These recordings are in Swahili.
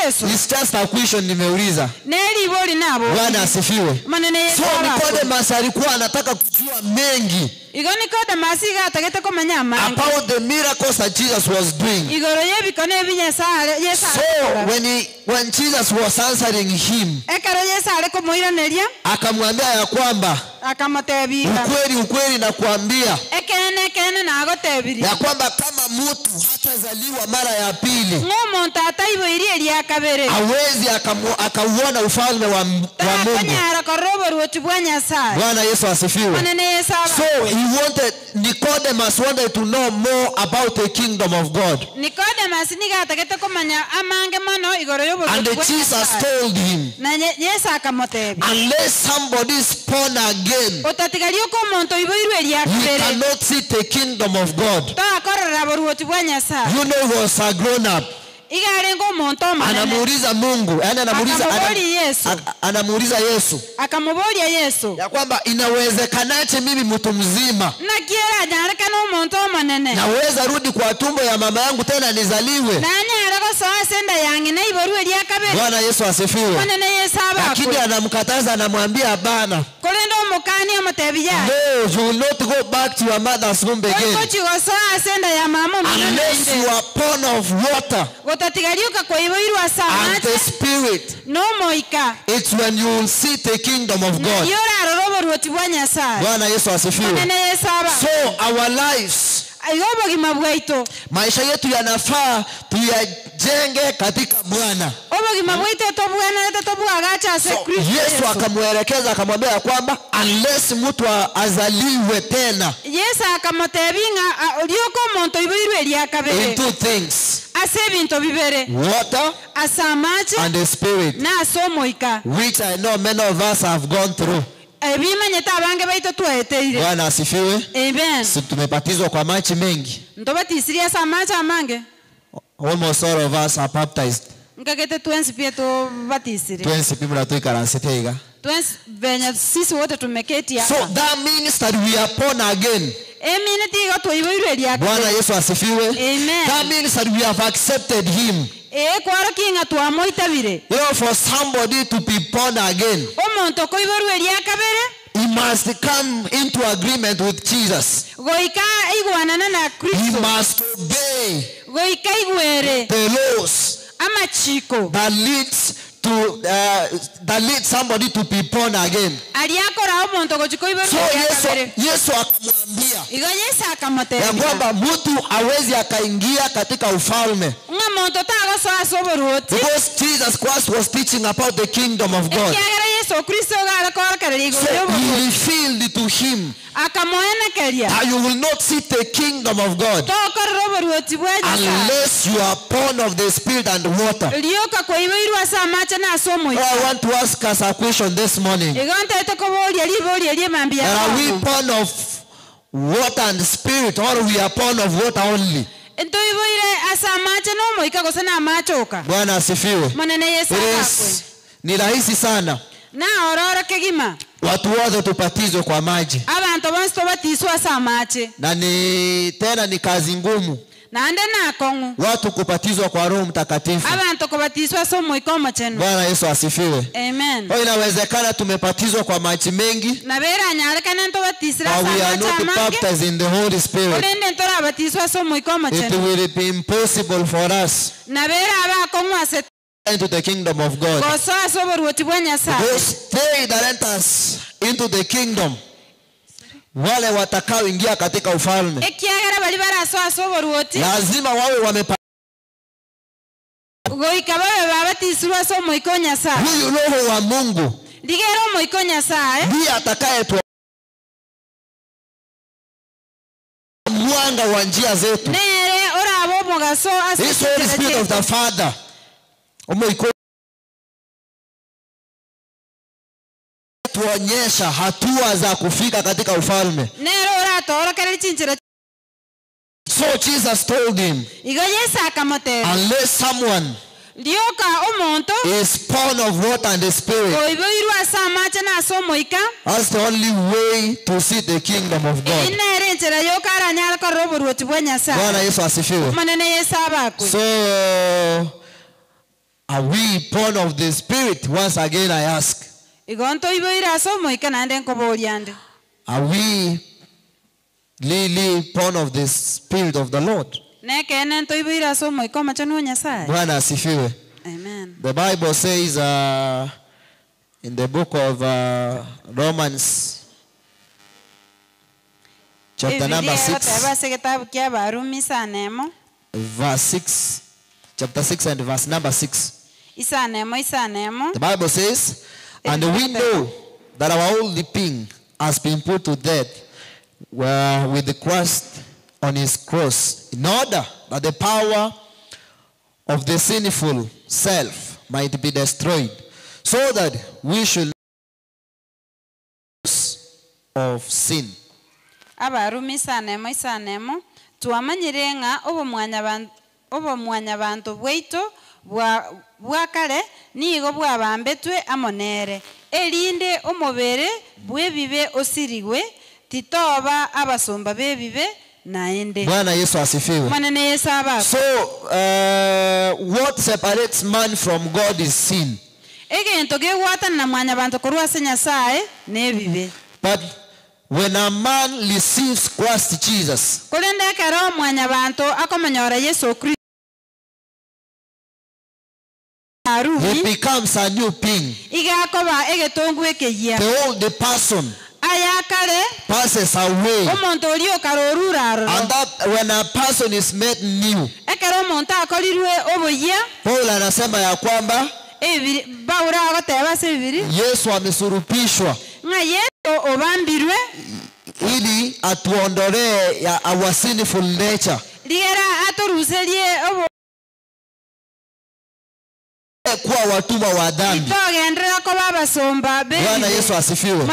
Yesu. It's just a question nimeuliza. Neli boli nabo. Bwana asifiwe. Manene Yesu. So Nicodemus alikuwa anataka kujua mengi. Igo Nicodemus igatagete kumenya amange. About the miracles that Jesus was doing. Igoro yebikone ebinyasaye Yesu. So when Jesus was answering him, ekero Yesu alikomuiraneria, akamwambia ya kwamba, akamutebia, ukweli ukweli nakuambia, ekene ekene nagotebiria, ya kwamba kama mtu hatazaliwa mara ya pili, ng'omuntu ataiboirie eria kabere, hawezi akauona ufalme wa Mungu. Bwana Yesu asifiwe. So he wanted, Nicodemus wanted to know more about the kingdom of God. Nicodemus nigatagete kumanya amange mono igoro And Jesus told him, na Yesu akamutebia, unless somebody is born again, he cannot see the kingdom of God. You know, he was a grown up. Anamuuliza Mungu, yani anamuuliza Yesu. Akamuboria Yesu. Ya kwamba inawezekanaje mimi mtu mzima naweza rudi kwa tumbo ya mama yangu tena nizaliwe? Bwana Yesu asifiwe. Lakini anamkataza, anamwambia bana, no, you will not go back to your mother's womb again unless you are born of water and the Spirit. It's when you will see the kingdom of God. Bwana Yesu asifiwe. So our lives, maisha yetu yanafaa tuyajenge katika Bwana. So, Yesu akamwelekeza akamwambia kwamba unless mtu azaliwe tena, in two things, water and the Spirit, which I know many of us have gone through. Bwana asifiwe. Amen. Si tumebatizwa kwa maji mengi. Almost all of us are baptized. So that means that we are born again. Bwana Yesu asifiwe. Amen. That means that we have accepted him. You know, for somebody to be born again, he must come into agreement with Jesus. He must obey the laws that leads to that leads somebody to be born again. So Yesu akamwambia ya kwamba mtu hawezi akaingia katika ufalme. Because Jesus Christ was teaching about the kingdom of God. So he revealed to him that you will not see the kingdom of God unless you are born of the Spirit and water. I want to ask us a question this morning. Are we born of water and spirit, or we are born of water only? Bwana asifiwe. Ni rahisi sana watu wote tubatizwe kwa maji, na ni tena ni kazi ngumu watu kubatizwa kwa Roho Mtakatifu. Bwana Yesu asifiwe. Amen. Kwa inawezekana tumebatizwa kwa maji mengi, but we are not baptized in the Holy Spirit. It will be impossible for us into the kingdom of God. Those they that enters into the kingdom, wale watakaoingia katika ufalme, lazima wawe wamepata huyu Roho wa Mungu ndiye atakayetuwa mwanga wa njia zetu. This Holy Spirit of the Father tuonyesha hatua za kufika katika ufalme. So Jesus told him, unless someone is born of water and the Spirit, that's the only way to see the kingdom of God. Bwana Yesu asifiwe. So I Are we born of the Spirit? Once again I ask. Are we really born of the Spirit of the Lord? Bwana asifiwe. Amen. The Bible says in the book of Romans chapter number 6, verse 6, chapter 6 and verse number 6. The Bible says, and we know that our old being has been put to death with the Christ on his cross, in order that the power of the sinful self might be destroyed, so that we should of sin. Abarumi sanemo isanemo twamanyire nga obomwanya bantu bwaito bwa kale nigo bwabambetwe amonere erinde omobere bwebibe osirigwe titoba abasomba bebibe naende. Bwana Yesu asifiwe. Mwana Yesu aba. So what separates man from God is sin. Egento gegwatana na mwanya bantu korwa ase Nyasaye nebibe. But when a man receives Christ Jesus, korende ekero mwanya bantu akomonyora Yesu Kristo, he becomes a new being. The old person passes away. And that when a person is made new, Paul anasema ya kwamba Yesu amesurupishwa ili atuondolee ya our sinful nature, kuwa watumwa wa dhambi. Bwana Yesu asifiwe.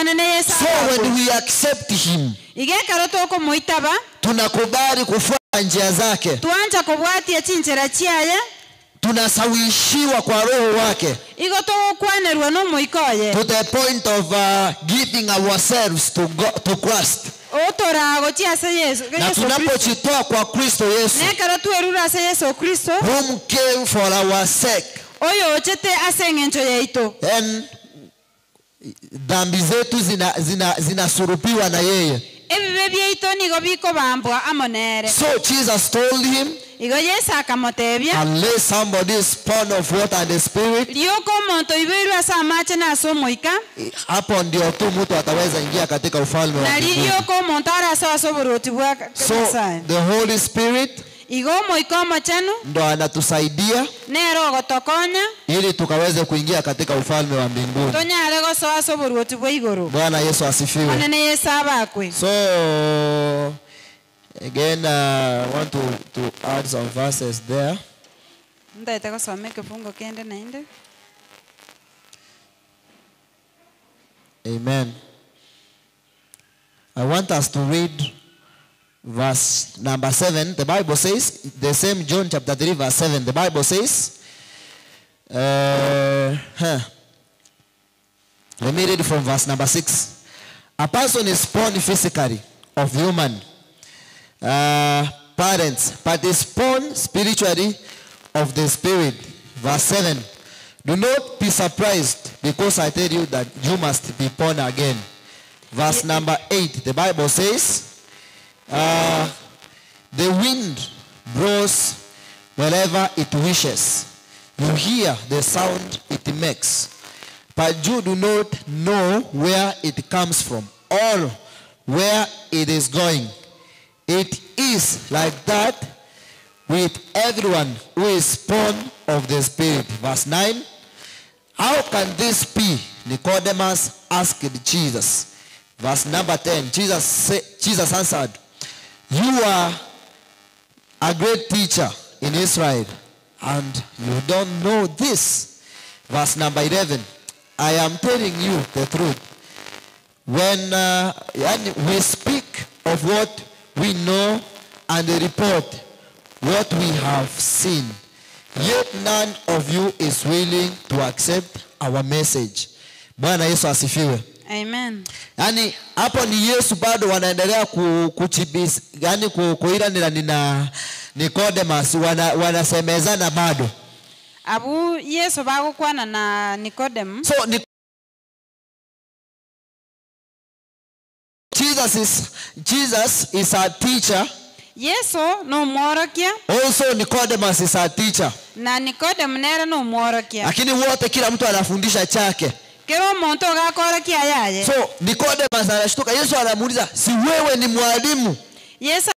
So when we accept him, tunakubali kufuata njia zake, tunasawishiwa kwa roho wake to the point of giving ourselves to God, to Christ. Na tunapojitoa kwa Kristo Yesu, whom came for our sake, and dhambi zetu zinasurupiwa na yeye. So Jesus told him, unless somebody is born of water and the Spirit, hapo ndio tu mtu ataweza ingia katika ufalme wa Mungu. So the Holy Spirit ndo anatusaidia ili tukaweze kuingia katika ufalme wa mbinguni. Bwana Yesu asifiwe. So again, I want to add some verses there. Amen. I want us to read verse number 7. The Bible says, the same John chapter 3 verse 7. The Bible says, let me read from verse number 6. A person is born physically of human parents, but is born spiritually of the Spirit. Verse 7. Do not be surprised, because I tell you that you must be born again. Verse number 8. The Bible says, the wind blows wherever it wishes. You hear the sound it makes, but you do not know where it comes from or where it is going. It is like that with everyone who is born of the Spirit. Verse 9. How can this be? Nicodemus asked Jesus. Verse number 10. Jesus answered, you are a great teacher in Israel, and you don't know this. Verse number 11. I am telling you the truth. When we speak of what we know and report what we have seen, yet none of you is willing to accept our message. Bwana Yesu asifiwe. Amen. Yani hapo ni Yesu bado wanaendelea kuchibis, yani kuiranira na Nicodemus, wanasemezana bado. Abu Yesu bagokwana na Nikodemu. So Jesus is a teacher. Yesu no mworokia. Also Nicodemus is a teacher. Na Nikodemu nere no mworokia. Lakini wote kila mtu anafundisha chake. Kero muntu gakorokia yaye. So Nicodemus anashtuka. Yesu anamuuliza, si wewe ni mwalimu? Yesu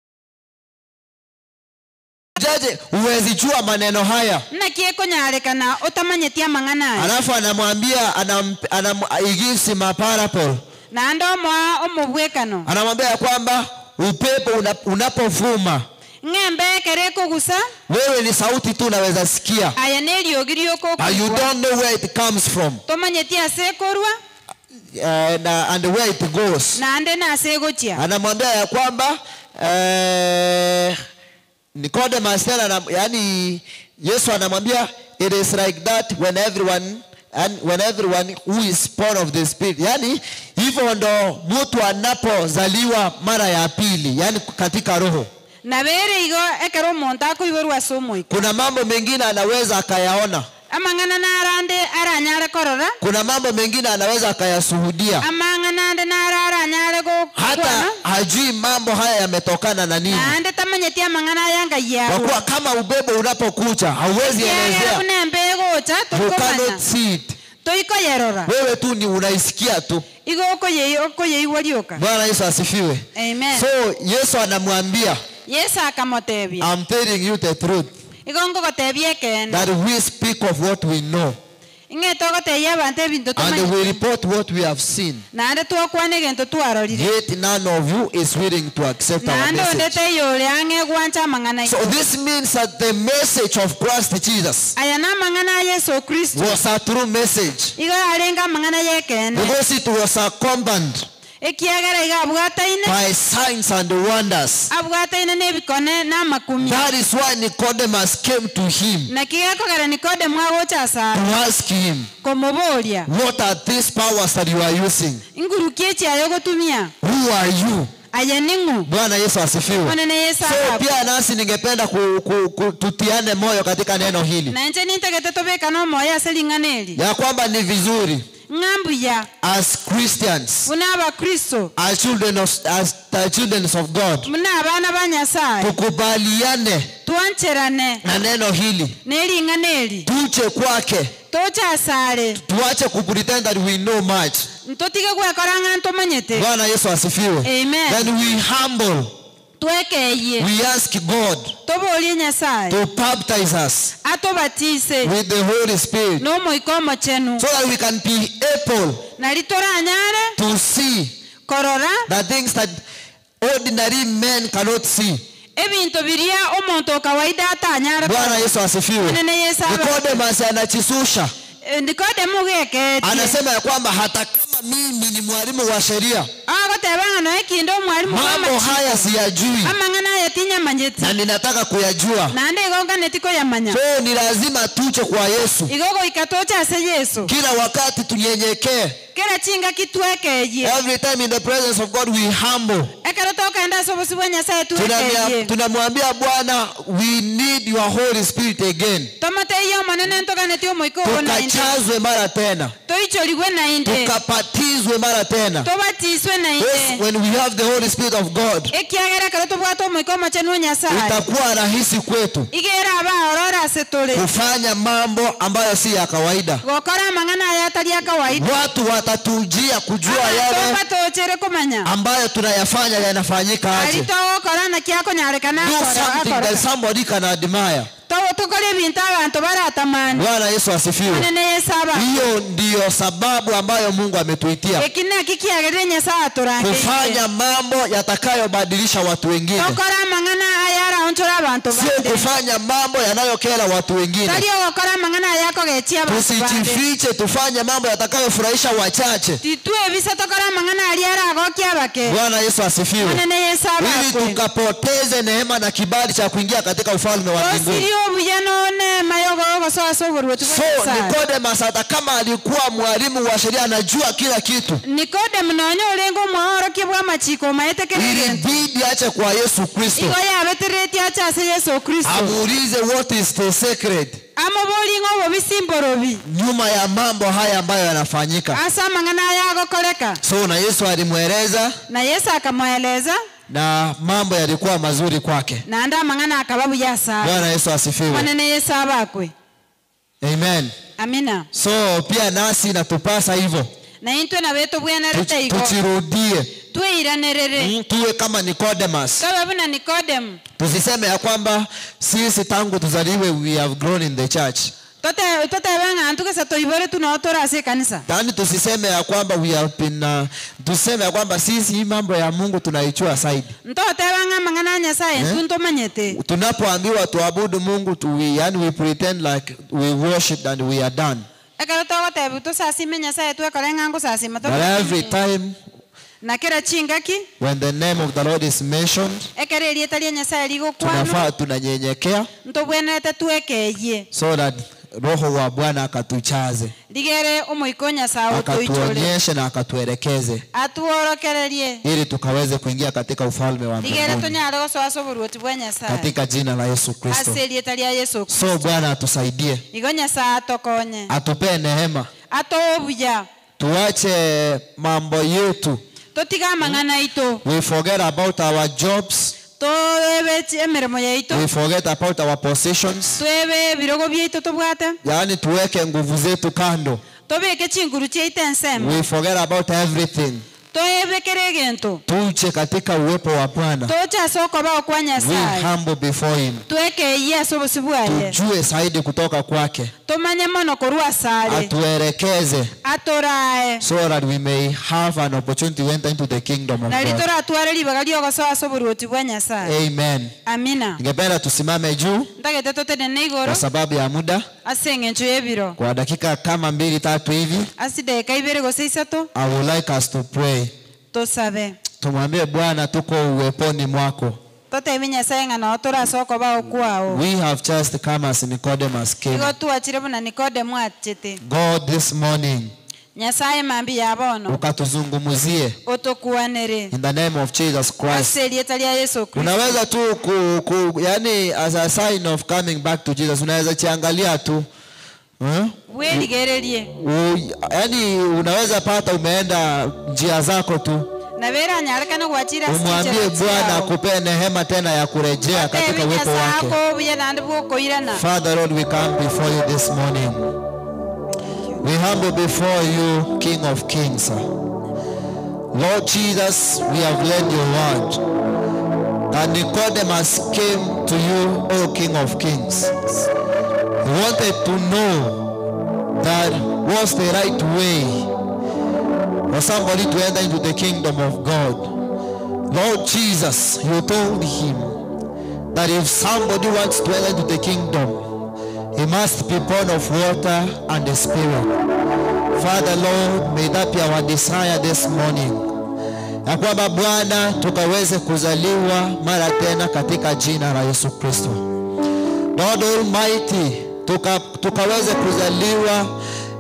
jaje uwezi jua maneno haya? Nakie konyarekana utamanyetia mang'ana. Alafu anamwambia he gives him a parable. Na ndo mwa omubwekano. Anamwambia kwamba upepo unapovuma, ng'embe kere kugusa, wewe ni sauti tu unaweza sikia. Aya neliogiri oko. But you don't know where it comes from. Tomanyetia sekorwa and where it goes. Na ande na segochia. Anamwambia ya kwamba Nicodemus tena, yani Yesu anamwambia it is like that when everyone who is born of the Spirit. Yani hivyo ndo mtu anapozaliwa mara ya pili, yani katika roho. Na bere igo ekero omonto akoiborwa ase omoika. Kuna mambo mengine anaweza akayaona. Amang'ana narande aranyare korora. Kuna mambo mengine anaweza akayashuhudia. Amang'ana ande nararanyare gokwana. Hata hajui mambo haya yametokana na nini. Ande tamanyetia mang'ana yanga yao. Kwa kuwa kama ubebo unapokuja hauwezi elezea. You cannot see it. Toikoyerora. Wewe tu ni unaisikia tu. Igo okoyeiwa rioka. Bwana Yesu asifiwe. Amen. So Yesu anamwambia. Yesu akamotebia. I'm telling you the truth. That we speak of what we know. And we report what we have seen. Yet none of you is willing to accept our message. So this means that the message of Christ Jesus was a true message. Because it was accompanied by signs and wonders. That is why Nicodemus came to him to ask him, what are these powers that you are using? Who are you? Bwana Yesu asifiwe. So pia nasi ningependa tutiane moyo katika neno hili, ya kwamba ni vizuri as Christians, as children of God, tukubaliane na neno hili, tuche kwake, tuache kupretend that we know much. Bwana Yesu asifiwe. Amen. Then we humble, we ask God to baptize us with the Holy Spirit, so that we can be able to see the things that ordinary men cannot see. Bwana Yesu asifiwe. Nicodemus anachisusha. Anasema ya kwamba hata kama mimi ni mwalimu wa sheria, mambo haya siyajui na ninataka kuyajua. So ni lazima tuche kwa Yesu. Kila wakati tunyenyekee. Every time in the presence of God we humble. Tunamwambia Bwana, we need your Holy Spirit again. Tukachazwe mara tena. Tukapatizwe mara tena. Yes, when we have the Holy Spirit of God, itakuwa rahisi kwetu kufanya mambo ambayo si ya kawaida. Watu watatujia kujua yale ambayo tunayafanya yanafanyika aje. Do something that somebody can admire. Bwana Yesu asifiwe. Hiyo ndiyo sababu ambayo Mungu ametuitia, kufanya mambo yatakayobadilisha watu wengine, sio kufanya mambo yanayokera watu wengine. Tusijifiche, tufanye mambo yatakayofurahisha wachache. Bwana Yesu asifiwe. Ili tukapoteze neema na kibali cha kuingia katika ufalme wa mbinguni. So Nicodemus hata kama alikuwa mwalimu wa sheria anajua kila kitu, ilibidi ache kwa Yesu Kristo. Kiacha Yesu Kristo. Amuulize what is the secret. Nyuma ya mambo haya ambayo yanafanyika. So na Yesu alimweleza. Na Yesu akamweleza. Na mambo yalikuwa mazuri kwake. Na anda mangana akababu yasa. Bwana Yesu asifiwe. Bwana Yesu abakwe. Amen. Amina. So pia nasi inatupasa hivyo. Na intwe na wetu bwana reta iko. Tuchirudie. Tuiranерere. Tuwe kama Nicodemus. Kama buna Nicodem. Tusiseme ya kwamba sisi tangu tuzaliwe we have grown in the church. Tote banga antuke toibore tunaotora ase kanisa. Tani tusiseme ya kwamba we have been tuseme ya kwamba sisi hii mambo ya Mungu tunaichua side. Ntote banga mangana Nyasaye ntuntomanyete. Tunapoambiwa tuabudu Mungu yani we pretend like we worship and we are done. But every time when the name of the Lord is mentioned, tunafaa tunanyenyekea so that Roho wa Bwana akatuchaze, akatuonyeshe na akatuelekeze, ili tukaweze kuingia katika ufalme wa mbinguni, katika jina la Yesu Kristo. So Bwana atusaidie, atupee neema, tuache mambo yetu. We forget about our jobs. We forget about our positions. Yani tuweke nguvu zetu kando. We forget about everything. Tuche katika uwepo wa Bwana. We humble before him. Tujue zaidi kutoka kwake. Atuelekeze. So that we may have an opportunity to enter into the kingdom of God. Amen. Amina. Ningependa tusimame juu kwa sababu ya muda. Kwa dakika kama 2-3 hivi. I would like us to pray. Tumwambie Bwana tuko uweponi mwako. We have just come as Nicodemus came. God, this morning, ukatuzungumuzie in the name of Jesus Christ. Unaweza tu yani as a sign of coming back to Jesus, unaweza chiangalia tu. Yani unaweza pata umeenda njia zako tu. Umwambie Bwana akupe neema tena ya kurejea katika uwepo wake. Father Lord, we come before you this morning. We humble before you, King of Kings. Lord Jesus, we have learned your word. That Nicodemus came to you, O King of Kings. He wanted to know that was the right way for somebody to enter into the kingdom of God. Lord Jesus, you told him that if somebody wants to enter into the kingdom, he must be born of water and the Spirit. Father Lord, may that be our desire this morning. Ya kwamba Bwana tukaweze kuzaliwa mara tena katika jina la Yesu Kristo. Lord Almighty, tukaweze kuzaliwa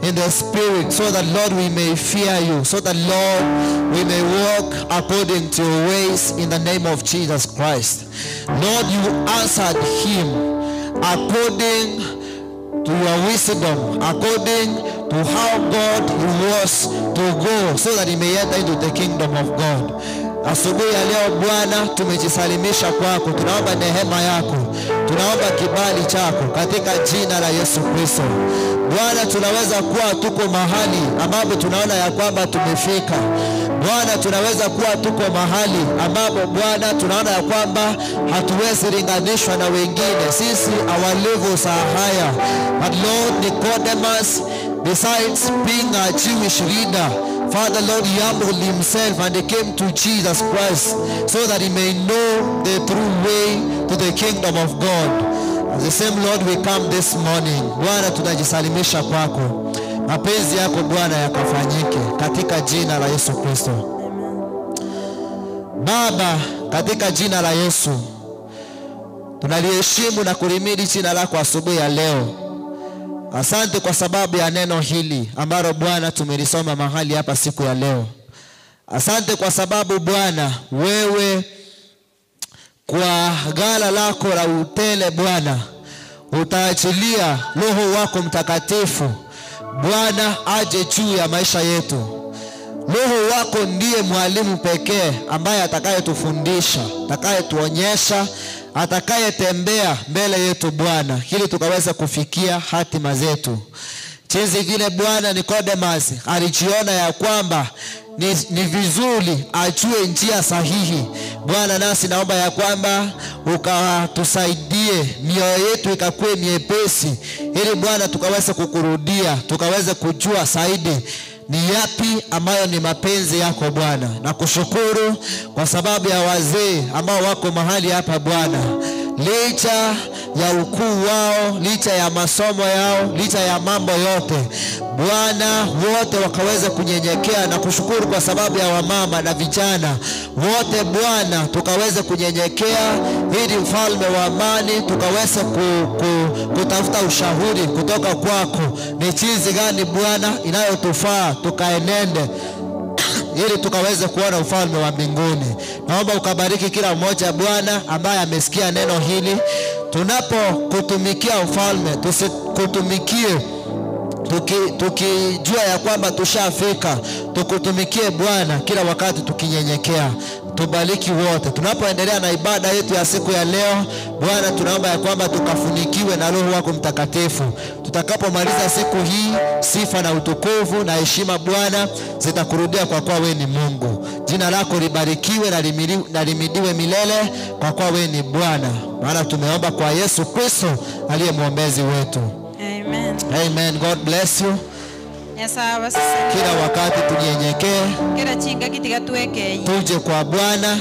in the Spirit, so that Lord we may fear you, so that Lord we may walk according to your ways in the name of Jesus Christ. Lord, you answered him according to your wisdom, according to how God he was to go, so that he may enter into the kingdom of God. Asubuhi ya leo Bwana tumejisalimisha kwako, tunaomba neema yako, tunaomba kibali chako katika jina la Yesu Kristo. Bwana, tunaweza kuwa tuko mahali ambapo tunaona ya kwamba tumefika. Bwana, tunaweza kuwa tuko mahali ambapo Bwana tunaona ya kwamba hatuwezi linganishwa na wengine. Sisi our levels are higher. But Lord, Nicodemus, besides being a Jewish leader, Father Lord, he humbled himself and he came to Jesus Christ so that he may know the true way to the kingdom of God. The same Lord, we come this morning. Bwana, tunajisalimisha kwako. Mapenzi yako Bwana yakafanyike katika jina la Yesu Kristo. Baba, katika jina la Yesu, tunaliheshimu na kulimidi jina lako asubuhi ya leo. Asante kwa sababu ya neno hili ambalo Bwana tumelisoma mahali hapa siku ya leo. Asante kwa sababu Bwana wewe kwa ghala lako la utele Bwana utaachilia Roho wako Mtakatifu Bwana aje juu ya maisha yetu. Roho wako ndiye mwalimu pekee ambaye atakayetufundisha, atakayetuonyesha, atakayetembea mbele yetu Bwana, ili tukaweza kufikia hatima zetu. Jinsi vile Bwana Nicodemus alijiona ya kwamba ni vizuri ajue njia sahihi, Bwana nasi naomba ya kwamba ukatusaidie mioyo yetu ikakue miepesi, ili Bwana tukaweze kukurudia, tukaweze kujua zaidi ni yapi ambayo ni mapenzi yako Bwana. Na kushukuru kwa sababu ya wazee ambao wako mahali hapa Bwana, licha ya ukuu wao, licha ya masomo yao, licha ya mambo yote Bwana, wote wakaweza kunyenyekea. Na kushukuru kwa sababu ya wamama na vijana wote Bwana, tukaweza kunyenyekea ili mfalme wa amani tukaweza kutafuta ushauri kutoka kwako, ni jinsi gani Bwana inayotufaa tukaenende ili tukaweze kuona ufalme wa mbinguni. Naomba ukabariki kila mmoja Bwana ambaye amesikia neno hili. Tunapokutumikia ufalme, tusikutumikie tukijua ya kwamba tushafika. Tukutumikie Bwana kila wakati tukinyenyekea. Tubariki wote tunapoendelea na ibada yetu ya siku ya leo Bwana. Tunaomba ya kwamba tukafunikiwe na Roho wako Mtakatifu. Tutakapomaliza siku hii, sifa na utukufu na heshima Bwana zitakurudia, kwa kuwa wewe ni Mungu. Jina lako libarikiwe na limidiwe milele, kwa kuwa wewe ni Bwana. Maana tumeomba kwa Yesu Kristo aliye mwombezi wetu. Amen. Amen. God bless you. Kila wakati tunyenyekee, tuje kwa Bwana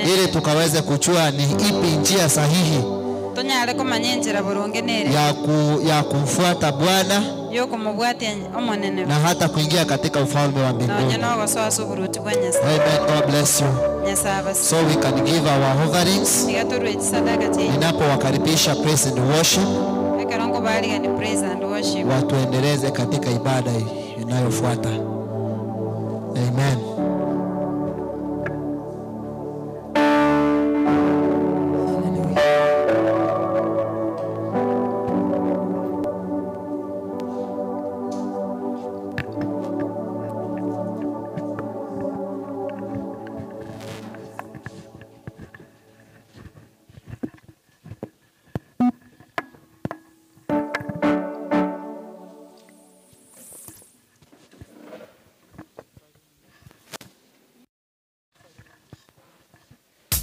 ili tukaweze kujua ni ipi njia sahihi ya kumfuata Bwana na hata kuingia katika ufalme wa mbinguni. Amen. God bless you. So we can give our offerings. Ninapowakaribisha praise and worship, watuendeleze katika ibada inayofuata. Amen.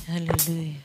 Hallelujah.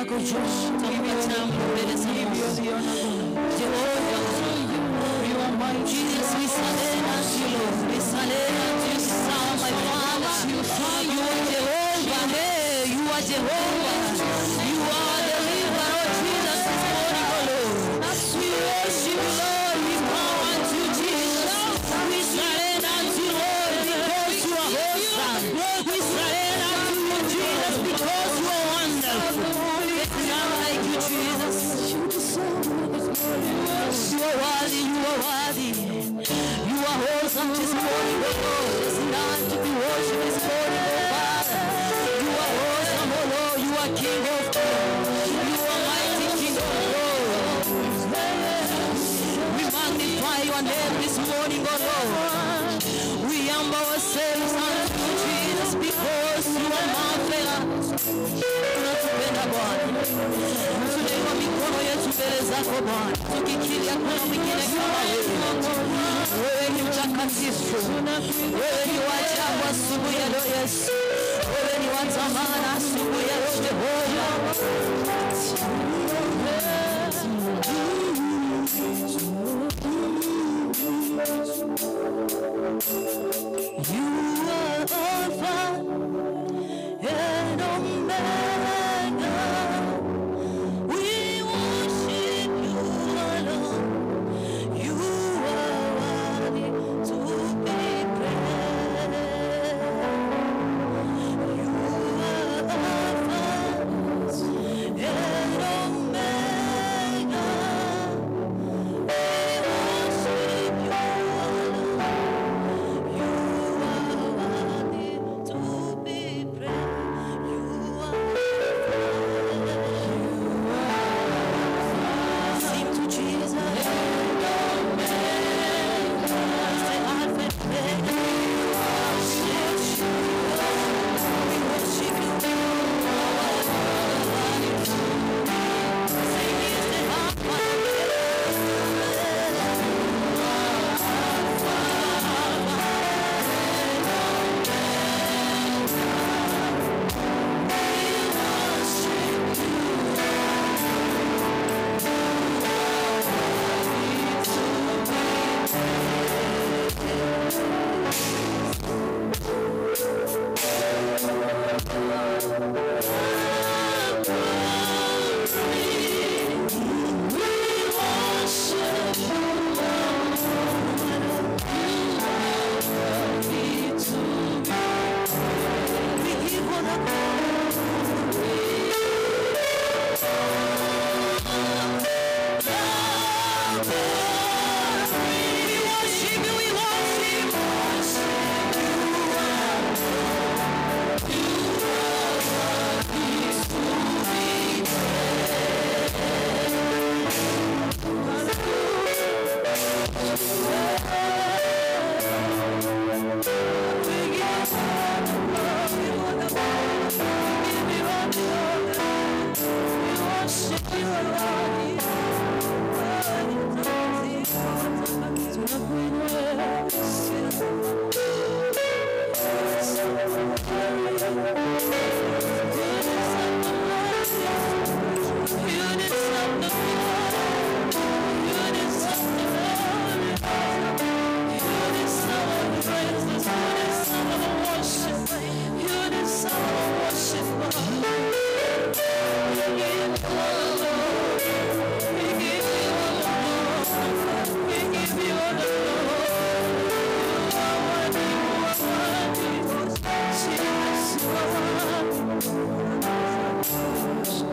yako juu, tamka tamu mbele za Mungu. Jehova, Jesus, we surrender to you, Lord. We surrender to you, Son, my Father. You are Jehovah, hey, you are Jehovah. You are the river, oh Jesus, this morning, oh Lord. We worship you, Lord. We bow unto you, Jesus. We surrender unto you, Lord, because you are awesome. We surrender unto you, Jesus, because you are wonderful. There's none like you, Jesus. You are worthy, you are worthy. You are awesome this morning, oh Lord. There's none to be worshipped this morning, oh Father. You are awesome, oh Lord. You are King of kings. You are mighty King of glory. We magnify your name this morning, oh Lord. We humble ourselves unto you, Jesus, because you are marvelous. Tunakupenda Bwana. Tunainua mikono yetu mbele zako Bwana, tukikiria kuna mwingine kama wewe. Wewe ni mtakatifu, wewe ni wa ajabu asubuhi ya leo Yesu, wewe ni wa thamani asubuhi ya leo Jehova. You are Alpha and Omega. We worship you alone. You are worthy to be praised. You are Alpha and Omega. We worship you alone. You are worthy to be praised. You are. Sing to Jesus. Say Alpha and Omega. We worship you. Say He's the Alpha and We give all the We worship you, we worship.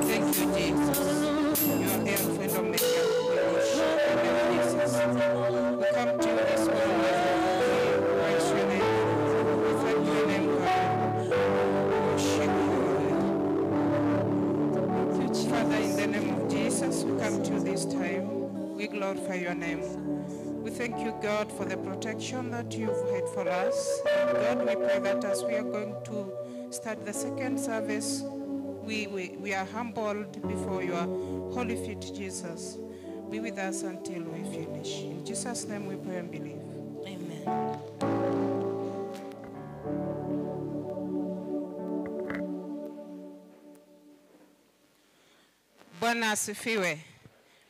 Thank you, Jesus. You are Alpha and Omega. We worship you, Jesus. We come to you this morning. We praise your name. We thank your name, God. We worship you, Lord. Father, in the name of Jesus, we come to you this time. We glorify your name. We thank you, God, for the protection that you've had for us. And God, we pray that as we are going to start the second service, we are humbled before your holy feet, Jesus. Be with us until we finish. In Jesus' name we pray and believe. Amen. Bwana asifiwe.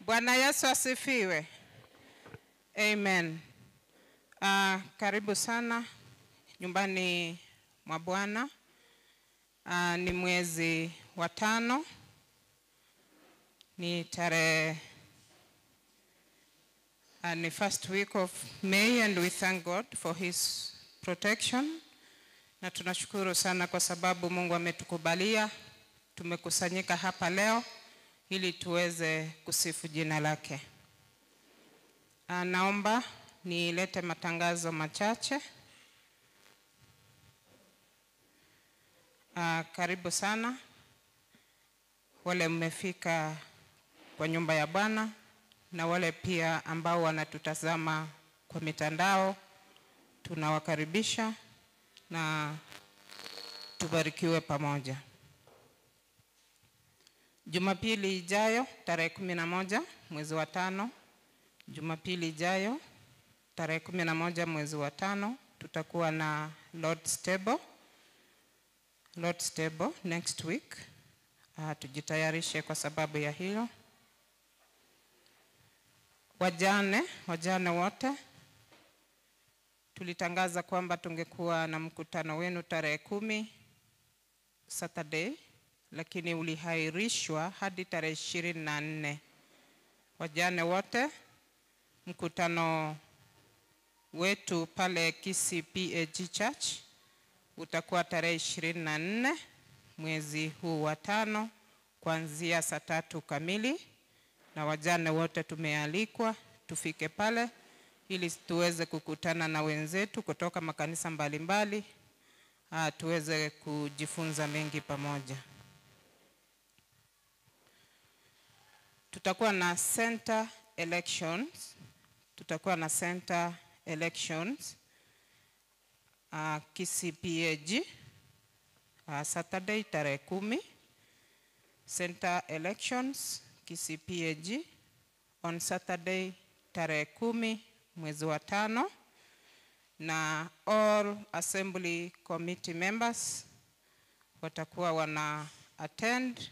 Bwana Yesu asifiwe. Amen. Karibu sana nyumbani mwa Bwana. Ni mwezi wa 5. Ni tarehe ni first week of May, and we thank God for his protection. Na tunashukuru sana kwa sababu Mungu ametukubalia tumekusanyika hapa leo ili tuweze kusifu jina lake. Naomba nilete matangazo machache. Karibu sana wale mmefika kwa nyumba ya Bwana na wale pia ambao wanatutazama kwa mitandao, tunawakaribisha na tubarikiwe pamoja. Jumapili ijayo tarehe 11 mwezi wa 5, Jumapili ijayo tarehe 11 mwezi wa 5 tutakuwa na Lord's Table. Lord's Table next week. Tujitayarishe kwa sababu ya hilo. Wajane wote tulitangaza kwamba tungekuwa na mkutano wenu tarehe 10 Saturday, lakini ulihairishwa hadi tarehe 24. Wajane wote, mkutano wetu pale Kisii PAG Church utakuwa tarehe 24 mwezi huu wa 5 kuanzia saa 3 kamili, na wajane wote tumealikwa tufike pale ili tuweze kukutana na wenzetu kutoka makanisa mbalimbali, tuweze kujifunza mengi pamoja. Tutakuwa na center elections. Tutakuwa na center elections Kisii PAG Saturday tarehe 10. Center elections Kisii PAG on Saturday tarehe 10 mwezi wa 5, na all assembly committee members watakuwa wana attend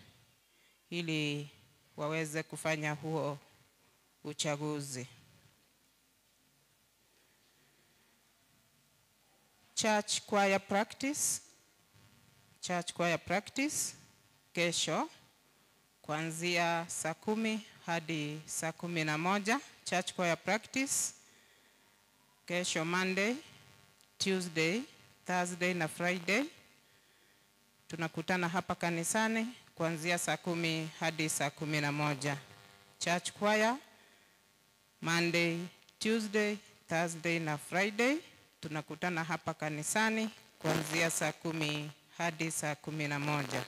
ili waweze kufanya huo uchaguzi. Church choir practice. Church choir practice kesho kuanzia saa 10 hadi saa 11. Church choir practice kesho Monday, Tuesday, Thursday na Friday. Tunakutana hapa kanisani kuanzia saa 10 hadi saa 11. Church choir Monday, Tuesday, Thursday na Friday tunakutana hapa kanisani kuanzia saa 10 hadi saa 11.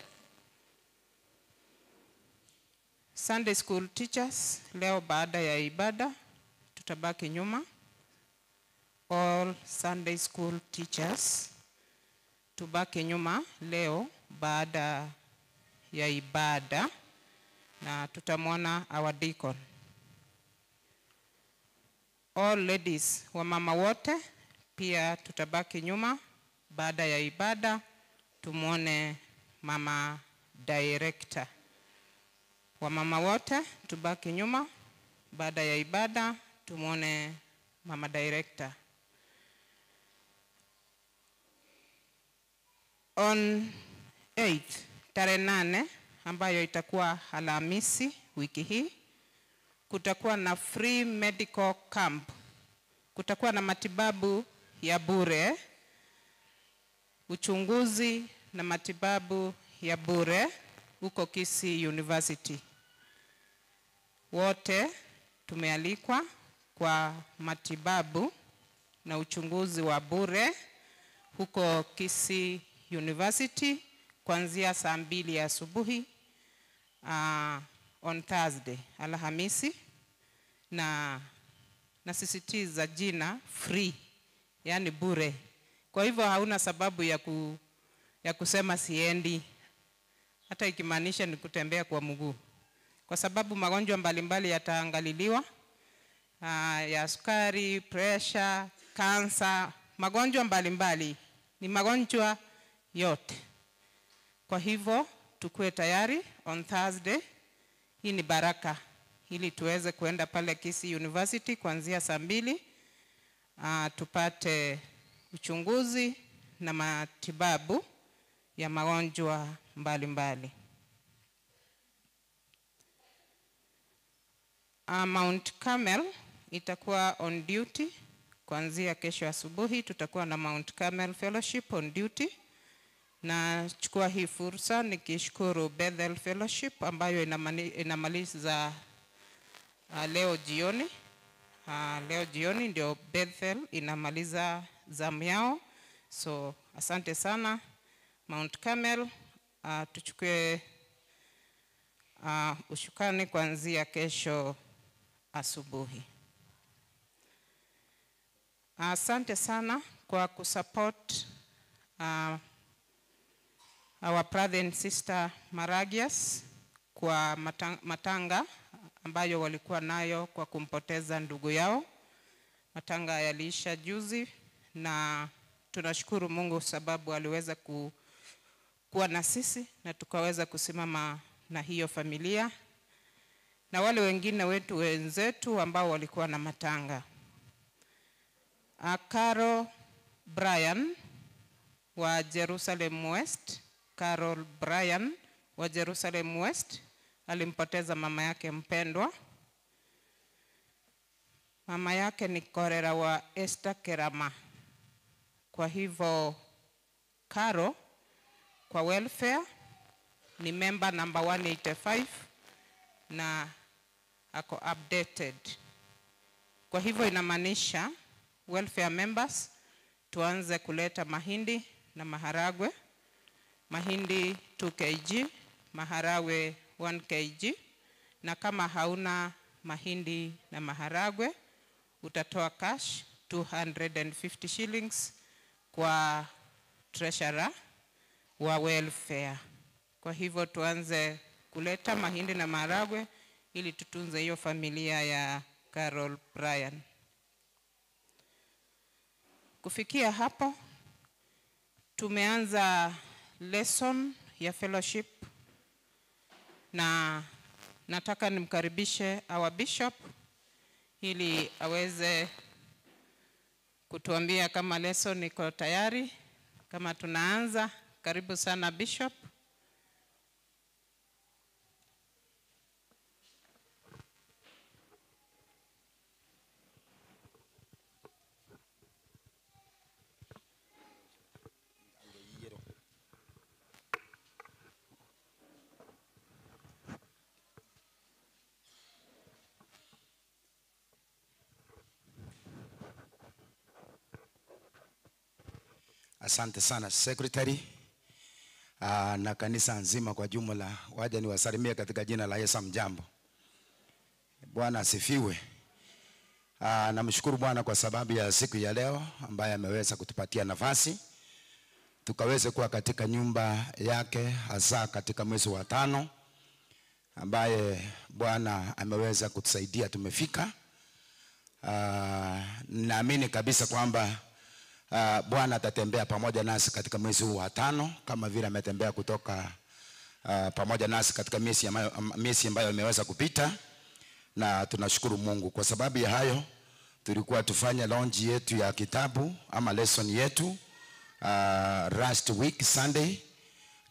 Sunday school teachers, leo baada ya ibada tutabaki nyuma. All Sunday school teachers tubaki nyuma leo baada ya ibada, na tutamwona our deacon. All ladies, wamama wote pia tutabaki nyuma baada ya ibada, tumuone mama director. Wamama wote tubaki nyuma baada ya ibada, tumuone mama director. On 8 tarehe 8 ambayo itakuwa Alhamisi wiki hii, kutakuwa na free medical camp. Kutakuwa na matibabu ya bure, uchunguzi na matibabu ya bure huko Kisii University. Wote tumealikwa kwa matibabu na uchunguzi wa bure huko Kisii University kuanzia saa 2 asubuhi on Thursday, Alhamisi, na nasisitiza jina free, yani bure. Kwa hivyo hauna sababu ya kusema siendi, hata ikimaanisha ni kutembea kwa mguu, kwa sababu magonjwa mbalimbali yataangaliliwa, ya sukari, pressure, kansa, magonjwa mbalimbali, ni magonjwa yote. Kwa hivyo tukue tayari on Thursday Hii ni baraka ili tuweze kuenda pale Kisii University kuanzia saa 2, tupate uchunguzi na matibabu ya magonjwa mbalimbali. Mount Carmel itakuwa on duty kuanzia kesho asubuhi. Tutakuwa na Mount Carmel Fellowship on duty. Na chukua hii fursa nikishukuru Bethel Fellowship ambayo inamaliza leo jioni. Leo jioni ndio Bethel inamaliza zamu yao. So asante sana Mount Carmel. Tuchukue ushukani kuanzia kesho asubuhi. Asante sana kwa kusupport our brother and sister Maragias kwa matanga ambayo walikuwa nayo kwa kumpoteza ndugu yao. Matanga yaliisha juzi na tunashukuru Mungu sababu aliweza kuwa na sisi na tukaweza kusimama na hiyo familia na wale wengine wetu wenzetu ambao walikuwa na matanga. Carol Bryan wa Jerusalem West, Carol Bryan wa Jerusalem West alimpoteza mama yake mpendwa. Mama yake ni Korera wa Esther Kerama. Kwa hivyo Caro kwa welfare ni member number 185 na ako updated. Kwa hivyo inamaanisha welfare members tuanze kuleta mahindi na maharagwe. Mahindi 2 kg, maharagwe 1 kg. Na kama hauna mahindi na maharagwe utatoa cash 250 shillings kwa treasurer wa welfare. Kwa hivyo tuanze kuleta mahindi na maharagwe ili tutunze hiyo familia ya Carol Bryan. Kufikia hapo tumeanza lesson ya fellowship na nataka nimkaribishe our bishop ili aweze kutuambia kama lesson iko tayari, kama tunaanza. Karibu sana Bishop. Asante sana secretary na kanisa nzima kwa jumla. Waja niwasalimie katika jina la Yesu. Mjambo. Bwana asifiwe. Namshukuru Bwana kwa sababu ya siku ya leo ambaye ameweza kutupatia nafasi tukaweze kuwa katika nyumba yake, hasa katika mwezi wa 5 ambaye Bwana ameweza kutusaidia tumefika. Naamini kabisa kwamba Bwana atatembea pamoja nasi katika mwezi huu wa 5 kama vile ametembea kutoka pamoja nasi katika miezi ambayo imeweza kupita, na tunashukuru Mungu kwa sababu ya hayo. Tulikuwa tufanye launch yetu ya kitabu ama lesson yetu last week Sunday,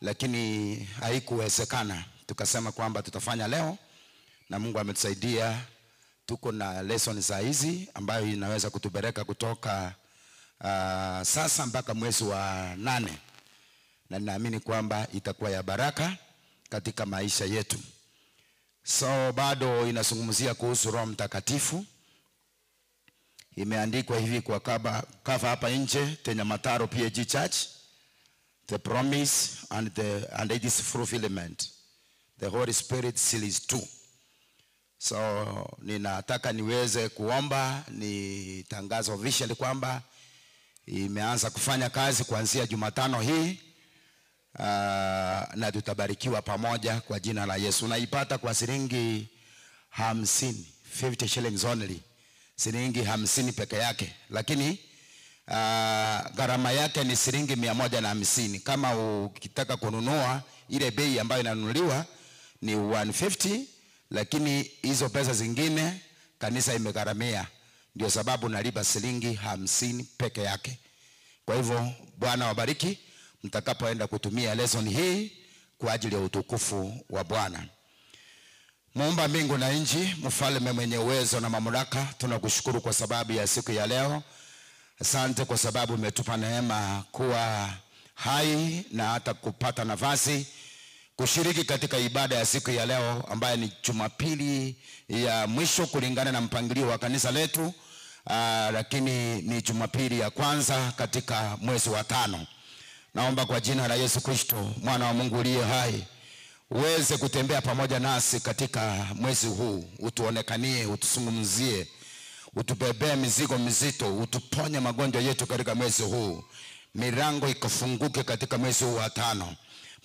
lakini haikuwezekana. Tukasema kwamba tutafanya leo na Mungu ametusaidia. Tuko na lesson za hizi ambayo inaweza kutupeleka kutoka sasa mpaka mwezi wa 8, na ninaamini kwamba itakuwa ya baraka katika maisha yetu. So bado inazungumzia kuhusu Roho Mtakatifu. Imeandikwa hivi kwa cover hapa nje, Tenyamataro PAG Church, the promise and its fulfillment, the Holy Spirit series 2. So ninataka niweze kuomba, ni tangazo officially kwamba imeanza kufanya kazi kuanzia Jumatano hii, na tutabarikiwa pamoja kwa jina la Yesu. Unaipata kwa shilingi 50, 50 shillings only. Shilingi 50 peke yake, lakini gharama yake ni shilingi 150. Kama ukitaka kununua, ile bei ambayo inanunuliwa ni 150, Lakini hizo pesa zingine kanisa imegharamia. Ndio sababu nalipa shilingi 50 peke yake. Kwa hivyo Bwana wabariki mtakapoenda kutumia lesson hii kwa ajili ya utukufu wa Bwana. Muumba mbingu na nchi, mfalme mwenye uwezo na mamlaka, tunakushukuru kwa sababu ya siku ya leo. Asante kwa sababu umetupa neema kuwa hai na hata kupata nafasi kushiriki katika ibada ya siku ya leo ambayo ni Jumapili ya mwisho kulingana na mpangilio wa kanisa letu, lakini ni Jumapili ya kwanza katika mwezi wa 5. Naomba kwa jina la Yesu Kristo, mwana wa Mungu aliye hai, uweze kutembea pamoja nasi katika mwezi huu, utuonekanie, utusungumzie, utubebee mizigo mizito, utuponye magonjwa yetu katika mwezi huu. Milango ikafunguke katika mwezi huu wa 5.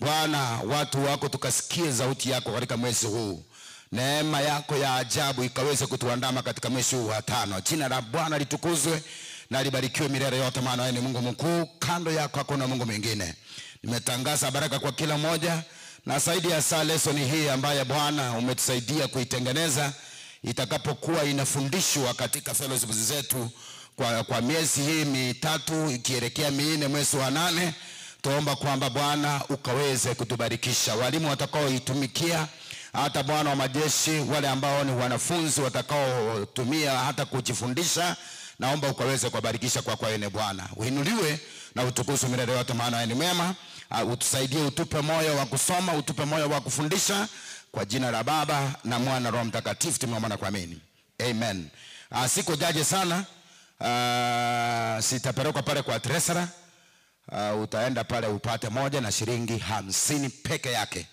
Bwana, watu wako tukasikie sauti yako katika mwezi huu. Neema yako ya ajabu ikaweze kutuandama katika mwezi huu wa 5. Jina la Bwana litukuzwe na libarikiwe milele yote, maana wewe ni Mungu mkuu, kando yako hakuna Mungu mwingine. Nimetangaza baraka kwa kila mmoja, na zaidi ya saa lesson hii ambaye Bwana umetusaidia kuitengeneza itakapokuwa inafundishwa katika fellowship zetu kwa miezi hii 3 ikielekea 4 mwezi wa 8, tuomba kwamba Bwana ukaweze kutubarikisha. Walimu watakaoitumikia, hata Bwana wa majeshi, wale ambao ni wanafunzi watakaotumia hata kujifundisha, naomba ukaweze kubarikisha kwa kwa yeye Bwana. Uinuliwe na utukuzwe milele yote, maana wewe ni mwema. Utusaidie, utupe moyo wa kusoma, utupe moyo wa kufundisha, kwa jina la Baba na Mwana Roho Mtakatifu tumeomba na kuamini. Amen. Siku jaje sana, sitapelekwa pale kwa treasurer. Utaenda pale upate moja na shilingi 50 peke yake.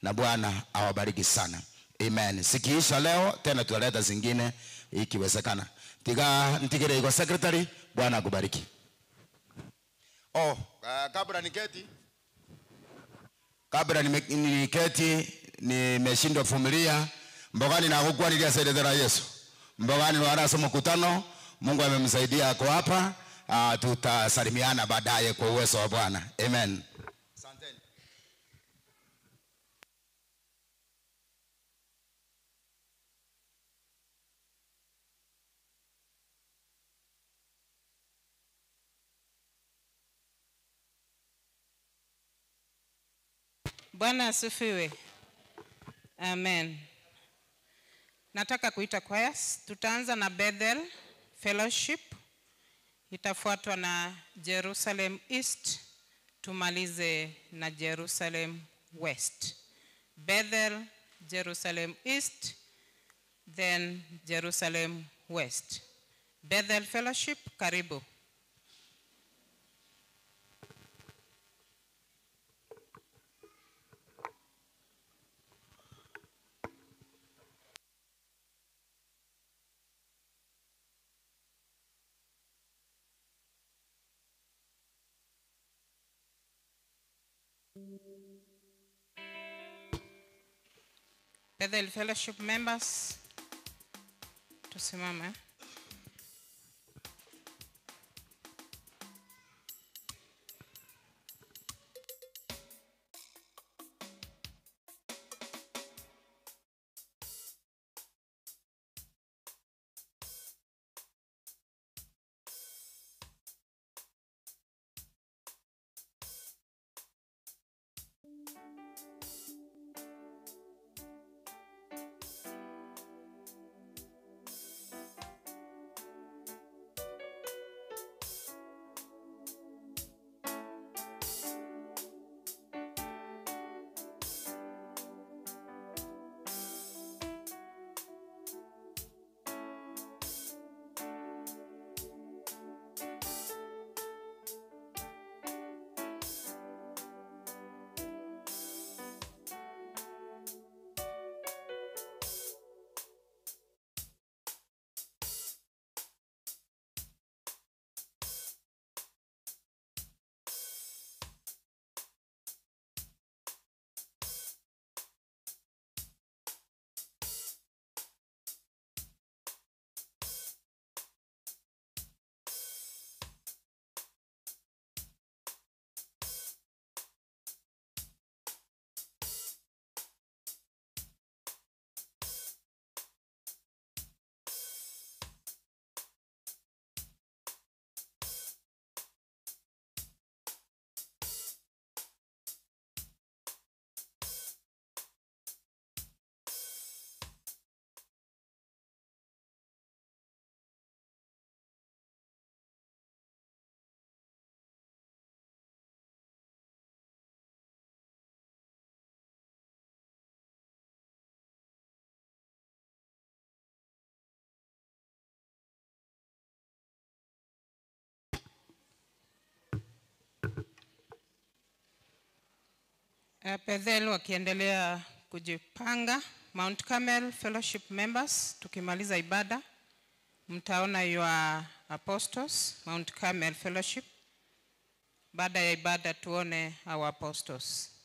Na Bwana awabariki sana. Amen. Sikiisha leo tena tutaleta zingine ikiwezekana. Tiga ntigere iko secretary, Bwana akubariki. Kabla niketi. Kabla niketi nimeshindwa kuvumilia. Mbogani na hukuwa niliasaidia Yesu. Mbogani wala mkutano, Mungu amemsaidia ako hapa. Tutasalimiana baadaye kwa uwezo wa Bwana. Amen. Asanteni. Bwana asifiwe. Amen. Nataka kuita choirs. Tutaanza na Bethel Fellowship, itafuatwa na Jerusalem East, tumalize na Jerusalem West. Bethel, Jerusalem East, then Jerusalem West. Bethel Fellowship, karibu. Bethel Fellowship members, tusimame. Bethel wakiendelea kujipanga, Mount Carmel Fellowship members, tukimaliza ibada mtaona your apostles, Mount Carmel Fellowship. Baada ya ibada tuone our apostles.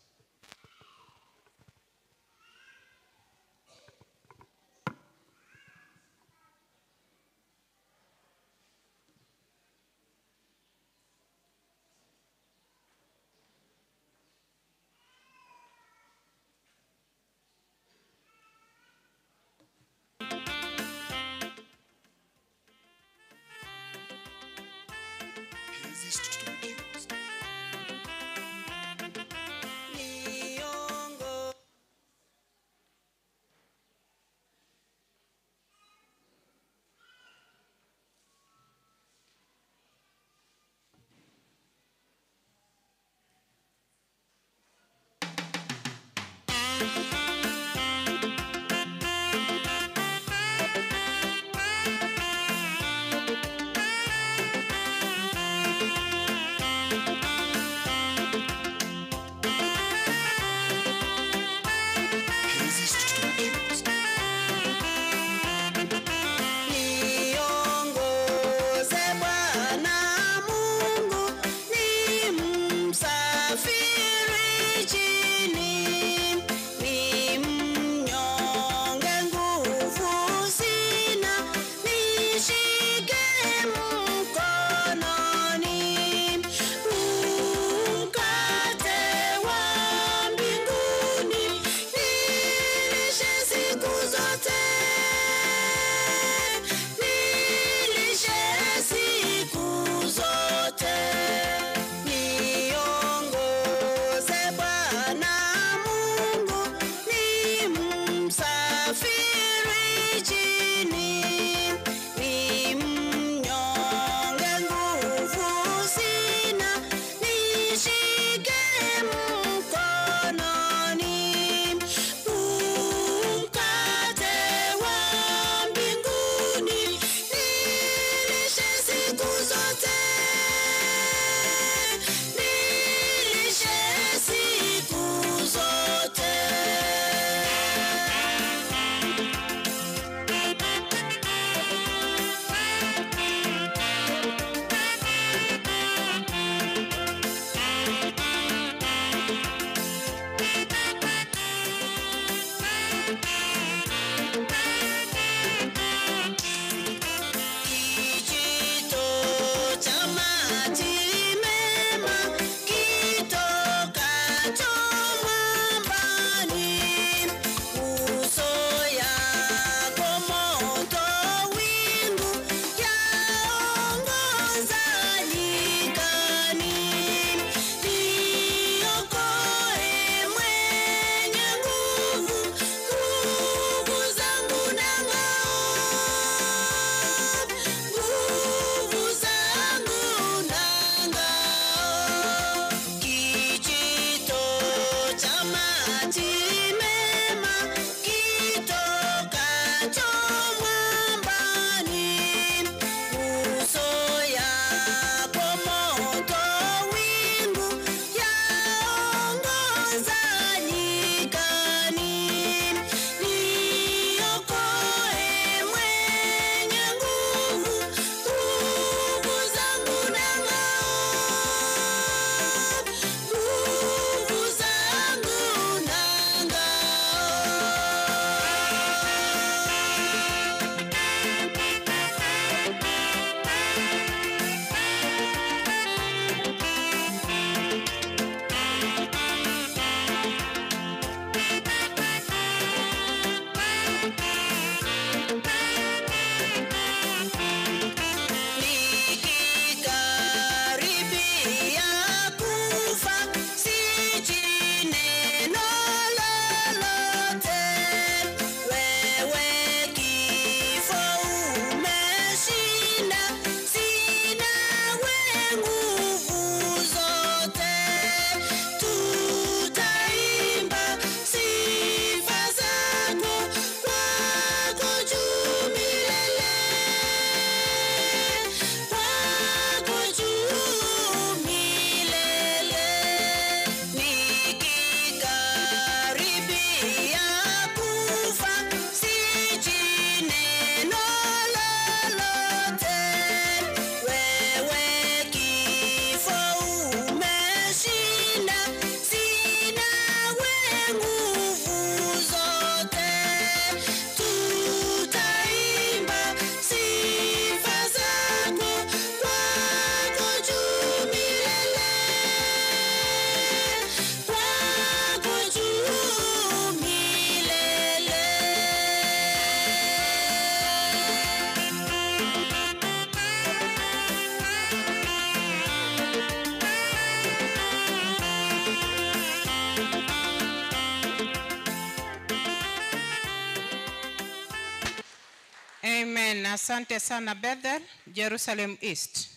Amen. Asante sana Bethel, Jerusalem East.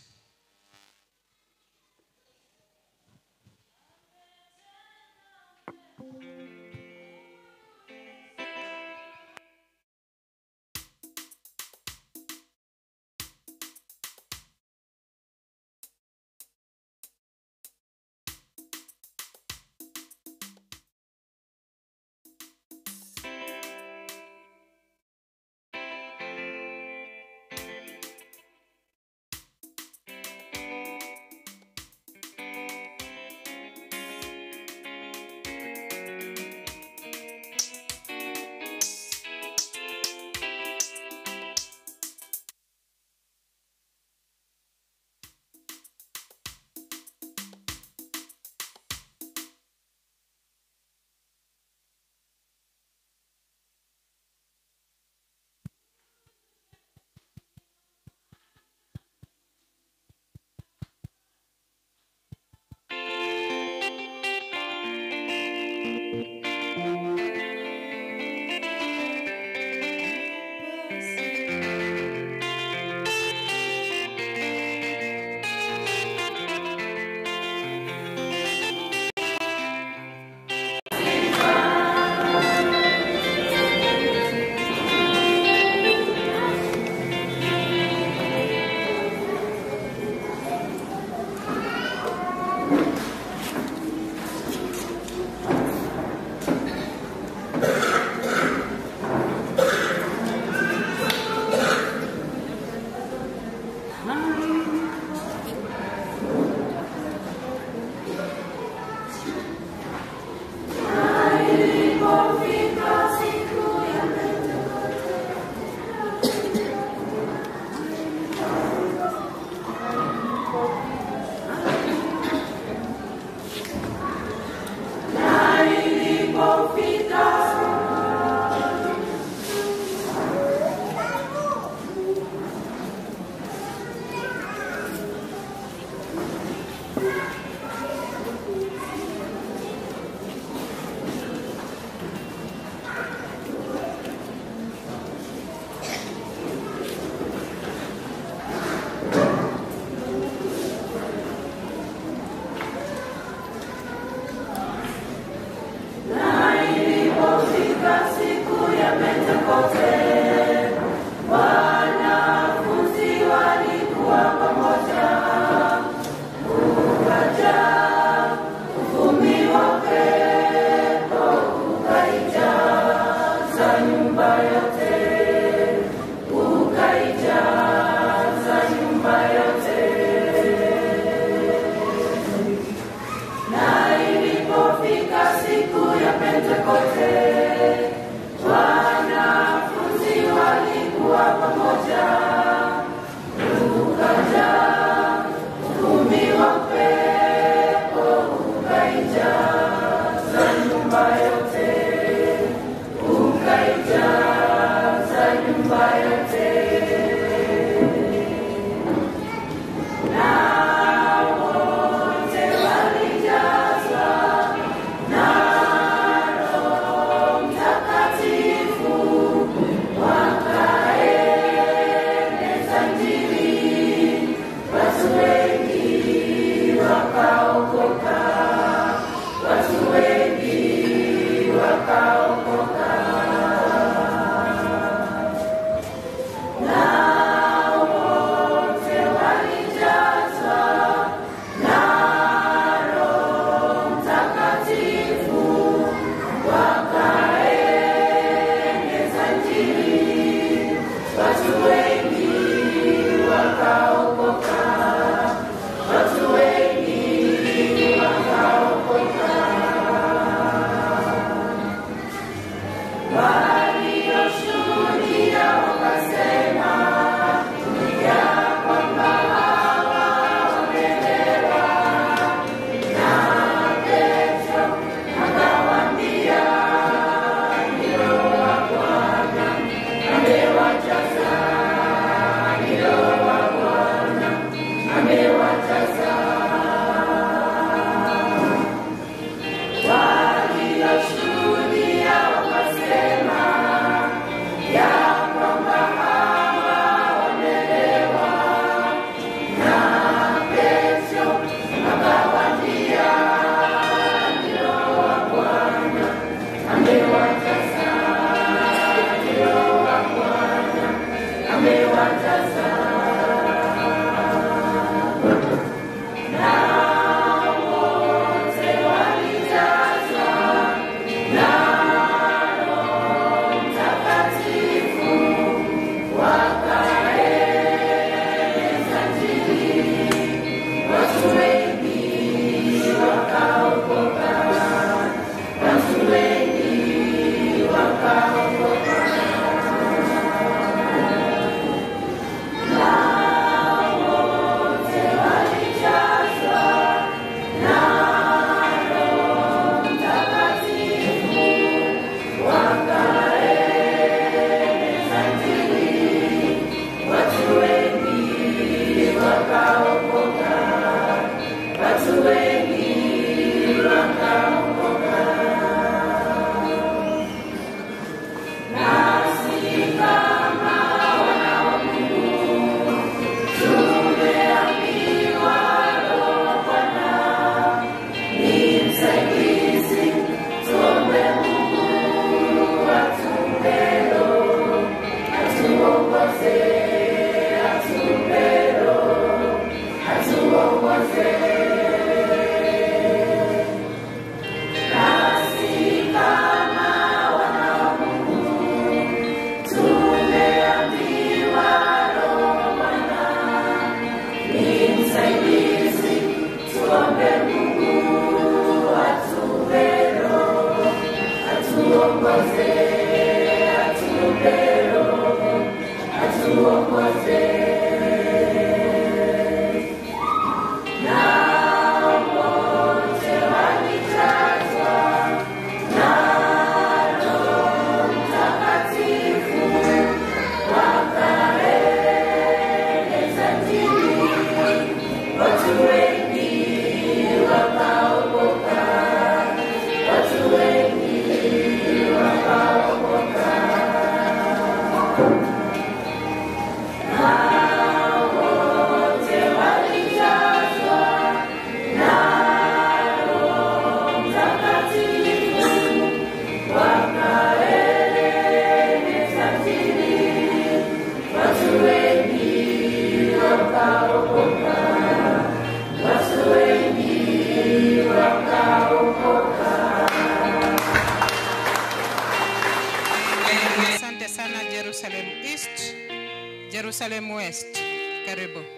Jerusalem West. Karibu.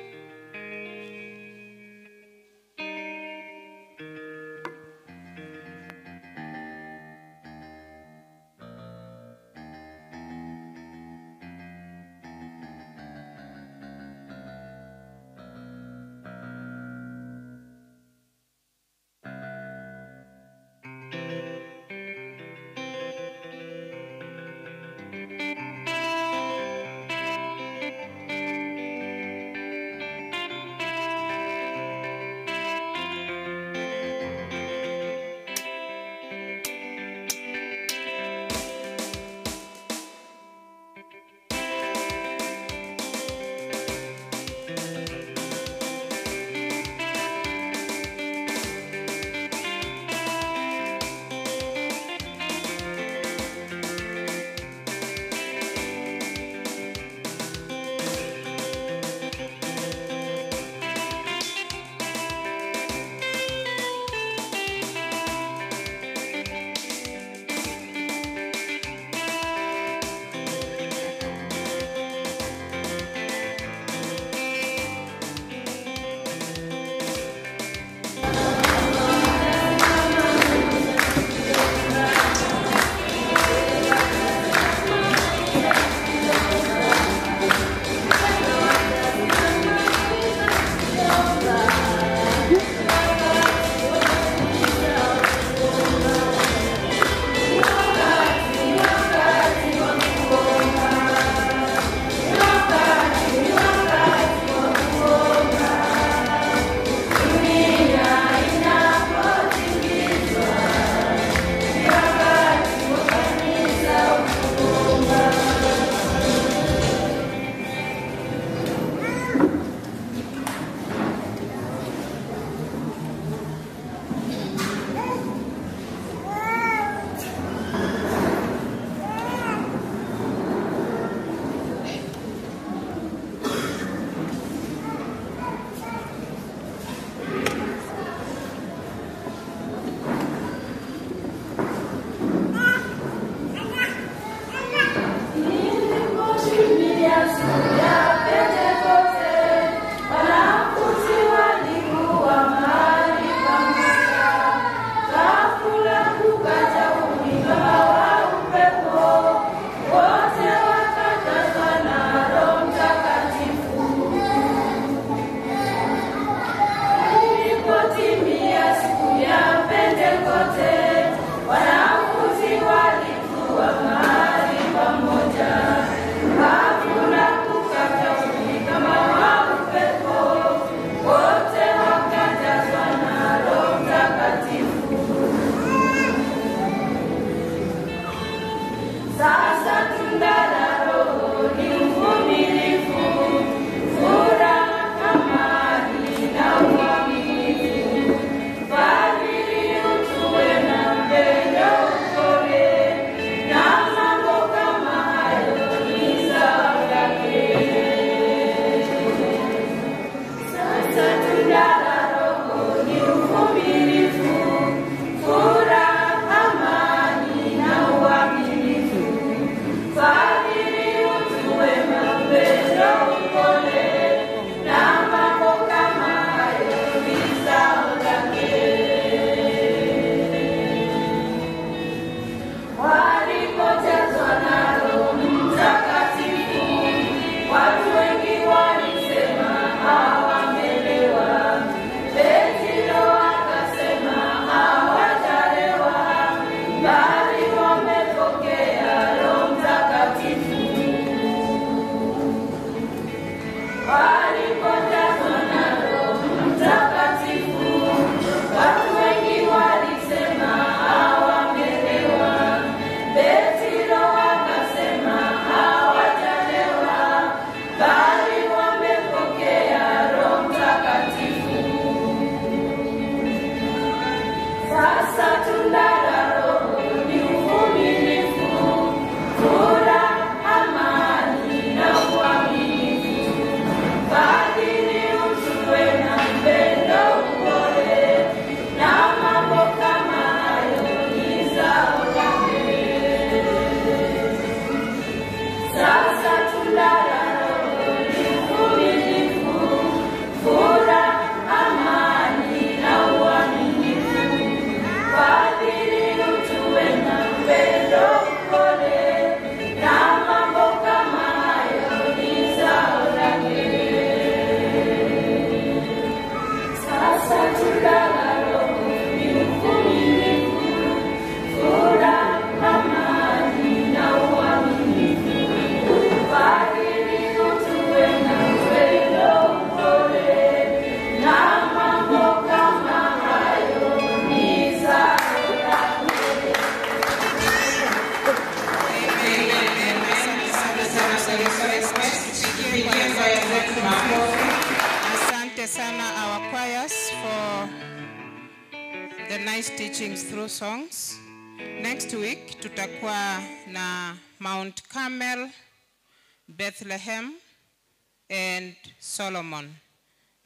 the nice teachings through songs. Next week tutakuwa na Mount Carmel, Bethlehem and Solomon.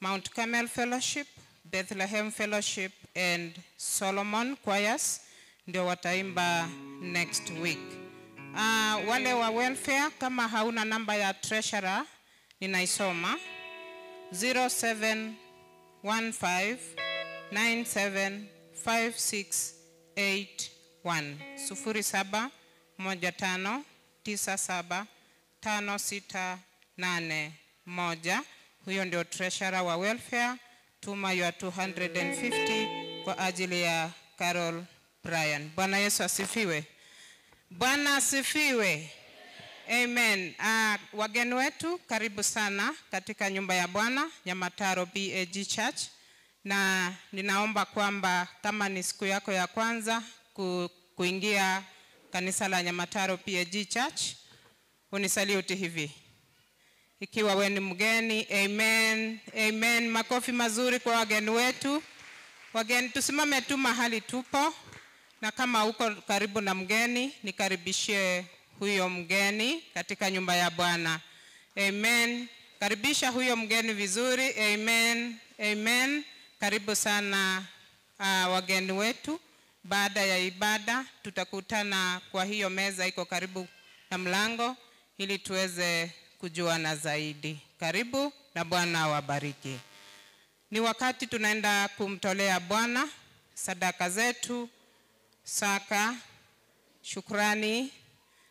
Mount Carmel Fellowship, Bethlehem Fellowship and Solomon Choirs ndio wataimba next week. Wale wa welfare, kama hauna namba ya treasurer, ninaisoma 0715975681, 0715975681. Huyo ndio treasurer wa welfare. Tuma your 250 kwa ajili ya Carol Bryan. Bwana Yesu asifiwe. Bwana asifiwe. Amen. Wageni wetu, karibu sana katika nyumba ya Bwana, Nyamataro PAG Church. Na ninaomba kwamba kama ni siku yako ya kwanza kuingia kanisa la Nyamataro PAG Church, unisaluti hivi. Ikiwa we ni mgeni, amen, amen. Makofi mazuri kwa wageni wetu. Wageni, tusimame tu mahali tupo. Na kama uko karibu na mgeni, nikaribishie huyo mgeni katika nyumba ya Bwana. Amen. Karibisha huyo mgeni vizuri. Amen. Amen. Karibu sana wageni wetu. Baada ya ibada tutakutana kwa hiyo meza iko karibu na mlango ili tuweze kujuana zaidi. Karibu na Bwana awabariki. Ni wakati tunaenda kumtolea Bwana sadaka zetu, saka, shukrani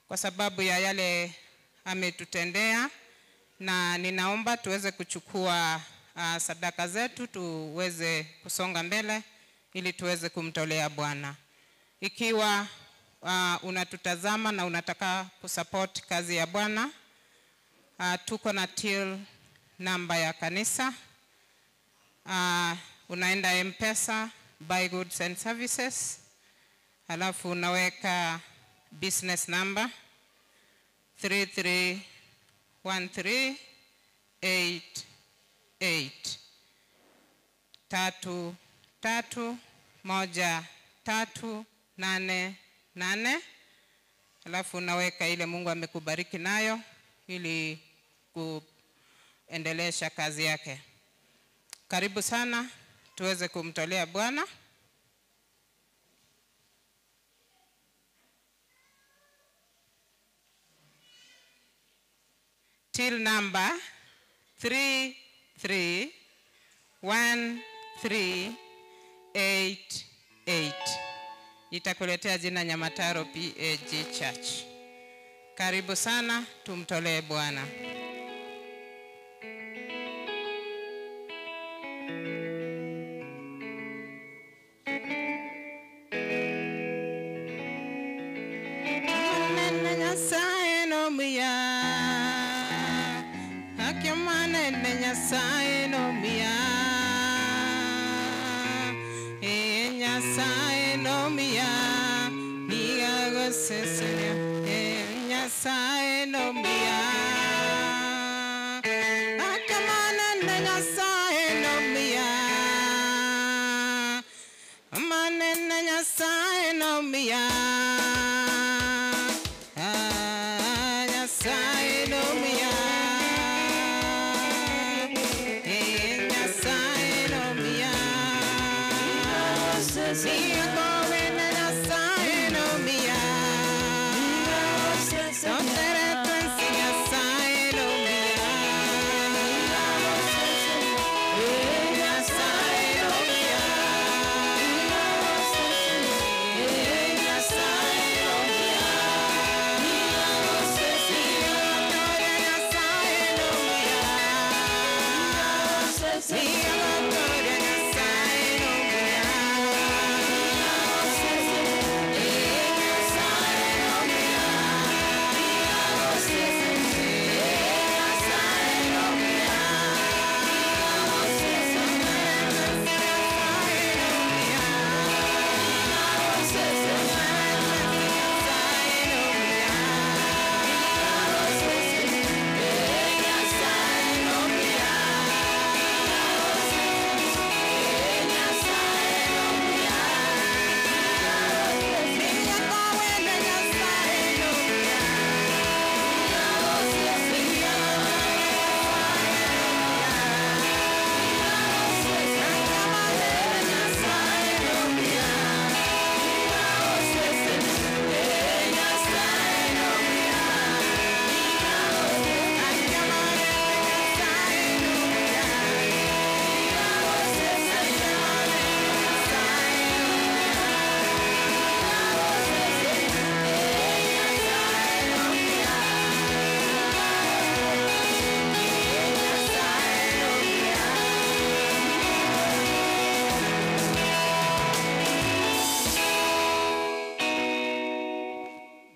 kwa sababu ya yale ametutendea, na ninaomba tuweze kuchukua sadaka zetu tuweze kusonga mbele ili tuweze kumtolea Bwana. Ikiwa unatutazama na unataka kusupport kazi ya Bwana, tuko na till namba ya kanisa. Unaenda M-Pesa, buy goods and services, halafu unaweka business number 331388, 331388, halafu unaweka ile Mungu amekubariki nayo ili kuendelesha kazi yake. Karibu sana tuweze kumtolea Bwana. Till number 331388 itakuletea jina Nyamataro PAG Church. Karibu sana tumtolee Bwana. Yeah.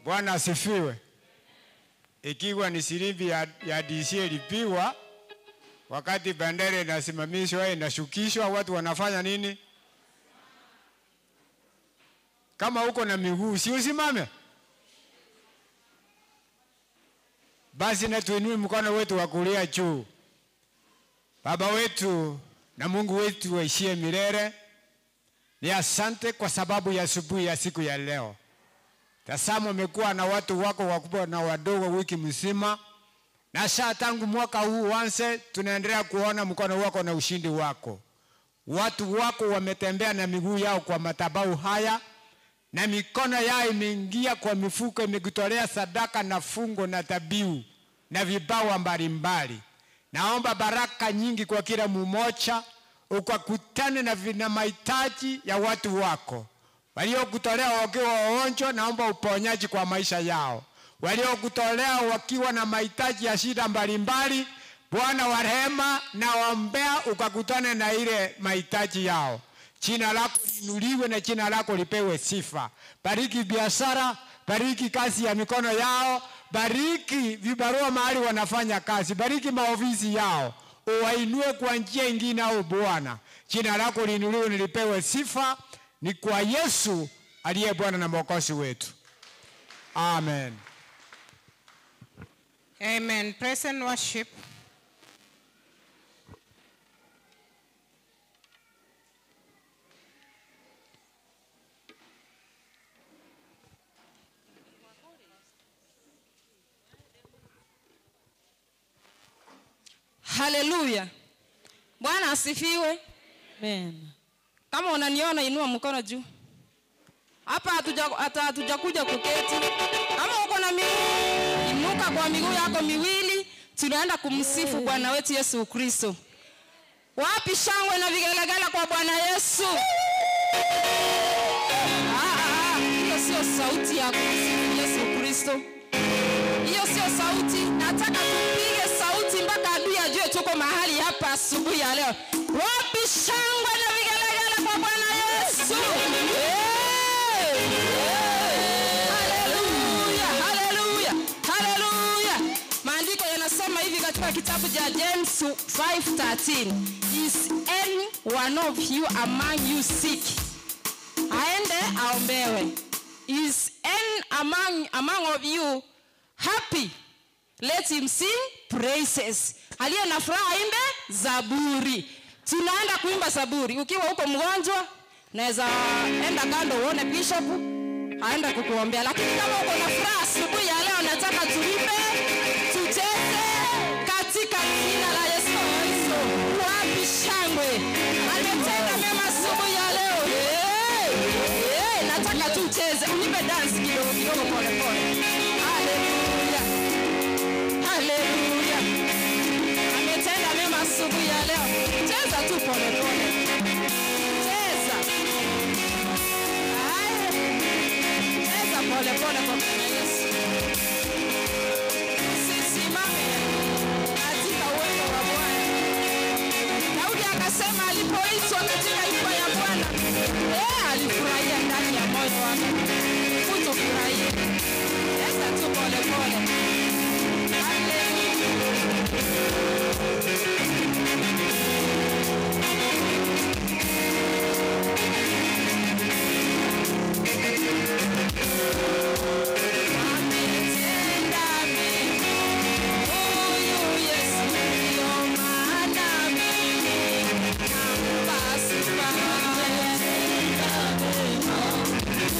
Bwana asifiwe. Ikiwa ni sirimbi ya DC ilipigwa, wakati bendera inasimamishwa inashukishwa, watu wanafanya nini? Kama uko na miguu, si usimame? Basi na tuinue mkono wetu wa kulia juu. Baba wetu na Mungu wetu waishie milele, ni asante kwa sababu ya asubuhi ya siku ya leo. Tazama umekuwa na watu wako wakubwa na wadogo wiki mzima, na sasa tangu mwaka huu uanze tunaendelea kuona mkono wako na ushindi wako. Watu wako wametembea na miguu yao kwa madhabahu haya, na mikono yao imeingia kwa mifuko, imekutolea sadaka na fungo na dhabihu na vibawa mbalimbali. Naomba baraka nyingi kwa kila mmoja, ukakutane na mahitaji ya watu wako. Waliokutolea wakiwa wagonjwa, naomba uponyaji kwa maisha yao. Waliokutolea wakiwa na mahitaji ya shida mbalimbali, Bwana wa rehema, naombea ukakutane na ile mahitaji yao. Jina lako liinuliwe na jina lako lipewe sifa. Bariki biashara, bariki kazi ya mikono yao, bariki vibarua mahali wanafanya kazi, bariki maofisi yao. Uwainue kwa njia ingine au Bwana. Jina lako liinuliwe na lipewe sifa. Ni kwa Yesu aliye Bwana na Mwokozi wetu. Amen. Amen. Praise and worship. Haleluya. Bwana asifiwe. Amen. Kama unaniona inua mkono juu. Hapa hatujakuja kuketi. Kama uko na miguu, inuka kwa miguu yako miwili, tunaenda kumsifu Bwana wetu Yesu Kristo. Wapi shangwe na vigelegele kwa Bwana Yesu? Hiyo sio sauti ya kumsifu Yesu Kristo. Hiyo sio sauti. Nataka tupige sauti mpaka adui ajue tuko mahali hapa asubuhi ya leo. Wapi shangwe na vigelegele kwa Bwana Yesu? Haleluya, haleluya, haleluya. Maandiko yanasema hivi katika kitabu cha James 5:13. Is any one of you among you sick? Aende aombewe. Is any among of you happy? Let him sing praises. Aliye na furaha imbe zaburi. Tunaenda kuimba zaburi. Ukiwa huko mgonjwa, naweza enda kando uone bishop aenda kukuombea. Lakini kama uko na furaha asubuhi ya leo, nataka tuimbe, tucheze katika jina la Yesu Kristo. Wapi shangwe? Ametenda mema asubuhi ya leo. Nataka tucheze. Unipe dance kidogo kidogo, pole pole. Haleluya. Haleluya. Ametenda mema asubuhi ya leo. Cheza tu pole pole. Cheza. Haya. Cheza pole pole kwa Bwana Yesu. Usisimame katika uwepo wa Bwana. Daudi akasema alipoitwa katika nyumba ya Bwana, alifurahia ndani ya moyo wake. Kutofurahia. Cheza tu pole pole. Ametenda mema huyu Yesu, ndio maana mimi nampa sifa. Ametenda mema huyu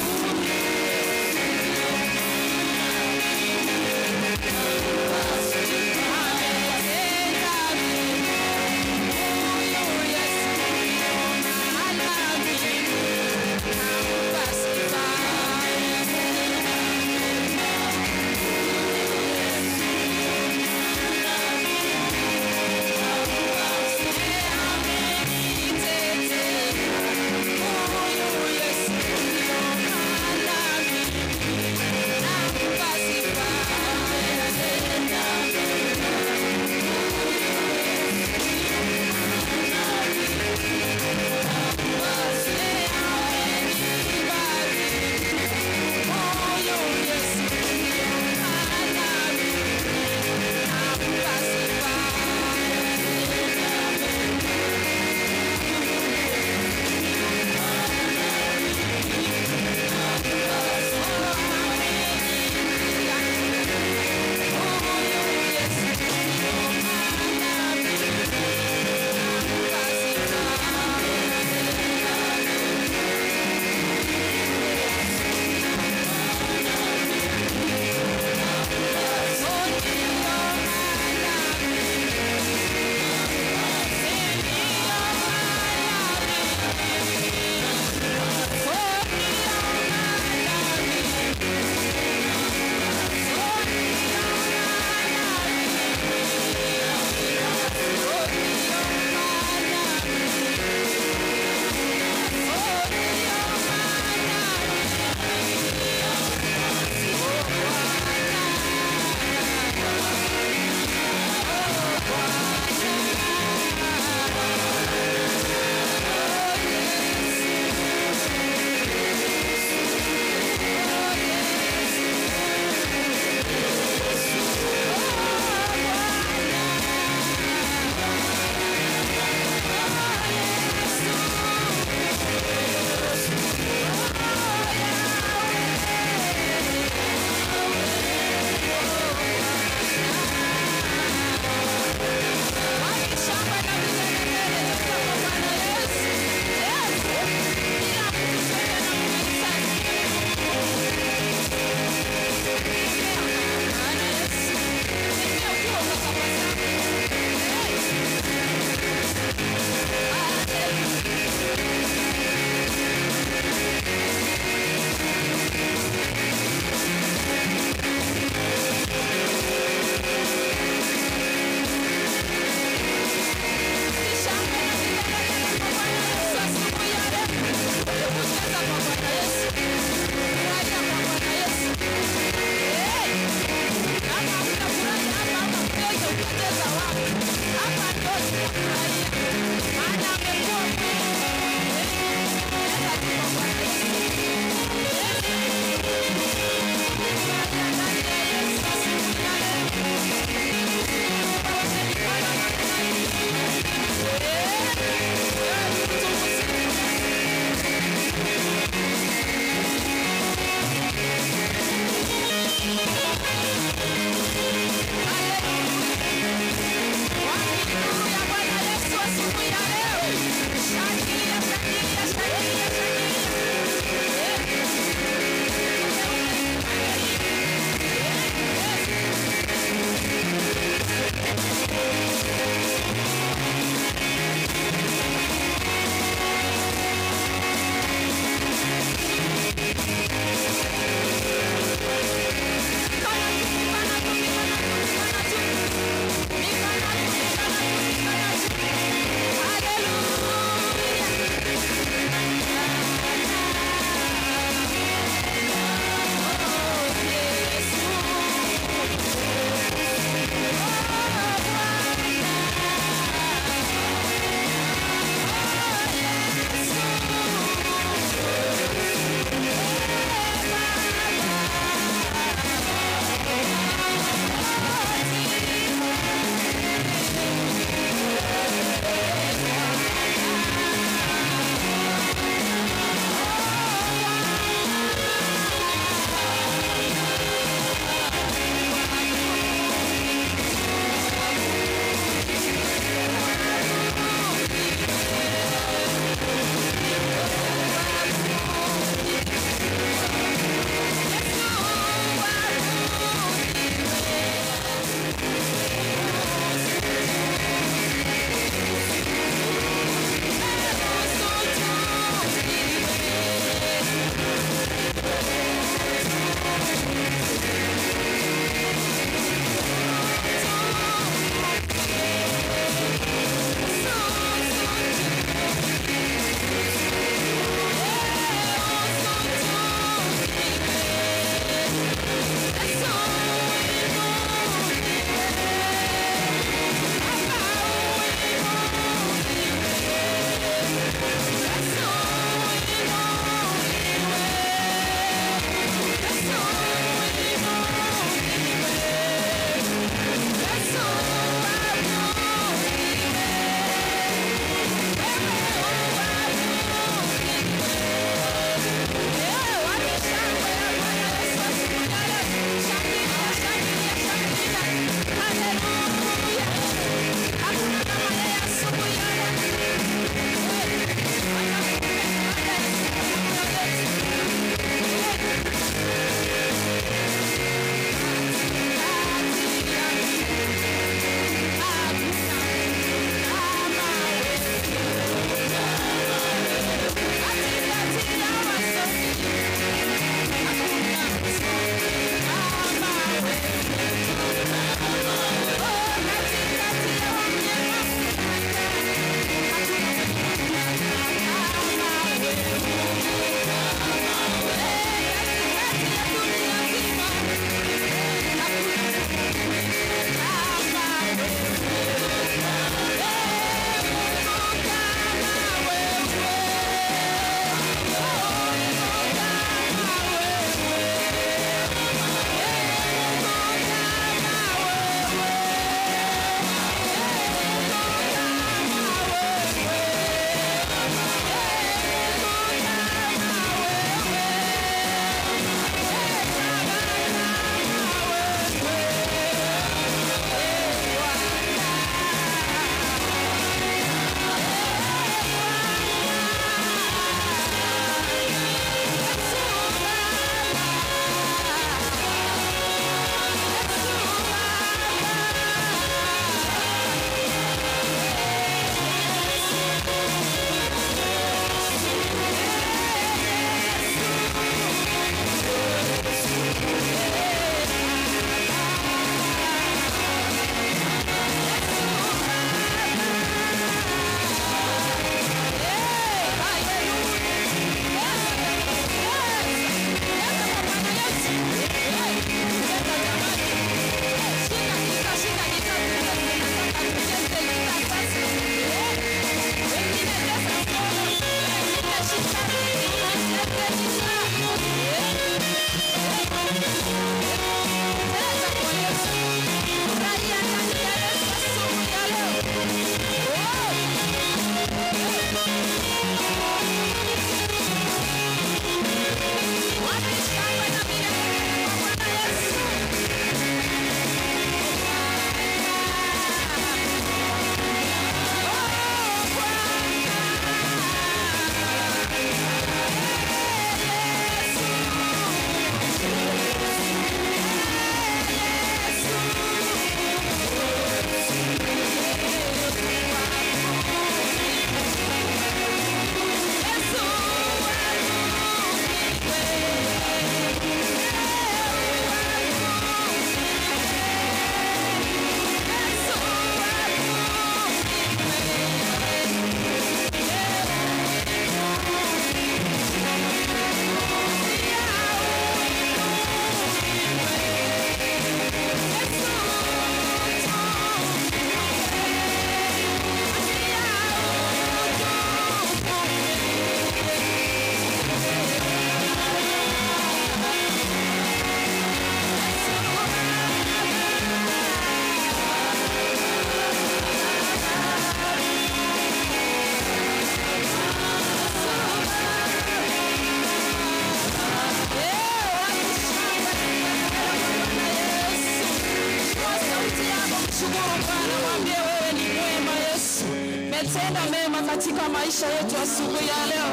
Umetenda mema katika maisha yetu asubuhi ya leo.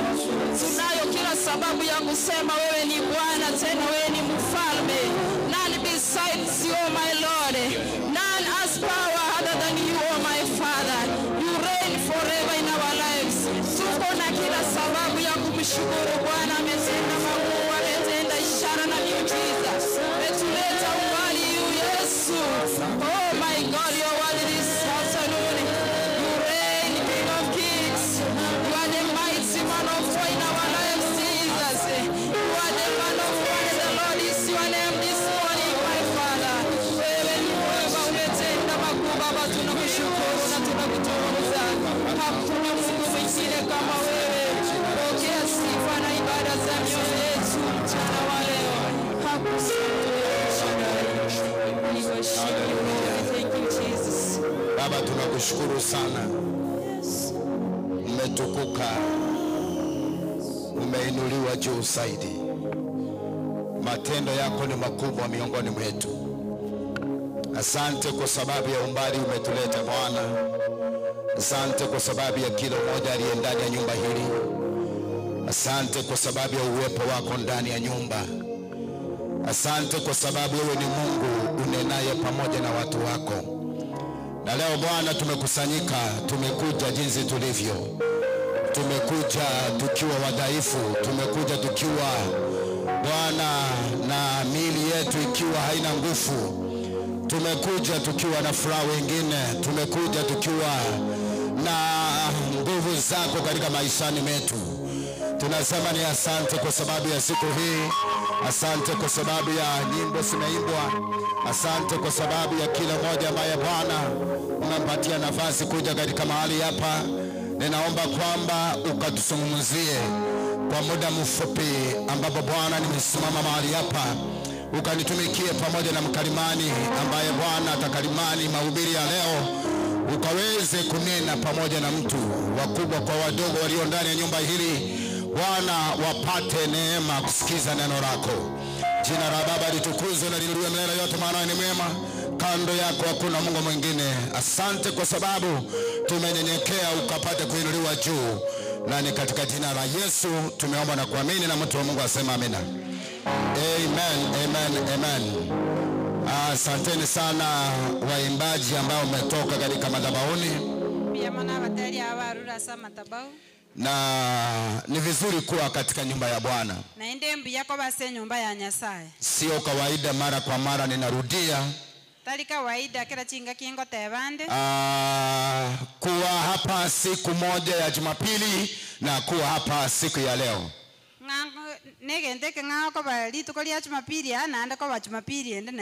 Tunayo kila sababu ya kusema wewe ni Bwana, tena wewe ni mfalme. None besides you, oh my Lord. None has power other than you, oh my Father. You reign forever in our lives. Tuko na kila sababu ya kumshukuru Bwana. Ametenda makubwa, ametenda ishara na miujiza. Ametuleta umbali Yesu. Oh my God, you are worthy this afternoon. You reign, King of Kings. You are the mighty man of war in our lives, Jesus. You are the man of war, and the Lord is your name this morning, my Father. Wewe ni mwema, umetenda makubwa Baba, tunakushukuru na tunakutukuza. Hakuna Mungu mwingine kama wewe. Pokea sifa na ibada za mioyo yetu mchana wa leo. Thank you, Jesus. Baba, tunakushukuru sana. Umetukuka, umeinuliwa juu zaidi. Matendo yako ni makubwa miongoni mwetu. Asante kwa sababu ya umbali umetuleta Bwana. Asante kwa sababu ya kila mmoja aliye ndani ya nyumba hili. Asante kwa sababu ya uwepo wako ndani ya nyumba. Asante kwa sababu wewe ni Mungu unenaye pamoja na watu wako. Na leo Bwana tumekusanyika, tumekuja jinsi tulivyo. Tumekuja tukiwa wadhaifu, tumekuja tukiwa Bwana na miili yetu ikiwa haina nguvu. Tumekuja tukiwa na furaha wengine, tumekuja tukiwa na nguvu zako katika maishani metu. Tunasema ni asante kwa sababu ya siku hii. Asante kwa sababu ya nyimbo zimeimbwa. Asante kwa sababu ya kila mmoja ambaye Bwana umempatia nafasi kuja katika mahali hapa. Ninaomba kwamba ukatuzungumzie kwa muda mfupi ambapo Bwana nimesimama mahali hapa, ukanitumikie pamoja na mkalimani ambaye Bwana atakalimani mahubiri ya leo, ukaweze kunena pamoja na mtu, wakubwa kwa wadogo walio ndani ya nyumba hili, Bwana wapate neema kusikiza neno lako. Jina la Baba litukuzwe na liinuliwe milele yote, maana ni mwema. Kando yako hakuna Mungu mwingine. Asante kwa sababu tumenyenyekea ukapate kuinuliwa juu. Na ni katika jina la Yesu tumeomba na kuamini, na mtu wa Mungu asema amina. Amen, amen, amen. Asanteni sana waimbaji ambao umetoka katika madhabahuni. Na ni vizuri kuwa katika nyumba ya Bwana. Sio kawaida mara kwa mara ninarudia. Kuwa hapa siku moja ya Jumapili na kuwa hapa siku ya leo.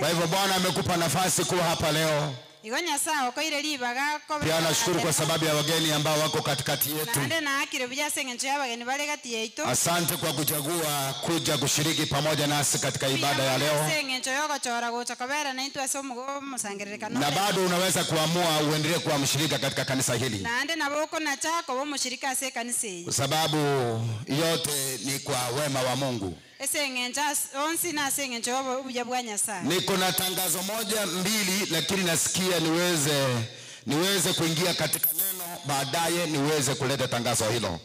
Kwa hivyo Bwana amekupa nafasi kuwa hapa leo. Pia nashukuru kwa sababu ya wageni ambao wako katikati yetu. Asante kwa kuchagua kuja kushiriki pamoja nasi katika ibada ya leo. Na bado unaweza kuamua uendelee kuwa mshirika katika kanisa hili, kwa sababu yote ni kwa wema wa Mungu. Niko na tangazo moja mbili, lakini nasikia niweze kuingia katika neno baadaye niweze kuleta tangazo hilo.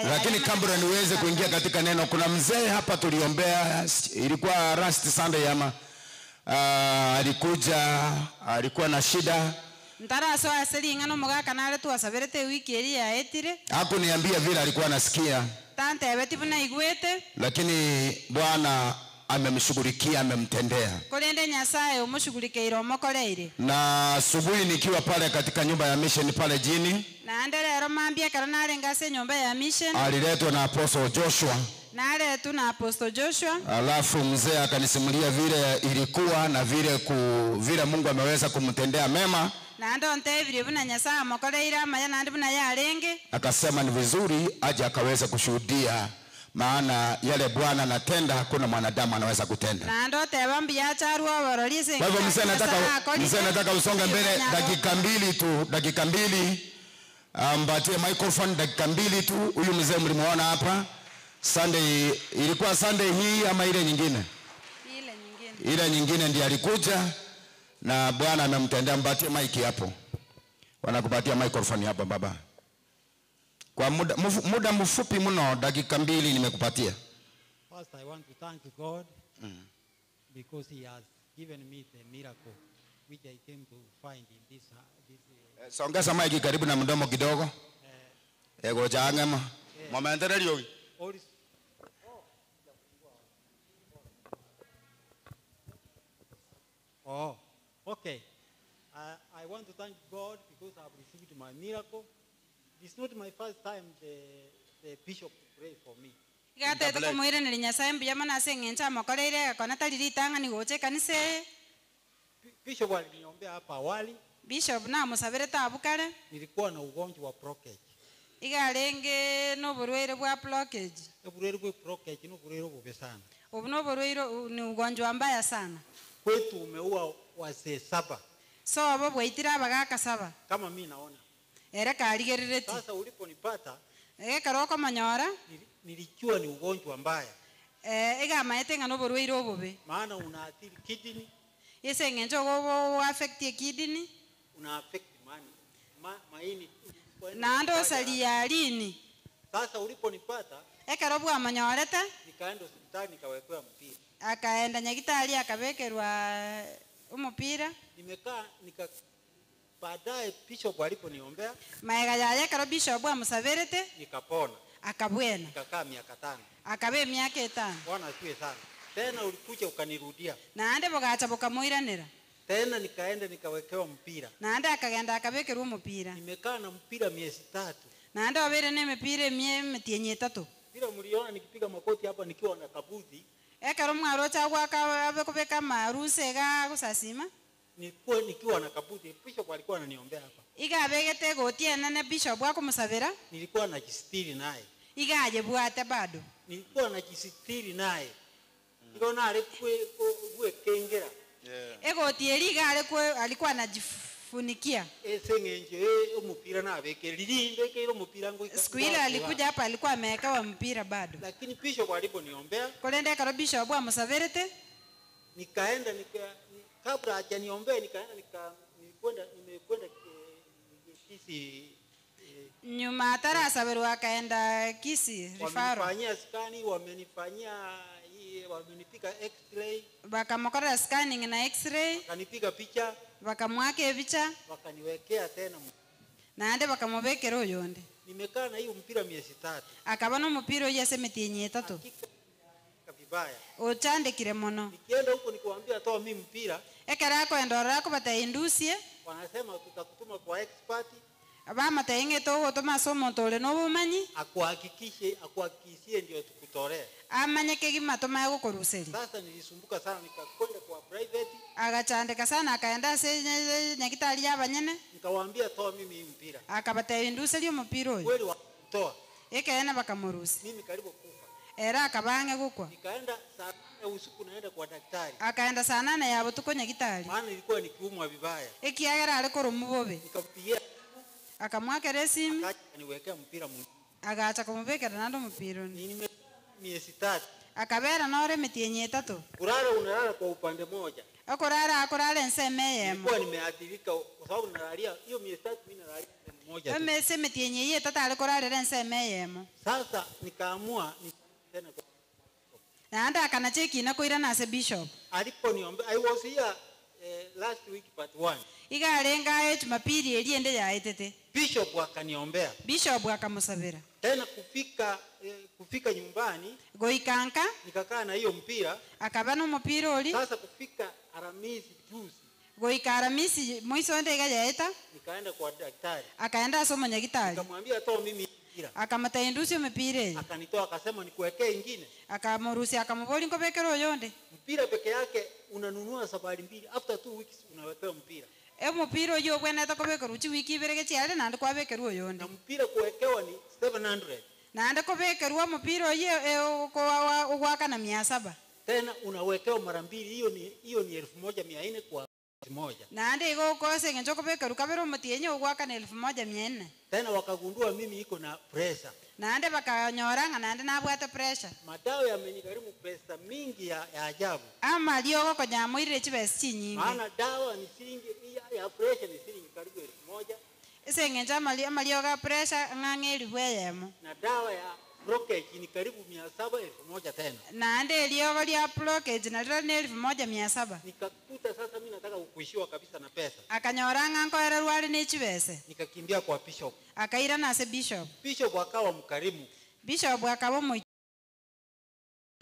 Lakini kabla niweze kuingia katika neno, kuna mzee hapa tuliombea, ilikuwa last Sunday ama alikuja, alikuwa na shida. Hakuniambia vile alikuwa anasikia, lakini Bwana amemshughulikia, amemtendea. Na asubuhi nikiwa pale katika nyumba ya mission pale jini, aliletwa na Apostle Joshua. Alafu mzee akanisimulia vile ilikuwa na vile vile Mungu ameweza kumtendea mema. Akasema ni vizuri aje akaweza kushuhudia, maana yale Bwana anatenda hakuna mwanadamu anaweza kutenda. Kwa hivyo mzee nataka usonge mbele dakika mbili tu, dakika mbili. Mpatie microphone dakika mbili tu. Huyu mzee mlimuona hapa Sunday, ilikuwa Sunday hii ama ile nyingine? Ile nyingine. Ile nyingine ndiye alikuja. Na Bwana amemtendea. Mpatie mic hapo. Wanakupatia microphone hapa baba. Kwa muda mfupi mno, dakika 2 nimekupatia. First, I want to thank God because he has given me the miracle which I came to find in this Songeza mic karibu na mdomo kidogo. Ego jangema. Momentarily. Oh, okay. I want to thank God because I've received my miracle. It's not my first time the bishop to pray for me. Gatete kumuiranĩria Nyasaye mbuya mono ase eng'encho amokoreire agakona tari ritang'ani gocha ekanisa eye. Bishop aliniombea hapa awali. Bishop namusabirete abwo kare. Nilikuwa na ugonjwa wa blockage. Iga arenge n'oborwaire bwa blockage. Oburwaire bwa blockage ni oburwaire obubi sana. Obu n'oborwaire ni ugonjwa mbaya sana. Kwetu umeua wazee 7. So obo bwaitire abagaka 7. Kama mimi naona. Ere karigerereti. Sasa uliponipata ekaroko manyora nilijua ni ugonjwa mbaya. Iga maete ng'a n'oborwaire obobe. Maana unaathiri kidney. Ese eng'encho obo affect kidney. Una affect mani maini. Na ndo salia lini. Sasa uliponipata ekero bwamanyorete nikaenda hospitali nikawekewa mpira. Akaenda nyagitari akabekerwa umupira. Nimekaa nika baadaye bishop aliponiombea maega yaye kero bishop amusabirete nikapona. Akabwena. Nikakaa miaka 5. Akabe miaka 5. Bwana asifiwe sana. Tena ulikuja ukanirudia. Na ande bogacha bokamuiranira. Tena nikaenda nikawekewa mpira. Na ande akagenda akabekerwa umupira. Nimekaa na mpira miezi 3. Na ande wabere ne mipira mienye 3. Bila mliona nikipiga makoti hapa nikiwa na kabuzi. Ekero mwarocha gwaka abekobeka maruse ga gusasima. Nilikuwa nikiwa na kabuzi, bishop alikuwa ananiombea hapa. Iga abegete gotiena na bishop bwakumusabira. Nilikuwa najistiri naye. Iga ajebwate bado. Nilikuwa najistiri naye. Nikaona alikuwa kengera. Egoti eriga alikuwa anajifunikia. Ese umupira na abeke lilinde ke umupira ngo. Siku ile alikuja hapa alikuwa ameweka mpira bado. Lakini bishop aliponiombea kolende karo bishop amusabirete nikaenda kabla hajaniombea nikaenda nimekwenda Kisii. Nyuma atarasaberwa akaenda Kisii referral. Wamenifanyia scan, wamenifanyia wamenipiga x-ray. Bakamukora scanning na x-ray. Wakanipiga picha. Bakamwake picha. Wakaniwekea tena. Na ande bakamubekera oyonde. Nimekaa na hiyo mpira miezi 3. Akabana mpira yase mitinyi 3. Vibaya. Ochandikire mono. Nikienda huko nikiwaambia toa mimi mpira. Ekera kwenda orako bataindusie. Wanasema tutakutuma kwa expert. Abama tainge to gotoma somo tole no bumanyi. Akuhakikishe, akuhakikishie ndio tukutolee. Amanye kegima toma gukuruseri. Sasa nilisumbuka sana nikakwenda kwa private. Agachandika sana akaenda se nyagitari yabanyene. Nikawaambia toa mimi mpira. Akabatainduseria mpira oyo. Kweli watoa. Ekaena bakamurusi. Mimi karibu kufa. Era akabange gukwa. Nikaenda saa 8 usiku naenda kwa daktari. Akaenda saa 8 ya butuko nyagitari. Maana nilikuwa nikiumwa vibaya. Ekiagera alikoro mubobe. Nikampigia akamwakera esimu. Akaniwekea mpira mwingine. Agacha kumubekera nando mpira. Nime miezi 3. Akabera nore mitienye 3. Kulala unalala kwa upande moja. Akorara akorara enseme yemo. Nilikuwa nimeathirika kwa sababu nalalia hiyo miezi 3 mimi nalalia moja. Emese mitienye ye tata alikorara enseme yemo. Sasa nikaamua tena kwa na anda akanacheki na koira na se bishop. Aliponiombea I was here last week but one. Iga arenga Jumapili eliende ya etete. Bishop akaniombea. Bishop akamusabira. Tena kufika nyumbani goikanka nikakaa na hiyo mpira. Akabana mpira oli. Sasa kufika Aramisi juzi. Goika Aramisi mwisonde iga yaeta. Nikaenda kwa daktari. Akaenda asoma nyagitari. Nikamwambia toa mimi mpira. Akamata indusi mpira. Akanitoa akasema nikuwekee ingine. Akamurusi akamuboli ngobekero yonde. Mpira peke yake unanunua safari 2 after 2 weeks unawekewa mpira. Mpira oyo bwena takobekerwa chiwiki ibere chiare nande kwabekerwa oyonde. Na mpira kuwekewa ni 700. Nande kobekerwa mpira oye ogwaka na 700. Tena unawekewa mara 2 hiyo ni 1400 kwa moja. Naende igo kose ngencho kubeka rukabero mutienye ogwaka na 1400. Tena wakagundua mimi iko na pressure. Naende bakanyoranga naende nabwate pressure. Madawa yamenigharimu pesa mingi ya ajabu. Ama liogo konyamuire chibesa chinyingi. Maana dawa ni shilingi ya pressure ni shilingi karibu 1000. Ese ngencho amalioga pressure ng'ang'e 1000. Na dawa ya blockage ni karibu 700 1000 tena. Naende liogo lya blockage na lyo ni 1700. Nikakuta sasa mimi nataka kuishiwa kabisa na pesa. Akanyoranga nkoera rwari ne chibese. Nikakimbia kwa bishop. Akaira na se bishop. Bishop akawa mkarimu. Bishop akawa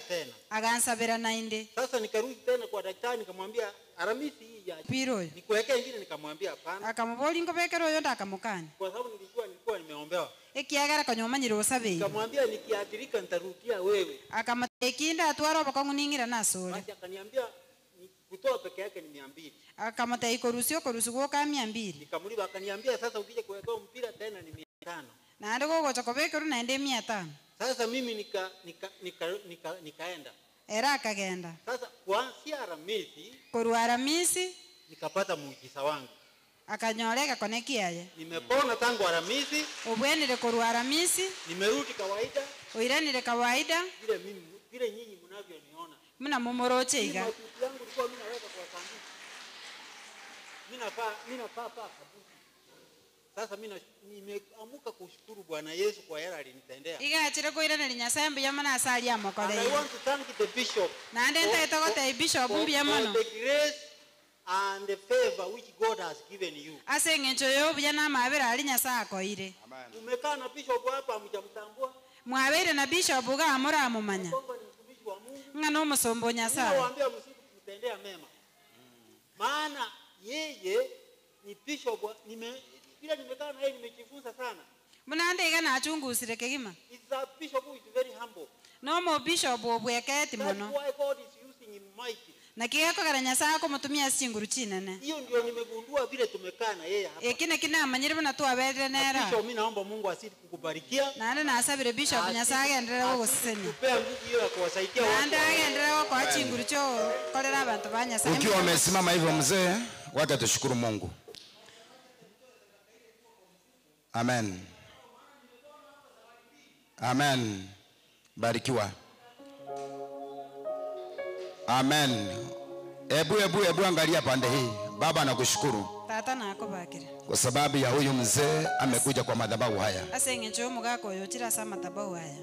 tena. Akansabira nainde. Sasa nikarudi tena kwa daktari nikamwambia Aramisi hii ya piro. Nikuwekea ingine nikamwambia hapana. Akamuboli ngobekero yo ndakamukani. Kwa sababu nilikuwa nimeombewa. Ekiagara kanyomanyira osabe. Nikamwambia nikiathirika nitarudia wewe. Akamtekinda atwara bakanguningira nasore. Basi akaniambia kutoa peke yake ni 200. Akamtei korusio korusugo ka 200. Nikamulipa akaniambia sasa ukija kuweka mpira tena ni 500. Na ndiko gocha naende 500. Sasa mimi nikaenda. Era akagenda. Sasa kuanzia Aramisi, korwa Aramisi nikapata muujiza wangu. Akanyoreka konekiaye. Nimepona tangu Aramisi. Obwenire korwa Aramisi. Nimerudi kawaida. Oiranire kawaida. Vile mimi vile nyinyi mnavyoniona. Mna mumoroche iga. Mimi yangu ilikuwa mimi naweka kwa sanduku. Mimi nafaa pa kabuti. Sasa mimi nimeamuka kushukuru Bwana Yesu kwa yale alinitendea. Iga achire koirana Nyasaye mbuya mana asali amokore. And I want to thank the bishop. Na ande ntaitogote bishop mbuya mono. For the grace and the favor which God has given you. Ase ngencho yo buya na mabera ali Nyasaye akoire. Amen. Umekaa na bishop hapa hamjamtambua. Mwabere na bishop uga amura amumanya. Ngano musombo Nyasaye. Ninawaambia msiku kumtendea mema. Maana yeye ni bishop bila nimekaa na yeye nimejifunza sana. Munande iga nachungusire kegima. It's a bishop who is very humble. No mo bishop obweketi mono. That's why God is using him mighty. Na kigekogera Nyasaye akomutumia chinguru chinene. Hiyo ndio nimegundua vile tumekaa na yeye hapa. Ekine kinamanyire buna twaberire nera. Bishop mimi naomba Mungu azidi kukubarikia. Nande nasabire bishop Nyasaye agenderere gugusesenia. Kupea nguvu hiyo ya kuwasaidia watu. Nande agenderere gokoa chinguru cho korera abantu ba Nyasaye. Ukiwa umesimama hivyo mzee, wacha tushukuru Mungu. Amen. Amen. Barikiwa. Amen. Ebu angalia pande hii. Baba nakushukuru. Tata nakubakira. Kwa sababu ya huyu mzee amekuja kwa madhabahu haya. Ase ngencho mugako yochira sa madhabahu haya.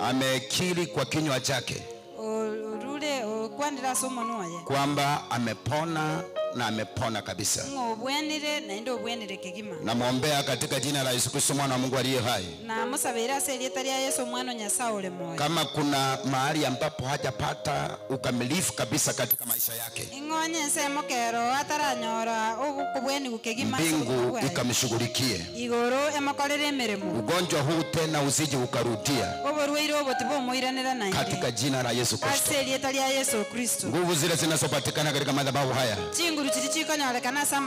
Amekiri kwa kinywa chake. Urule okwandira somo noye. Kwamba amepona na amepona kabisa. Ngobwenire na ndo obwenire kegima. Namuombea katika jina la Yesu Kristo mwana wa Mungu aliye hai. Na musabira ase lieta lya Yesu mwana Nyasaye ule moyo. Kama kuna mahali ambapo hajapata ukamilifu kabisa katika maisha yake. Ingonye nsemo kero ataranyora ogukobweni gukegima. Mbingu ikamshughulikie. Igoro emakorere emirimo. Ugonjwa huu tena usije ukarudia. Oborwaire obotibo moiranera na katika jina la Yesu Kristo. Ase lieta lya Yesu Kristo. Nguvu zile zinazopatikana katika madhabahu haya. Chinguru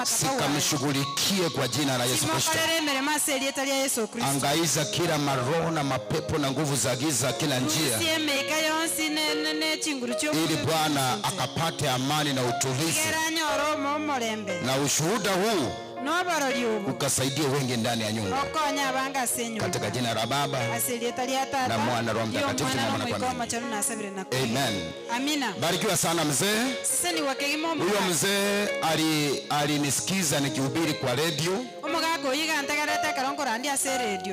sikamshughulikie kwa jina la Yesu Kristo. Angaiza kila maroho na mapepo na nguvu za giza kila njia, ili Bwana akapate amani na utulivu, na ushuhuda huu ukasaidie wengi ndani ya nyumba, katika jina la Baba na Mwana Roho Mtakatifu. Amen. Amina. Barikiwa sana mzee. Huyo mzee alinisikiza nikihubiri kwa radio.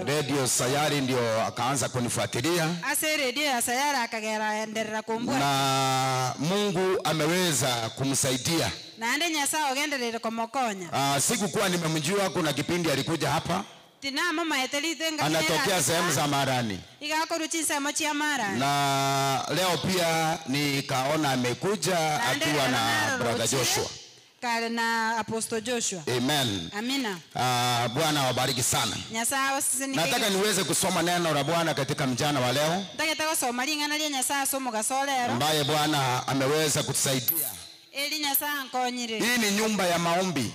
Radio Sayari ndio akaanza kunifuatilia. Na Mungu ameweza kumsaidia. Sikukuwa nimemjua, kuna kipindi alikuja hapa. Anatokea sehemu za Marani. Na leo pia nikaona amekuja akiwa na brother Joshua. Na Apostle Joshua. Amen. Amina. Bwana wabariki sana. Nataka niweze kusoma neno la Bwana katika mjana wa leo, ambaye Bwana ameweza kutusaidia. Hii ni nyumba ya maombi.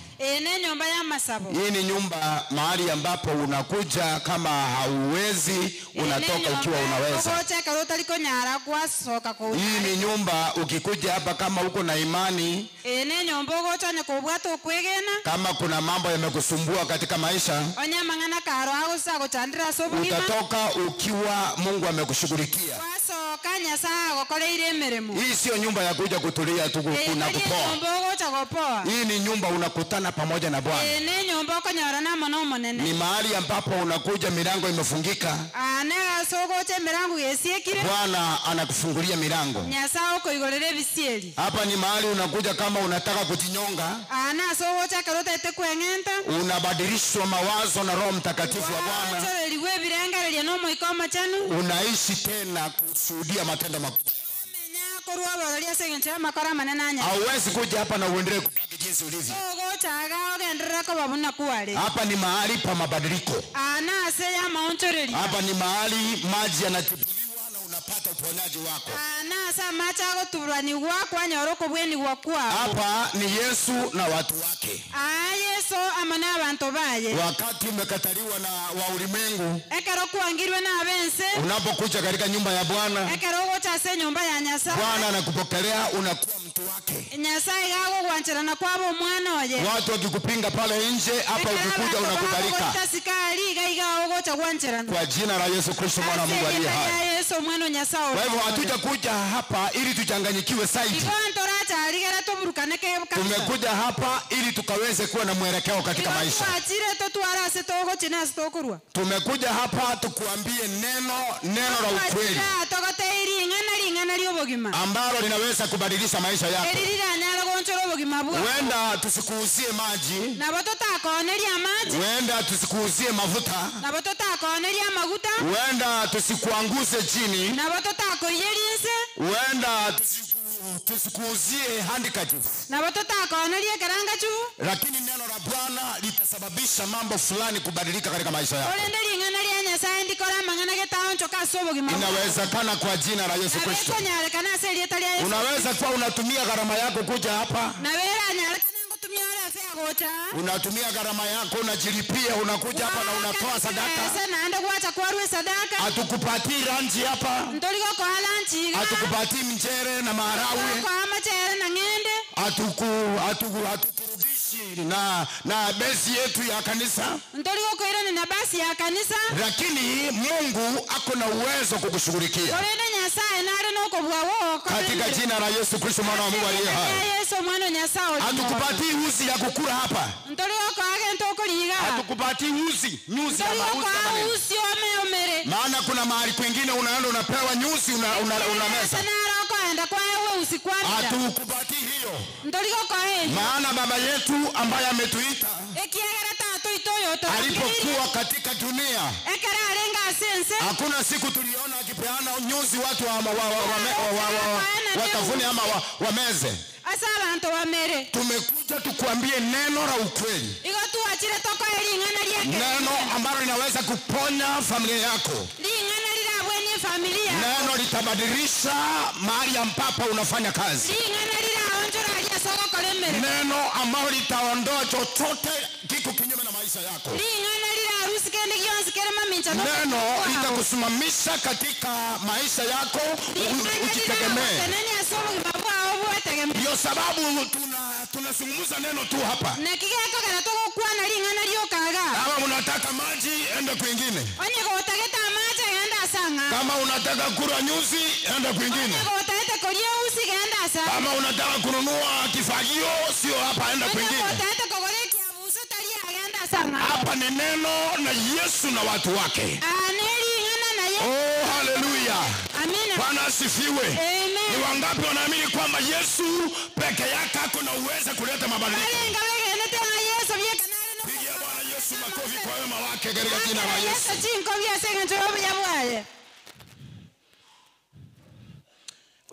Hii ni nyumba mahali ambapo unakuja kama hauwezi, unatoka ukiwa unaweza. Hii ni nyumba ukikuja hapa kama uko na imani, kama kuna mambo yamekusumbua katika maisha, utatoka ukiwa Mungu amekushughulikia. Hii sio nyumba ya kuja kutulia tu na kupoa. Hii ni nyumba unakutana pamoja na Bwana. Ni mahali ambapo unakuja milango imefungika, Bwana anakufungulia milango. Hapa ni mahali unakuja kama unataka kujinyonga, unabadilishwa mawazo na Roho Mtakatifu wa Bwana. Unaishi tena kushuhudia matendo makubwa. Hauwezi kuja hapa na uendelee kubaki jinsi ulivyo. Hapa ni mahali pa mabadiliko. Hapa ni mahali maji yanatibuliwa na unapata uponyaji wako. Hapa ni Yesu na watu wake. Wakati umekataliwa na wa ulimwengu, unapokuja katika nyumba ya Bwana, Bwana anakupokelea, unakuwa mtu wake. Watu wakikupinga pale nje, hapa ukikuja unakubalika. Kwa jina la Yesu Kristo mwana wa Mungu aliye hai. Kwa hivyo hatujakuja hapa ili tuchanganyikiwe zaidi. Tumekuja hapa ili tukaweze kuwa na mwelekeo katika maisha. Tumekuja hapa tukuambie neno la ukweli ambalo linaweza kubadilisha maisha yako. Wenda tusikuuzie maji, wenda tusikuuzie mafuta, wenda tusikuanguse chini, wenda tusikuuzie handkerchief, lakini neno la Bwana litasababisha mambo fulani kubadilika katika maisha yako. Inawezekana kwa jina la Yesu Kristo. Unaweza kuwa unatumia gharama yako kuja hapa, unatumia gharama yako, unajilipia, unakuja hapa na unatoa sadaka. Hatukupatii ranchi hapa, hatukupatii mchere na maharagwe, hatukurudishi na besi yetu ya kanisa. Lakini Mungu ako na uwezo kukushughulikia katika jina la Yesu Kristo mwana wa Mungu aliye hai. Hatukupatii uzi ya kukula hapa, hatukupatii uzi, nyuzi ama uzi, maana kuna mahali kwingine unaenda unapewa nyuzi unameza. Hatukupatii hiyo, maana baba yetu ambaye ametuita alipokuwa katika dunia, hakuna siku tuliona akipeana nyuzi watu watafune ama wameze. Tumekuja tukuambie neno la ukweli, neno ambalo linaweza kuponya familia yako, neno litabadilisha mahali ambapo unafanya kazi, neno ambalo litaondoa chochote kiko kinyume na maisha yako, neno litakusimamisha katika maisha yako ujitegemee. Ndio sababu tunazungumza neno tu hapa. Kama unataka maji, enda kwingine. Kama unataka kula nyuzi, enda kwingine. Kama unataka kununua kifagio, sio hapa, enda kwingine. Hapa ni neno na Yesu na watu wake. Oh, haleluya. Bwana asifiwe. Ni wangapi wanaamini kwamba Yesu peke yake ako na uwezo kuleta mabadiliko? Pigia Bwana Yesu makofi kwa wema wake katika jina la Yesu.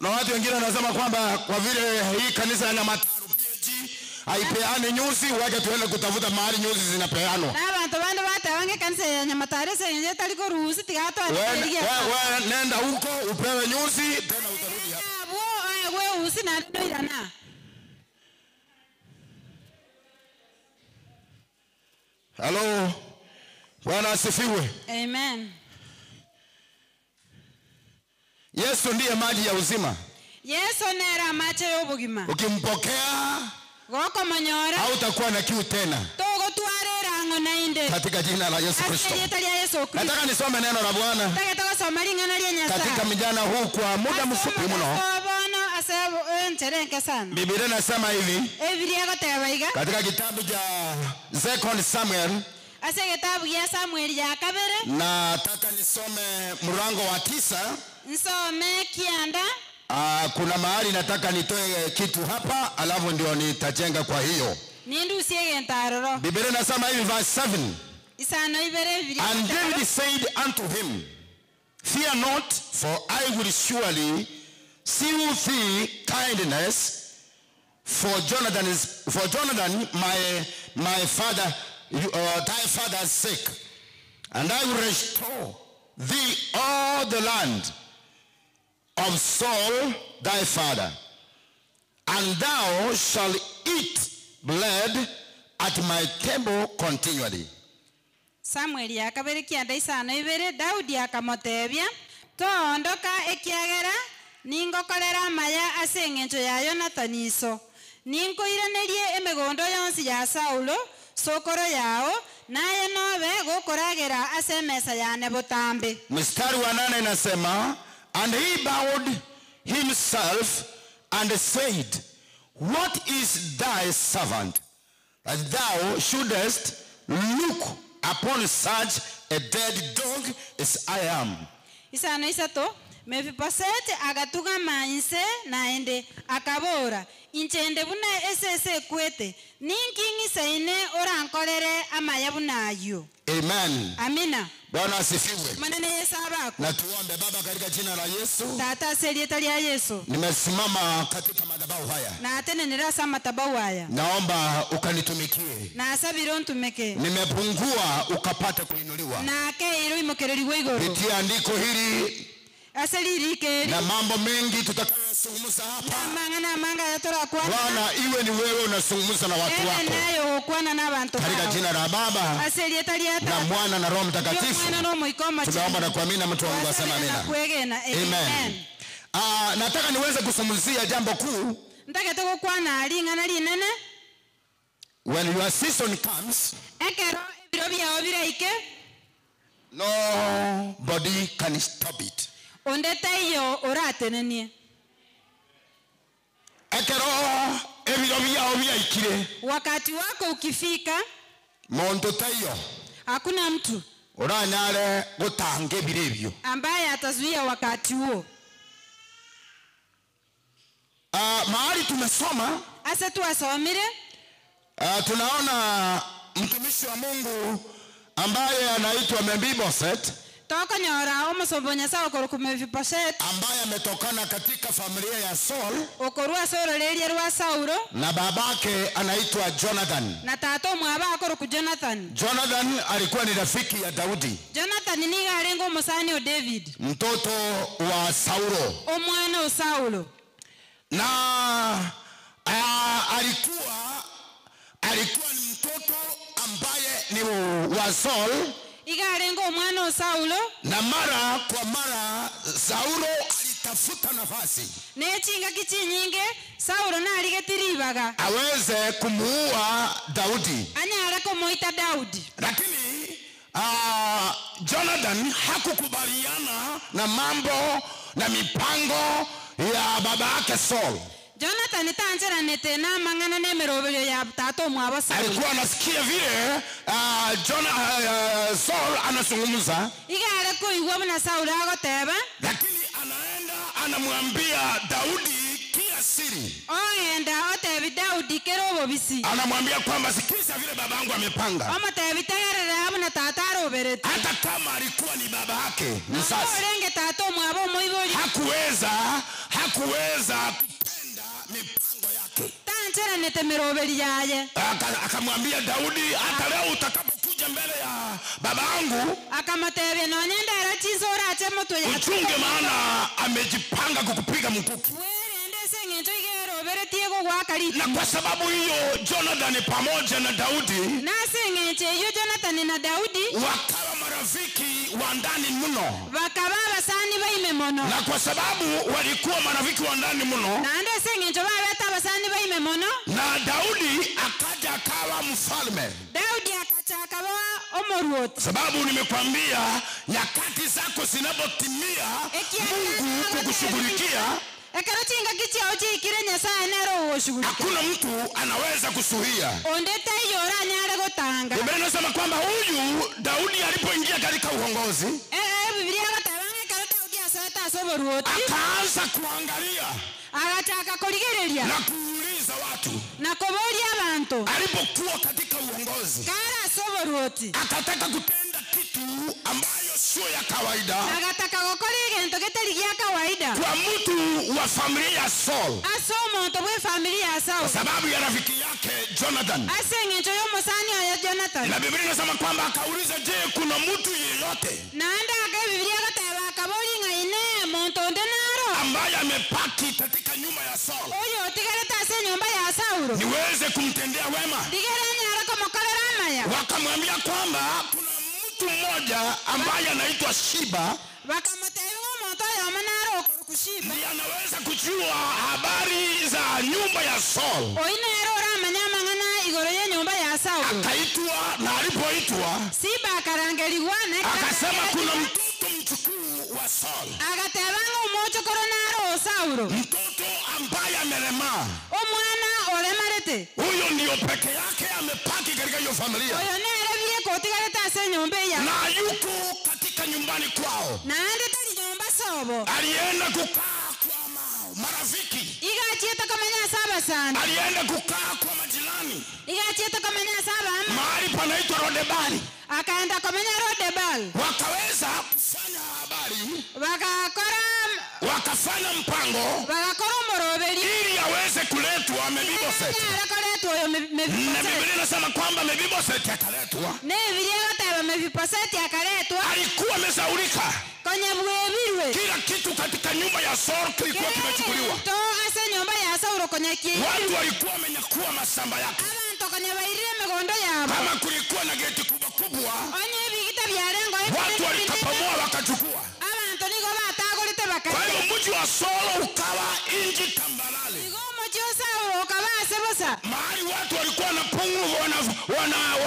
Na watu wengine wanasema kwamba kwa vile hii kanisa ya Nyamataru PG haipeani nyuzi, waje tuende kutafuta mahali nyuzi zinapeanwa. Wewe nenda huko upewe nyuzi tena utarudi hapa. Halo. Bwana asifiwe. Amen. Yesu ndiye maji ya uzima. Yesu nera mache y'obugima. Ukimpokea goko manyora hautakuwa na kiu tena. Togotwarera ng'ona inde. Katika jina la Yesu Kristo. Nataka nisome neno la Bwana. Katika mjana huu kwa muda mfupi mno. Biblia inasema hivi. Katika kitabu cha 2 Samuel. Kitabu ya Samuel ya kabere. Nataka nisome mlango wa 9. Nisome kianda. Kuna mahali nataka nitoe kitu hapa alafu ndio nitajenga kwa hiyo. Biblia inasema hivi verse 7. And David said unto him, Fear not, for I will surely see thee kindness for Jonathan my father, thy father's sake, and I will restore thee all the land of Saul thy father, and thou shalt eat bread at my table continually. Samuel yakabere kianda isano ibere Daudi akamotebia toondoka ekiagera ningokorera amaya ase eng'encho ya Yonathani iso ninkoiranerie emegondo yonsi ya Saulo sokoro yao naye nobe gokoragera ase emesa yane botambe. Mstari wa 8 inasema, and he bowed himself and said, What is thy servant, that thou shouldest look upon such a dead dog as I am? Isano isato Mefiboseti agatugama inse naende akabora inchende buna esese kwete ninking'isaine orankorere amaya bunayo. Amen. Amina. Bwana asifiwe. Manene Yesu abako. Na tuombe. Baba, katika jina la Yesu. Tata selieta lya Yesu. Nimesimama katika madhabahu haya. Na atenenera sa madhabahu haya. Naomba ukanitumikie. Na asabiro ntumeke. Nimepungua ukapate kuinuliwa. Na keiro imokereriwe igoro. Pitia andiko hili na mambo mengi tutakayozungumza hapa. Bwana, iwe ni wewe unazungumza na watu wako. Katika jina la Baba na Mwana na Roho Mtakatifu tunaomba na kuamini, na mtu wa Mungu asema amina. Amen. Nataka niweze kuzungumzia jambo kuu. When your season comes, nobody can stop it. Ondetaiyo oratenenie. Ekero ebiro byao byaikire. Wakati wako ukifika, muntu taiyo. Hakuna mtu oranyare gutanga ebiro ebyo ambaye atazuia wakati huo. Mahali tumesoma, asa tuasomire, tunaona mtumishi wa Mungu ambaye anaitwa Mefiboseti tokonyora omusombo Nyasaye okoroku Mefiboseti ambaye ametokana katika familia ya Saul okorwa sororeria rwa Saulo na babake anaitwa Jonathan na tata omwaba akoroku Jonathan. Jonathan alikuwa ni rafiki ya Daudi. Jonathan ni garengo omusani o David, mtoto wa Saulo, omwana o Saulo, na alikuwa ni mtoto ambaye ni wa Saul. Igarengo omwana o Saulo, na mara kwa mara Saulo alitafuta nafasi nechinga kichinyinge Saulo narigetiribaga aweze kumuua Daudi, anyara kumuita Daudi, lakini Jonathan hakukubaliana na mambo na mipango ya baba yake Saul. Jonathan tanjeranete na mang'ana nemerobelio ya tata omwabo Saul. Alikuwa anasikia vile Saul anazungumza, igare kuigwa na Saul agoteba, lakini anaenda anamwambia Daudi kila siri. Oenda otebi Daudi kero obobisi, anamwambia kwamba sikiza vile babangu amepanga, omotebi tegerera na tata aroberete. Hata kama alikuwa ni baba yake mzazi, orenge tata omwabo omoibori, hakuweza kupenda mipango yake. Tanjeranete mirobeli yaye. Akamwambia Daudi, hata leo utakapokuja mbele ya babangu, akamotebia nonyenda arachizora ache mutwe ya uchunge, maana amejipanga kukupiga mkuki. Werende seng'encho igeroberetie Na kwa sababu hiyo Jonathan pamoja na Daudi Jonathan na Daudi wakawa marafiki wa ndani mno. Na kwa sababu walikuwa marafiki wa ndani mno, na Daudi akaja akawa mfalme. Daudi akachakawa omoruoti. Sababu nimekwambia nyakati zako zinapotimia Mungu kukushughulikia, hakuna mtu anaweza kusuhia. Biblia inasema kwamba huyu Daudi alipoingia katika uongozi, akaanza kuangalia na kuuliza watu. Alipokuwa katika uongozi, akataka kutenda kitu ambayo sio ya kawaida kwa mtu wa familia ya Saul, kwa sababu ya rafiki yake Jonathan. Na Biblia inasema kwamba akauliza, je, kuna mtu yeyote ambaye amepaki katika nyumba ya Saul niweze kumtendea wema? Wakamwambia kwamba kuna mtu mmoja ambaye anaitwa Shiba, ndiye anaweza kujua habari za nyumba ya Saul. Akaitwa, na alipoitwa akasema kuna mtoto mjukuu wa Saul, mtoto ambaye amelemaa. Huyo ndio peke yake amepaki katika hiyo familia, na yuko katika nyumbani kwao. Alienda kukaa kwa marafiki, alienda kukaa kwa majirani, mahali panaitwa Rodebali. Wakaweza kufanya habari, wakafanya mpango ili aweze kuletwa Mefiboseti. Na Biblia inasema kwamba Mefiboseti akaletwa. Alikuwa amesaulika. Kila kitu katika nyumba ya Saul kilikuwa kimechukuliwa. Watu walikuwa wamenyakua mashamba yake. Kama kulikuwa na geti kubwa kubwa, watu walikapamoa wakachukua. Kwa hiyo mji wa Saul ukawa nchi tambarare, mahali watu walikuwa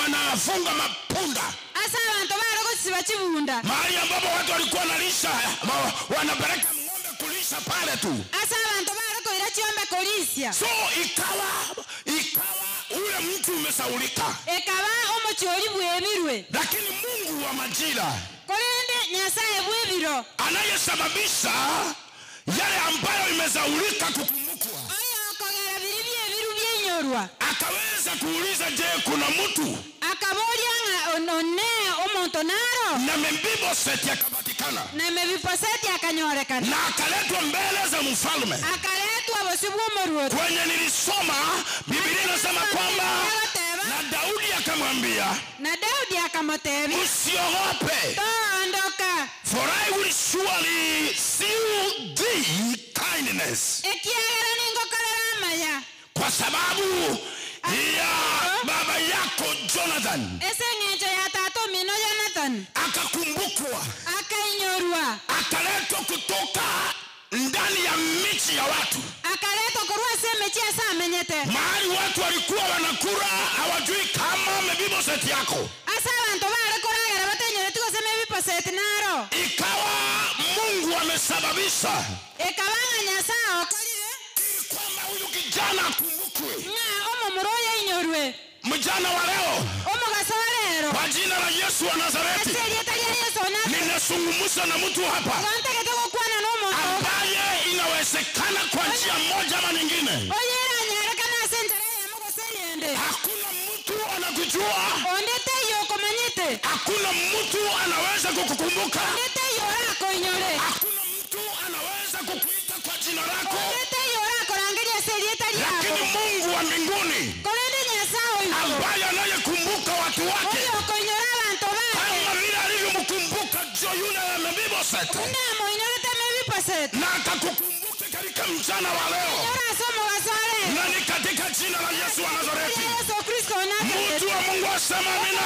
wanafunga mapunda, mahali ambapo watu walikuwa wanalisha, wanapeleka ng'ombe kulisha pale tu. So ikawa ule mtu umesaulika. Lakini Mungu wa majira anayesababisha yale ambayo imesaulika kukumbukwa, akaweza kuuliza, je, kuna mtu? Na Mefiboseti akapatikana, na akaletwa mbele za mfalme. Kwenye nilisoma Biblia inasema kwamba na Daudi akamwambia, usiogope, for I will surely see thee kindness, kwa sababu ya baba yako Jonathan. Akakumbukwa, akaletwa kutoka ndani ya michi ya watu, mahali watu walikuwa wanakula hawajui kama Mefiboseti yako. Ikawa Mungu amesababisha kwamba huyu kijana akumbukwe. Mjana wa leo, kwa jina la Yesu wa Nazareti, ninazungumza na mtu hapa ambaye inawezekana kwa njia moja ama nyingine, hakuna mtu anakujua, hakuna mtu anaweza kukukumbuka, hakuna mtu anaweza kukuita kwa jina lako, lakini Mungu wa mbinguni ambaye anayekumbuka watu wake kama vile alivyomkumbuka yule Mefiboseti, na akakukumbuka katika mchana wa leo. Na ni katika jina la Yesu wa Nazareti. Yesu Kristo wa Nazareti. Mtu wa Mungu asema amina.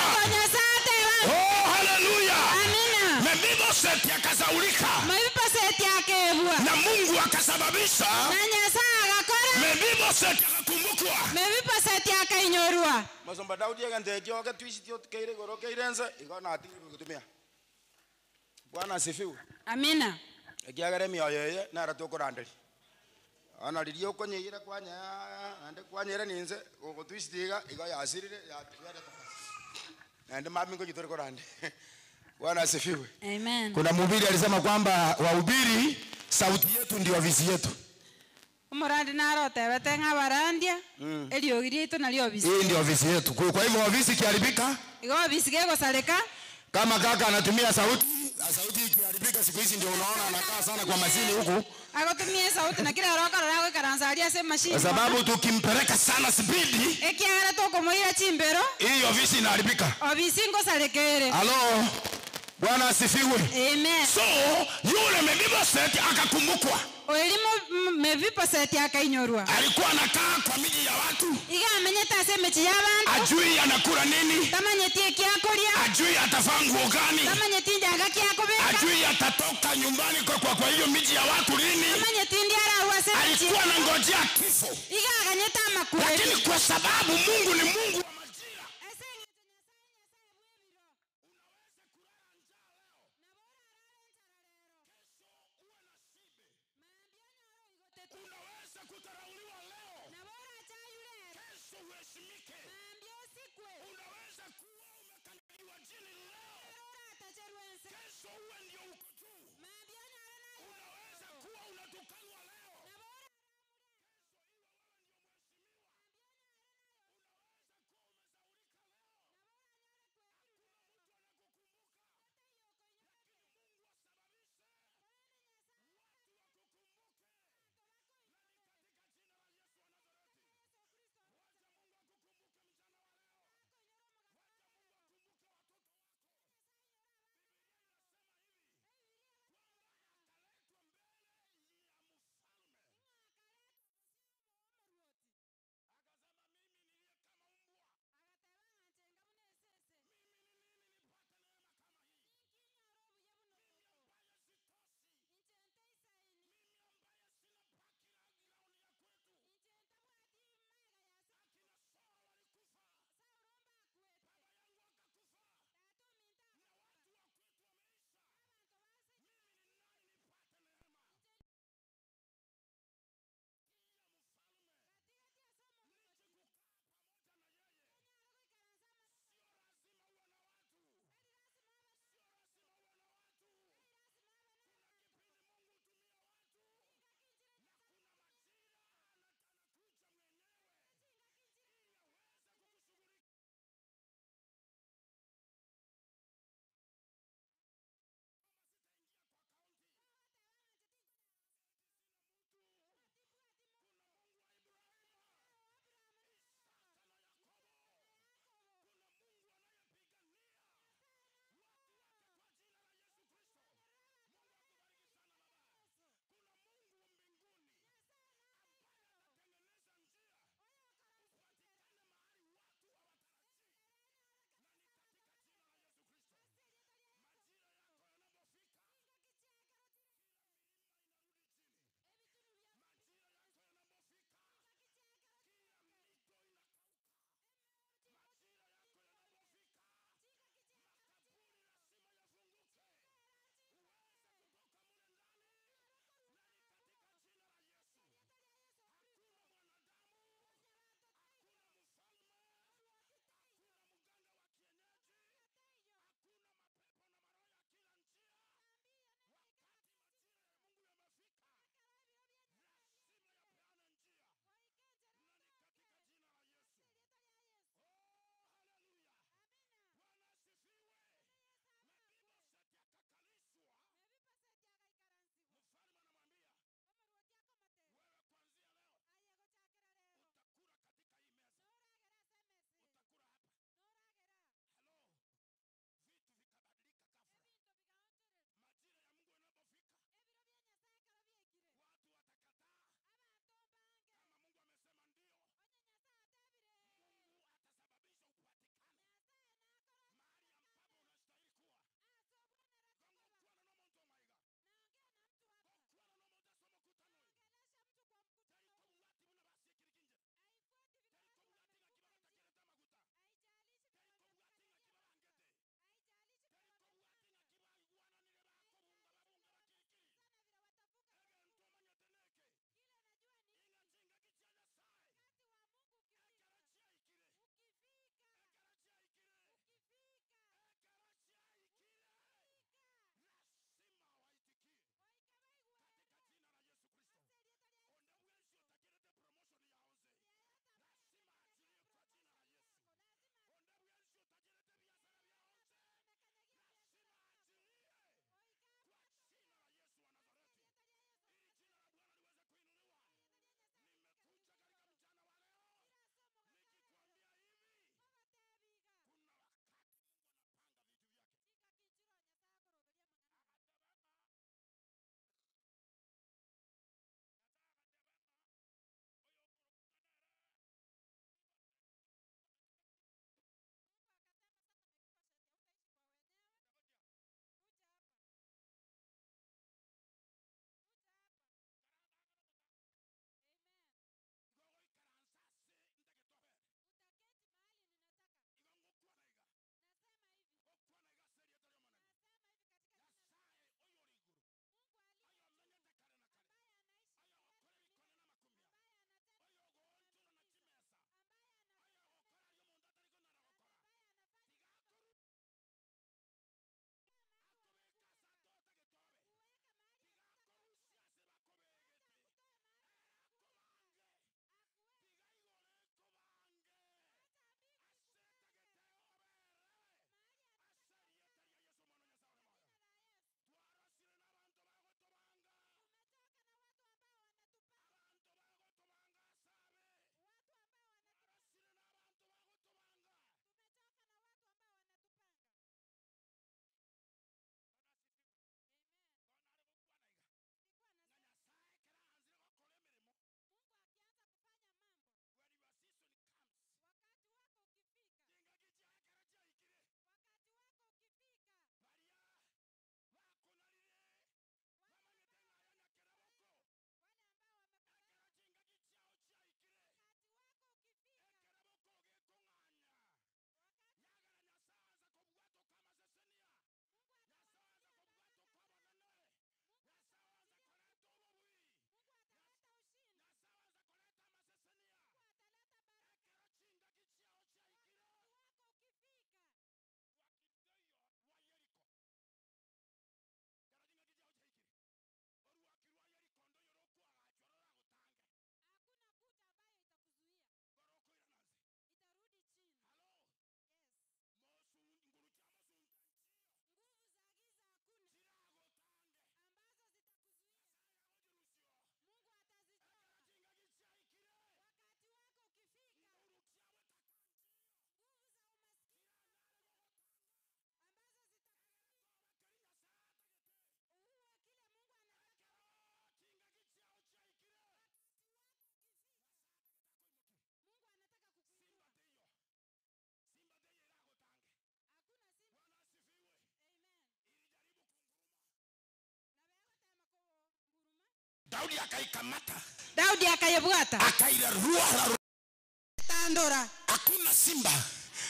Oh, haleluya. Amina. Mefiboseti akasaulika. Mefiboseti akebwa. Na Mungu akasababisha. Na Nyasaye agakora. Mefiboseti akakumbukwa. Mefiboseti akainyorwa. Masomba Daudi akantejo akatwishitio keire goro keirenze igona atiri kutumia. Bwana asifiwe. Amina. Ekiagere mioyo eye nara tukuranderi. Ona ririo konyira kwanya ande kwanyera ninze gugutwishitiga igo yasirire yatwere. Nande mami ngojitori korande. Bwana asifiwe. Amen. Kuna mhubiri alisema kwamba wahubiri sauti yetu ndio ofisi yetu. Umurandi narotebete ng'abarandia eriogi rietu nario ofisi. Hii ndio ofisi yetu. Kwa hivyo ofisi ikiharibika, igo ofisi gegosareka. Kama kaka anatumia sauti, sauti ikiharibika siku hizi ndio unaona anakaa sana kwa mashini huku. Agotumia sauti na kila roka rako ikaranzaria ase mashini. Kwa sababu tukimpeleka sana spidi, ekiagera tukomoira chimbero, hii ofisi inaharibika. Ofisi ngosarekere. Halo. Bwana asifiwe. Amen. So yule Mefiboseti akakumbukwa. Elimu Mefiboseti akainyorwa. Alikuwa anakaa kwa miji ya watu. Iga amenyete ase mechi ya bantu. Ajui anakula nini. Tamanyeti kiakoria. Ajui atavaa nguo gani. Tamanyeti njaga kiakobeka. Ajui atatoka nyumbani kwa hiyo miji ya watu lini. Tamanyeti ndiara ase mechi. Alikuwa anangojea kifo. Iga aganyeta makure. Lakini kwa sababu Mungu ni Mungu. Daudi akaikamata. Daudi akayebwata. Akairarua tandora. Hakuna simba.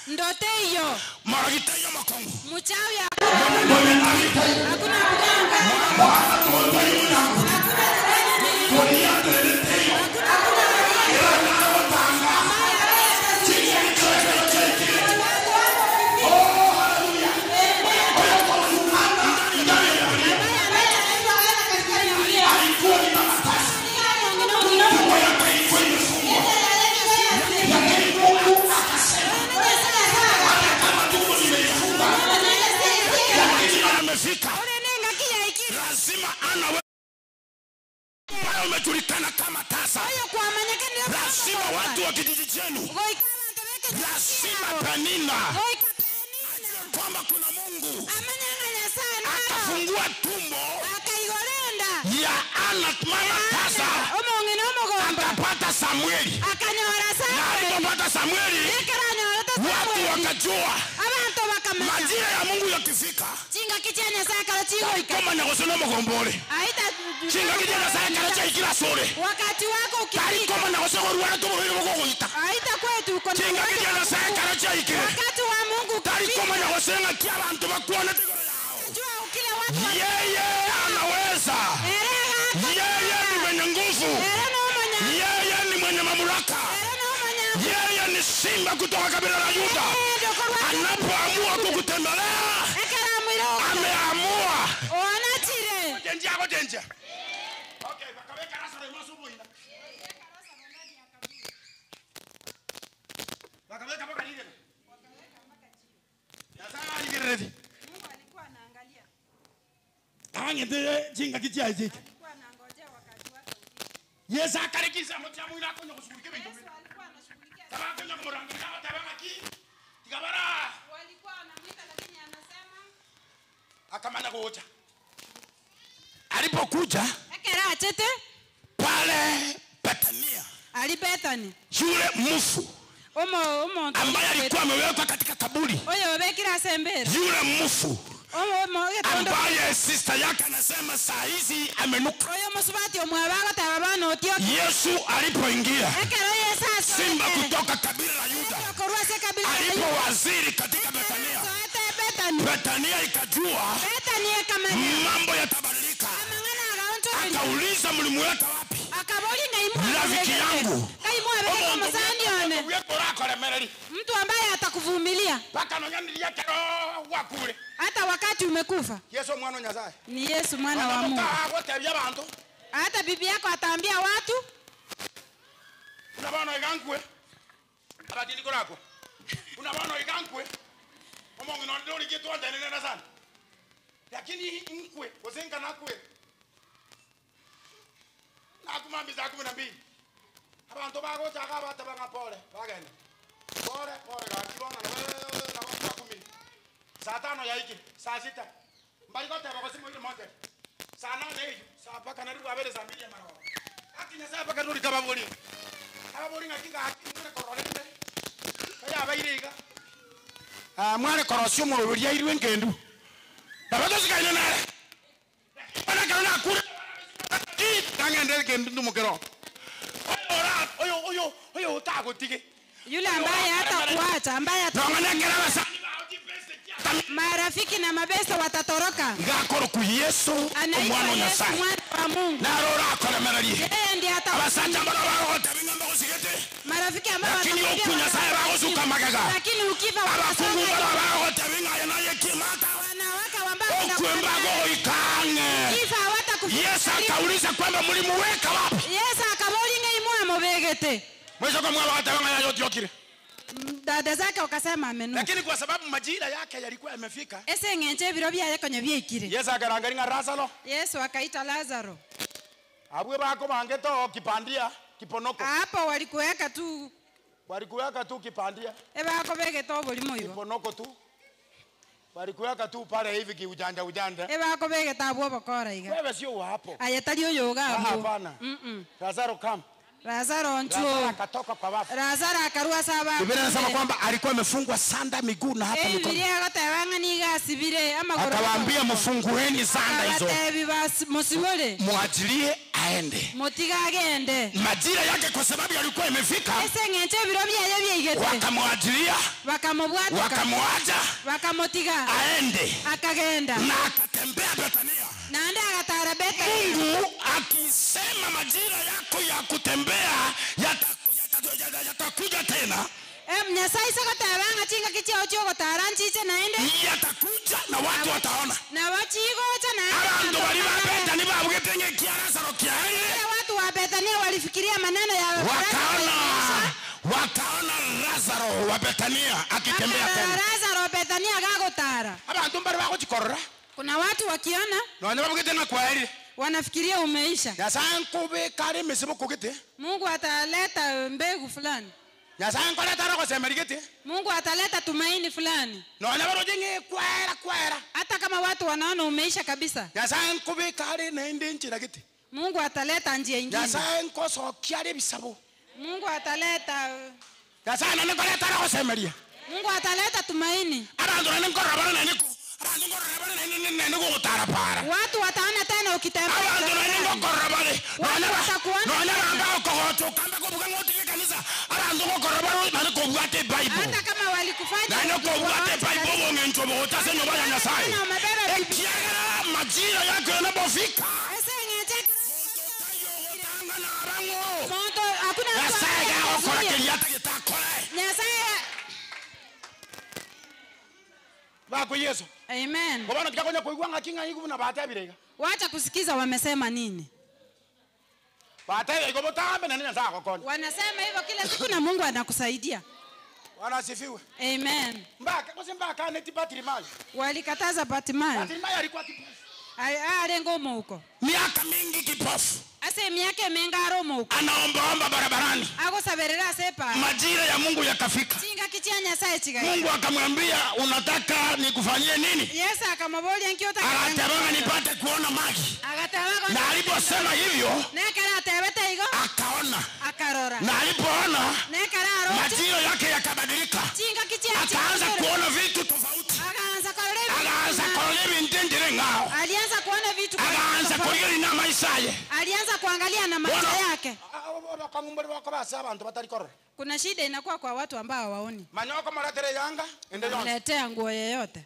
Ndote hiyo. Maragita makongo. Mchawi hakuna mganga. Lazima ana wewe umejulikana kama tasa. Lazima watu wa kijiji chenu, lazima Penina kwamba kuna Mungu akafungua tumbo ya Ana mama tasa, akapata Samueli. Na alipopata Samueli, watu wakajua majira ya Mungu yakifika, kama nyakoseno mgombole chinga kijana saya karacha ikila sore wakati wako ukifika, kama nyakoseno ruwana tumo hilo mgogoita aita kwetu uko chinga kijana saya karacha ikile wakati wa Mungu ukifika, kama nyakoseno kia bantu bakuona tigoro yao, jua ukile watu yeye anaweza, yeye ni mwenye nguvu, yeye ni mwenye mamlaka, yeye ni simba kutoka kabila la Yuda. Anapoamua kukutembelea, ameamua. Jenja. Okay, wakaweka rasa la masubu ina. Wakaweka mpaka nini? Ya sawa ni ready. Mungu alikuwa anaangalia. Tangende jinga kitia hizi. Alikuwa anangojea wakati wake ufike. Yesu akarikisa mtia mwila akonya kushughulikia bintu. Yesu alikuwa anashughulikia. Tabakonya kumurangira tabanga ki. Tikabara. Walikuwa wanamuita lakini anasema akamana kuocha. Alipokuja ekera pale Betania, ali Betani, yule mfu ambaye alikuwa amewekwa katika kaburi, oyo bekira sembere, yule mfu ambaye sister yake anasema saa hizi amenuka, oyo musubati omwabago tababano otio. Yesu alipoingia, ekera Yesu simba kutoka kabila la Yuda alipowaziri katika Betania, Betania ikajua mambo yatabadilika. Akauliza mlimuweka wapi? Rafiki yangu mtu ambaye atakuvumilia hata wakati umekufa. Ni Yesu mwana wa Mungu. Hata bibi yako ataambia watu lakini nkwe ozenga nakwe nakumambiza 12 abantu bagochaka batabanga pole bagenda pole pole gakibona na 10 saa 5 yaiki saa 6 mbali kote bakosimo ile moja saa 8 hiyo saa paka naribu abere saa 2 ya mara akinya saa paka ruri kababoli kababoli ngakinga akimure korolende kaya bairega mwale korosio mururia irwe ngendu babatosikaine nare bana kana kure tangende kendu mukero ora oyo oyo oyo utagotige yule ambaye hatakuacha, ambaye marafiki na mabesa watatoroka. Ngakoro ku Yesu omwana Nyasaye mwana wa Mungu narora akoremererie yeye ndiye abasacha mbara barota bingamba kusigete marafiki ambao lakini okunyasaye bagosuka magaga lakini ukifa abakungu barota bingaye naye kimata wanawake ambao okwembago ikange kifa hawatakufa. Yesu akauliza kwamba mlimuweka wapi? Yesu akabolinga imwamo begete mwisho kwa mwa wakati yote. Dada zake wakasema amenuka. Lakini kwa sababu majira yake yalikuwa yamefika. Ese ngenche biro byaye konye byekire. Yesu akarangaringa Lazaro. Yesu akaita Lazaro. Abwe bako bangeto kipandia kiponoko. Hapo walikuweka tu. Walikuweka tu kipandia. Eba ako begeto bolimo ibo. Kiponoko tu. Walikuweka tu pale hivi kiujanja ujanja. Eba ako begeta abwo bokora iga. Wewe sio hapo. Ayetali oyoga hapo. Hapana. Lazaro come. Lazaro nchuo. Akatoka kwa wafu. Lazaro akarua saba. Biblia inasema kwamba alikuwa amefungwa sanda miguu na hata mikono. Biblia gotebanga niga sibire amagoro. Akawaambia mfungueni sanda hizo. Musiwole. Muachilie aende. Motiga agende. Majira yake kwa sababu yalikuwa imefika. Ese ngenche biro byaye byigete. Wakamwachilia. Wakamubwata. Wakamwacha. Wakamotiga. Aende. Akagenda. Na akatembea Betania. Na ande agatara Betania. Mungu akisema majira yako ya kutembea yatakuja tena. Nyasaye sokotebanga chinga kichio chio nchiche naende. Yatakuja na watu wataona. Na wachigocha na abantu bali ba Betania babwetenge kia Lazaro kiaende. Watu wa Betania walifikiria maneno ya wakaona Lazaro wa Betania akitembea tena. Lazaro wa Betania gagotara. Abantu bali bagochikorora. Kuna watu wakiona na babwetenge kweli wanafikiria umeisha. Nyasaye nkubika ari misibo kugite. Mungu ataleta mbegu fulani. Nyasaye nkoleta roho semerigete. Mungu ataleta tumaini fulani. Na barojenge kwera kwera. Hata kama watu wanaona umeisha kabisa. Nyasaye nkubika ari nende nchira gite. Mungu ataleta njia nyingine. Nyasaye nkosokia ari bisabo. Mungu ataleta. Nyasaye nkoleta roho semeria. Mungu ataleta tumaini. Abantu nkorora bana niko. Abantu nkorora bana nene niko para. Watu wataona tena ukitembea. Abantu nkorora bana. None bamba okogoto kamba kubuga ngotike kanisa. Abantu nkorora bana niko bwate Bible. Hata kama walikufanya niko bwate Bible bongencho botase nyoba ya Nyasaye. Ekiagera majira yako yanapofika. Moto hakuna mtu. Nyasaye gakora kiriata gitakore. Nyasaye Bako Yesu. Amen. Bwana tikakonya kuigwa ngakinga yiku na batabirega. Wacha kusikiza wamesema nini. Batabirega iko botambe na nini nzako kona. Wanasema hivyo kila siku na Mungu anakusaidia. Bwana asifiwe. Amen. Mbaka kusimbaka neti Bartimayo. Walikataza Bartimayo. Bartimayo alikuwa kipofu. Arengo huko. Miaka mingi kipofu. Ase miaka mingi aromo huko. Anaombaomba barabarani. Agosaberera sepa. Majira ya Mungu yakafika. Chinga kichia Nyasaye chiga. Mungu akamwambia unataka nikufanyie nini? Yesu akamwolia nkiota. Akatabanga nipate kuona maji. Akatabanga. Na aliposema hivyo, nekara atebete igo. Akaona. Akarora. Na alipoona, nekara arote. Majira yake yakabadilika. Chinga kichia. Akaanza kuona vitu tofauti. Akaanza kuona. Akaanza kuona vintendere ngao. Alianza kuona vitu. Akaanza kuona na maisha yake. Alianza kuangalia na macho yake. Kuna shida inakuwa kwa watu ambao hawaoni. Letea nguo yoyote.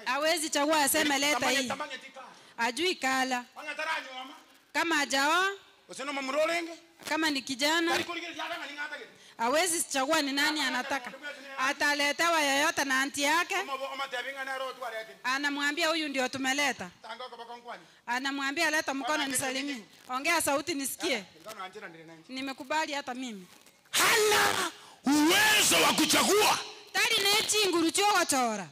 Hawezi chagua aseme leta hii. Ajui kala. Kama hajaoa, kama ni kijana, hawezi chagua ni nani anataka. Ataletewa yoyote na anti yake. Anamwambia huyu ndio tumeleta. Anamwambia leta mkono nisalimie. Ongea sauti nisikie. Nimekubali hata mimi. Hana uwezo wa kuchagua. Tari nechi nguru chogochora.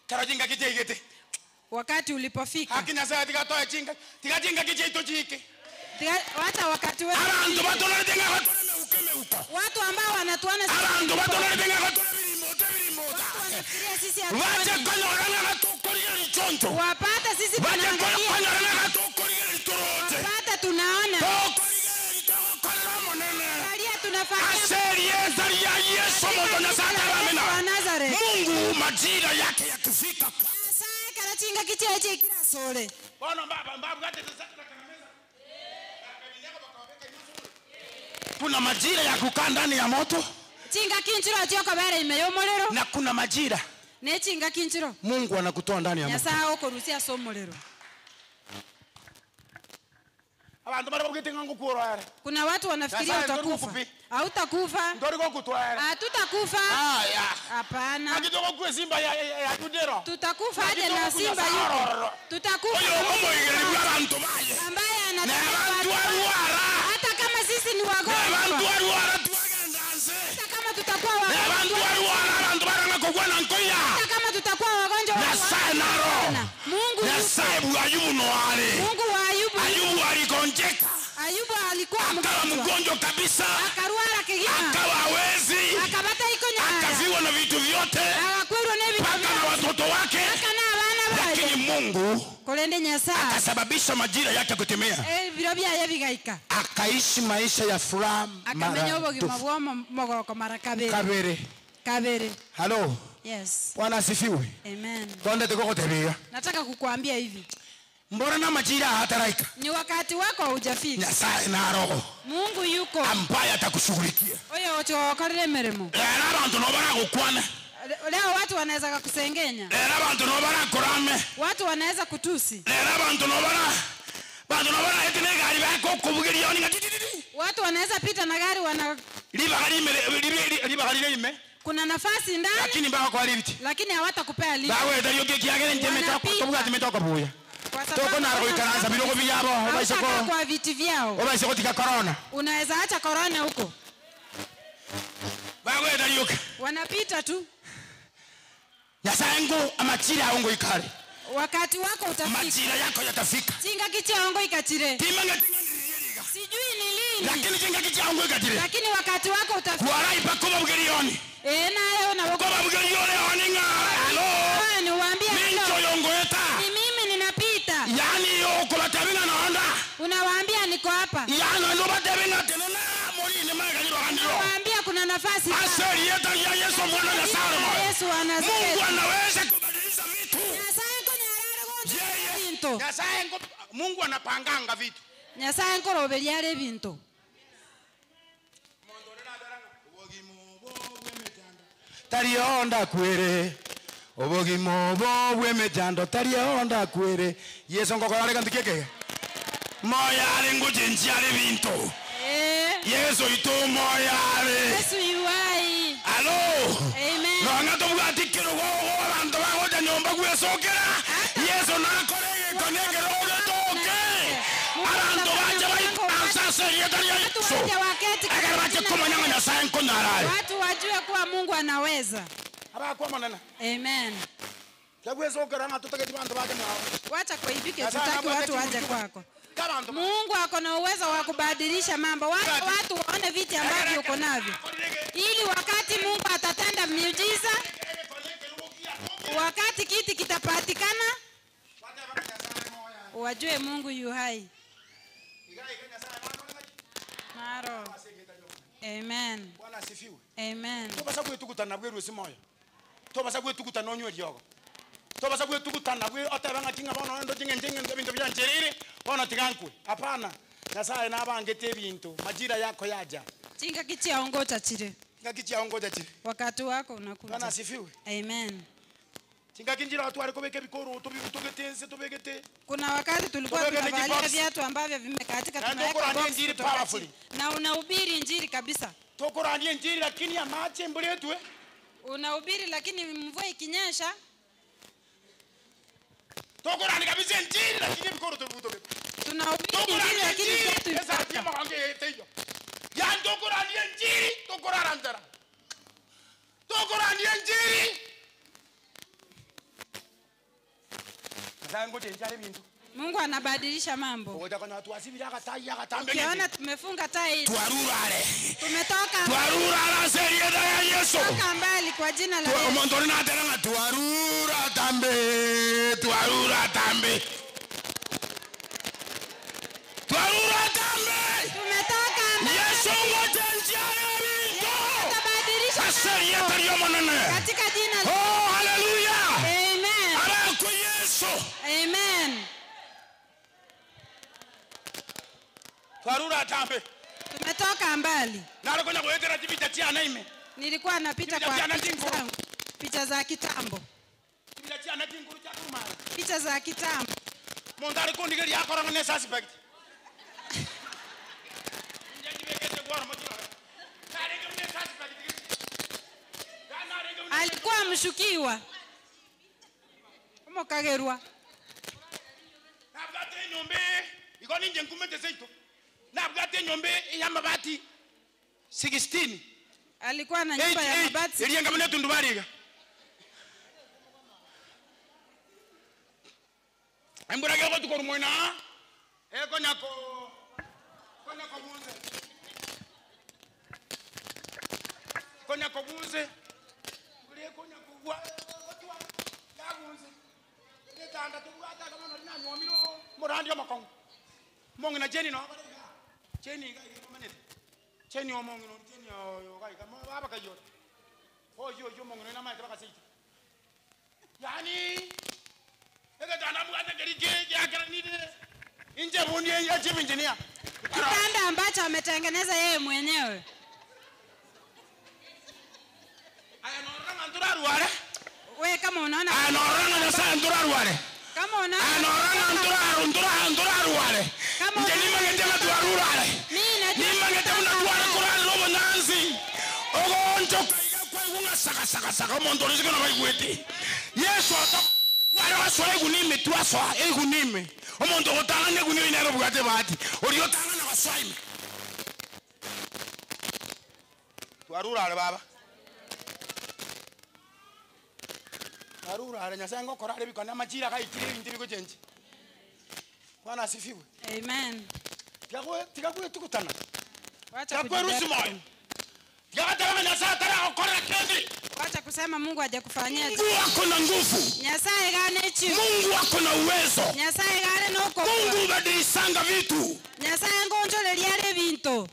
Karajinga kitegete. Wakati ulipofika. Hakina sasa tikatoa chinga. Tikajinga kicheito chike. Wacha wakati wetu. Abantu batolere meuka. Watu ambao wanatuona sisi. Abantu batolere birimota. Wanafikiria sisi hatuoni. Wacha konyorana tukorigeri choncho. Wapata sisi tunaangalia. Wacha konyorana tukorigeri turote. Wapata tunaona. Tukorigeri tukorera monene. Angalia tunafanya. Aseri ya Yesu mtoto Sata amena. Mungu majira yake yakifika. Sasa karachinga kicheche kila sole. Bwana baba mbabu hata sasa. Kuna majira ya kukaa ndani ya moto. Chinga kinchiro choko bare imeyomolero. Na kuna majira. Ne chinga kinchiro. Mungu anakutoa ndani ya moto. Nyasaye okorusia somolero. Abantu bari bagitenga ngukuora. Kuna watu wanafikiria utakufa. Hautakufa. Hatutakufa. Hapana. Simba ya Judero. Tutakufa aje na simba yuko. Tutakufa. Ambaye anatuwa. Hata kama sisi ni wagonjwa. Hata kama tutakuwa wagonjwa. Hata kama tutakuwa wagonjwa. Mungu Mungu wa Ayubu. Ayubu aligonjeka. Ayubu alikuwa akawa mgonjwa kabisa. Akarwara kigima. Akawa hawezi. Akabata iko nyara. Akafiwa na vitu vyote. Akakwirwa na vitu. Paka na watoto wake. Paka na abana baye. Lakini Mungu Mungu akasababisha majira yake kutimia. Akaishi maisha ya furaha mara kabere. Hello. Yes. Bwana asifiwe. Amen. Nataka kukuambia hivi. Mbona na majira hataraika? Ni wakati wako haujafika. Nyasaye na roho. Mungu yuko. Ambaye atakushughulikia. Oyo otokorere mirimo. Lero abantu no baragukwana. Leo watu wanaweza kukusengenya. Lero abantu no barakurame. Watu wanaweza kutusi. Lero abantu no bara. Bantu no bara etine gari bako kubugeria ni Watu wanaweza pita na gari wana liba gari ime. Kuna nafasi ndani. Lakini bako kwa lift. Lakini hawatakupea lift. Bawe dalio kiagere njeme tokubuga timetoka buya. Toko na kuikaranza biloko byabo obaiseko kwa viti vyao. Obaiseko tika corona. Unaweza acha corona huko. Bawe dalio. Wanapita tu. Nyasaye ngo amachira ongo ikare. Wakati wako utafika. Majira yako yatafika. Tinga kicha ongo ikatire. Sijui ni lini. Lakini tinga kicha ongo ikatire. Lakini wakati wako utafika. Warai pakoba bugerioni. Nayo na koba bugerioni oninga. Hello. Niwaambie mincho yongoeta. Ni mimi ninapita. Yani yokola tabinga naonda. Unawaambia niko hapa. Yani ndo batabinga tena mori ni maga ni bakandiro. Unawaambia kuna nafasi. Aseri yetu ya Yesu mwana na Salomo. Yesu wa Nazareti. Mungu anaweza kubadilisha vitu. Nyasaye Nyasaye Mungu anapanganga vitu. Nyasaye nkoroberia are bintu. Tarionda kwere. Obogimo bobwe mejando tarionda kwere. Yesu ngokora reka ndikeke. Moyare nguchinjia bintu. Yesu itu moyare. Yesu yuai. Alo. Amen. No anga tobwati kirugo abantu bagoja nyomba gwesokera. Yesu nakorege konege roge toke. Abantu baje baitansa serieta ya Yesu. Akara baje kumanya Nyasaye nkonarare. Watu wajue kuwa Mungu anaweza. Amen. Amen. Wacha kuibike, tutaki watu waje kwako. Mungu ako na uwezo wa kubadilisha mambo. Watu waone viti ambavyo uko navyo. Ili wakati Mungu atatenda miujiza, wakati kiti kitapatikana, wajue Mungu yu hai. Maro. Amen. Amen. Tobasa gwetukuta nonywe ryogo. Tobasa gwetukuta nabwe otabanga tinga bono ndo tinga tinga bintu bya njerere bono tigankwe. Hapana. Nyasaye nabangete bintu majira yako yaja. Tinga kichia ongoja chire. Tinga kichia ongoja chire. Wakati wako unakuja. Bwana asifiwe. Amen. Tinga kinjira watu walikobeke bikoro tubigete tubigete. Kuna wakati tulikuwa tunavalia viatu ambavyo vimekatika tunaweka box injili powerfully. Na unahubiri injili kabisa. Tokoranie injili lakini ya mache mbuletwe. Unahubiri lakini mvua ikinyesha. Tokorani kabisa injili lakini bikoro tubigete. Tunahubiri injili lakini viatu. Sasa kama wange teyo. Ya tokorani injili tokorarantara. Tokorani injili. Mungu anabadilisha mambo. Ukiona tumefunga tai. Tuarurare. Tumetoka. Tuarurara serieta ya Yesu. Tumetoka mbali kwa jina la Yesu. Mondorina tena tuarura tambe, tuarura tambe. Tuarura tambe. Tumetoka mbali. Yesu ngoja bintu. Atabadilisha. Serieta ya manene. Katika jina la Oh, hallelujah. Amen. Abaku Yesu. Amen. Twarura tambe. Tumetoka mbali. Nalikuwa kuwekera picha chia naime. Nilikuwa napita kwa picha za kitambo. Picha chia na kinguru cha kumara. Picha za kitambo. Mondari kundi yakora ngene suspect. Alikuwa mshukiwa. Omokagerwa. Nabwate nyombe iko ninje nkumete seito. Nabwate nyombe ya mabati 16. Alikuwa na nyumba ya mabati. Iliyenga mne tundubariga. Embura geko tukorumwena. Eko nyako konyako bunze. Konyako bunze. Kule konyako gwa gwa bunze. Tanda tubwate Murandi omokongo. Mongina Jeni no. Jeni ga manete. Jeni omongino Jeni yo ga baba kayo. Oyo yo mongino na maite bakasiti. Yani ekatanda bwate kerike yakara ni inje bundi ya chief engineer. Kitanda ambacho ametengeneza yeye mwenyewe. Aya noranga ndurarware. Wewe kama unaona aya noranga nasa ndurarware. Kama unaona aya noranga ndurarware. Kama nje nimangete matwarurare. Mimi najua nimangete mnatwara kurara robo nansi. Ogonjo kaiga kwa igunga saka saka saka omonto riziko na baigwete. Yesu wale wasoa egunime twasoa egunime. Omonto gotanga negunime inero bugate bahati. Oriotanga na wasoa ime. Twarurare baba. Twarurare Nyasaye ngokora bikona amachira kaikire bintu bigochenje. Bwana asifiwe. Amen. Tikakwe tukutana. Wacha kujidai. Moyo. Tikakataka Nyasaye atara okora kendi. Wacha kusema Mungu hajakufanyia. Mungu wako na nguvu. Nyasaye gane chi. Mungu wako na uwezo. Nyasaye gane noko. Mungu ubadilisanga vitu. Nyasaye ngonjoleria ale bintu.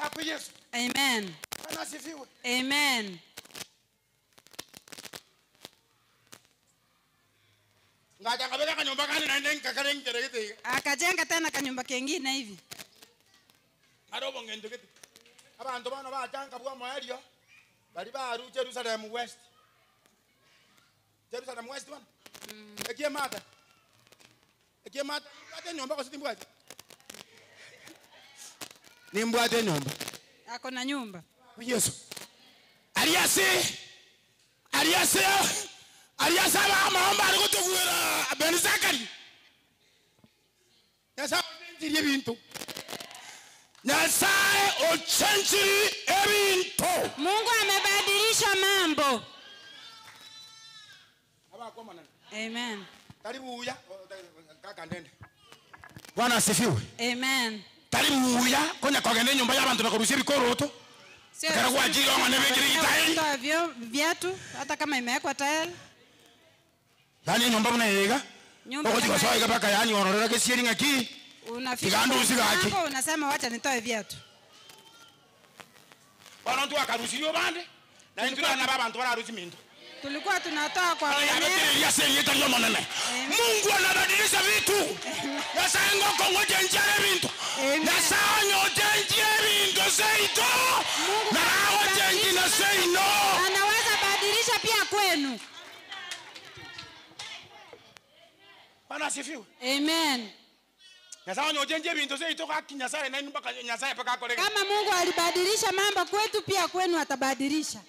Hapo Yesu. Amen. Bwana asifiwe. Amen. Akajenga tena kanyumba kengine hivi. Arobo ngendo gete. Abantu bana bajanga bwa moelio. Bali baru Jerusalem West. Jerusalem West bana. Ekie mata. Ekie mata ate nyumba kwa sitimbwa. Nimbwa ate nyumba. Ako na nyumba. Yesu. Aliase. Aliase. Aliasaba maomba alikutuwira Ben Zakari. Nyasaye ochenjiri ebintu. Nyasaye ochenjiri ebintu. Mungu amebadilisha mambo. Amen. Karibu uya kaka ndende. Bwana asifiwe. Amen. Karibu uya konya kogende nyumba y'abantu bakorusia bikoroto. Karibu ajiri ngane bekiri tayari. Viatu hata kama imewekwa tayari. Yani nyumba mnaiga? Nyumba. Okoji kwa paka yani onorera kesieri ngaki. Unafika. Unasema wacha nitoe viatu. Bwana mtu akaruhusiwa bande. Na ndio na baba mtu wala minto. Tulikuwa tunatoa kwa wenyewe. Mungu anabadilisha vitu. Nyasaye ngoko ngoje njere bintu. Nyasaye ngoje njere bintu seito. Na ngoje njina seino. Anaweza badilisha pia kwenu. Bwana asifiwe. Amen. Nyasaye ngoje njere bintu seito haki Nyasaye na mpaka Nyasaye paka akolege. Kama Mungu alibadilisha mambo kwetu pia kwenu atabadilisha.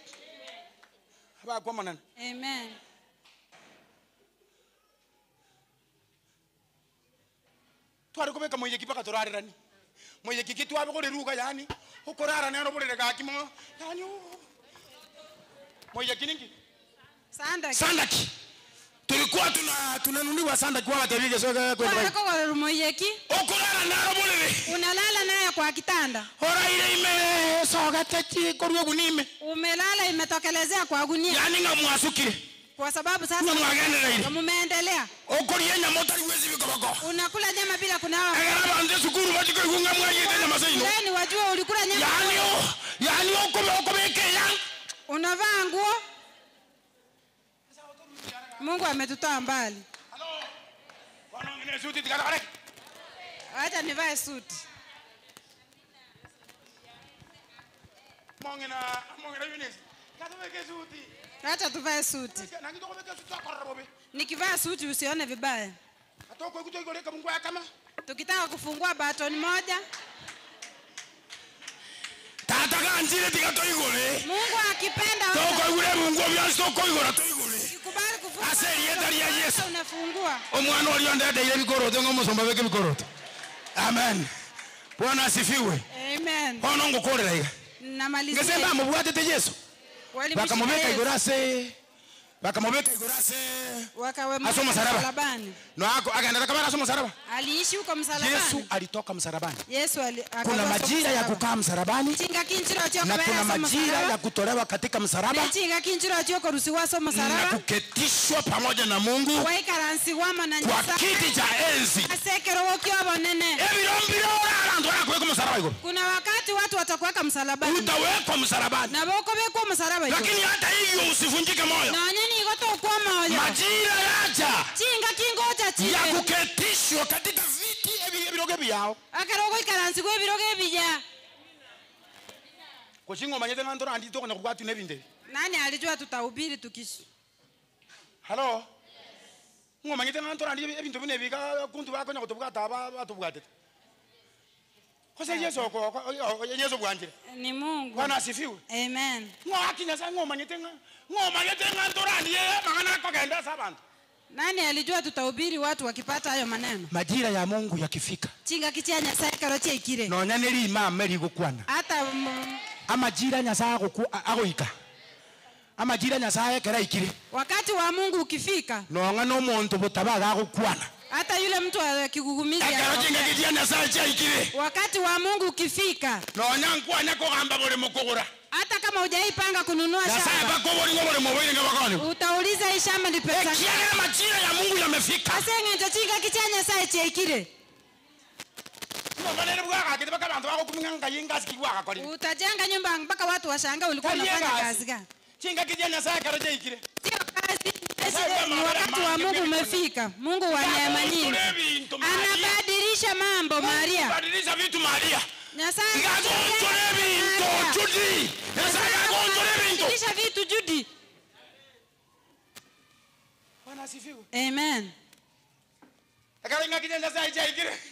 Amen. Twari kubeka moyeki paka torarerani. Moyeki kitu abe koreruka yani. Ukorara nero borere gakimo. Yani. Moyeki ningi? Sandaki. Sandaki. Tulikuwa tunanunuliwa sandaki wala tebige soka kwa. Kwa moyeki. Ukorara nero borere. Unalala naye kwa kitanda. Ora ile ime soka techi korwe gunime. Umelala imetokelezea kwa gunia. Yani ngamwasukire. Kwa sababu sasa mumeendelea. Okorie nyama utaliwezi bikoboko. Unakula nyama bila kunawa. Agara banze sukuru bachiko igunga mwayete nyama seino. Yani wajua ulikula nyama. Yani okobeke ya. Unavaa nguo. Mungu ametutoa mbali. Acha nivae suti. Acha tuvae suti. Nikivaa suti usione vibaya. Tukitaka kufungua button moja. Mungu akipenda ukikubali kufungua unafungua. Omwana olionde ile bikoroto ngomosomba beke bikoroto. Amen. Bwana asifiwe. Amen. Ono ngokorera iga. Namalizia. Ngesema mubwatete Yesu. Bakamubeka igorase Bakamubeka igorase. Aso msalabani. No ako akaenda kama aso msalaba. Aliishi huko msalabani. Yesu alitoka msalabani. Yesu kuna majira ya kukaa msalabani. Chinga kinchiro choko na kuna majira ya kutolewa katika msalaba. Chinga kinchiro choko rusiwa so msalaba. Na kuketishwa pamoja na Mungu. Waikaransi wama na kwa kiti cha enzi. Asekero wokyo bonene. Ebirombiro abantu barakuweka msalaba iko. Kuna wakati watu watakuweka msalabani. Utawekwa msalabani. Na boko bekwa msalaba iko. Lakini hata hivyo usivunjike moyo. Na nyani kwa moyo. Majira yaja. Chinga kingoja chile. Ya kuketishwa katika viti ebiroge byao. Akarogo ikaransi kwa ebiroge bija. Kwa shingo manyete na ndora andito na kukwatu nebinde. Nani alijua tutahubiri tukishi? Hello. Ngo manyete na ndora andito ebintu bine bika kuntu bako na kutubukata batubukate. Kwa Yesu ko Yesu bwanje. Ni Mungu. Bwana asifiwe. Amen. Ngo akinya ngo manyete ngo manyete ndora ndiye mangana kogenda sabantu. Nani alijua tutahubiri watu wakipata hayo maneno? Majira ya Mungu yakifika. Chinga kichia Nyasaye karoche ikire. No nyaneri imame rigukwana. Hata amajira Nyasaye agoika. Amajira Nyasaye kera ikire. Wakati wa Mungu ukifika. No ngano muntu butabaga gukwana. Hata yule mtu akigugumiza. Wakati wa Mungu ukifika. No nyankwa kogamba bole mukogora. Hata kama hujaipanga kununua shamba. Utauliza hii shamba ni pesa ngapi? Majira ya Mungu yamefika. Asenge chinga kichia Nyasaye cheikire. Utajenga nyumba mpaka watu washangae ulikuwa unafanya kazi gani? Chinga kichia Nyasaye karaje ikire. Sio kazi. Ni wakati wa Mungu umefika. Mungu wa neema nyingi. Anabadilisha mambo Maria. Badilisha vitu Maria. Nyasaye anabadilisha vitu Judy. Bwana asifiwe. Amen.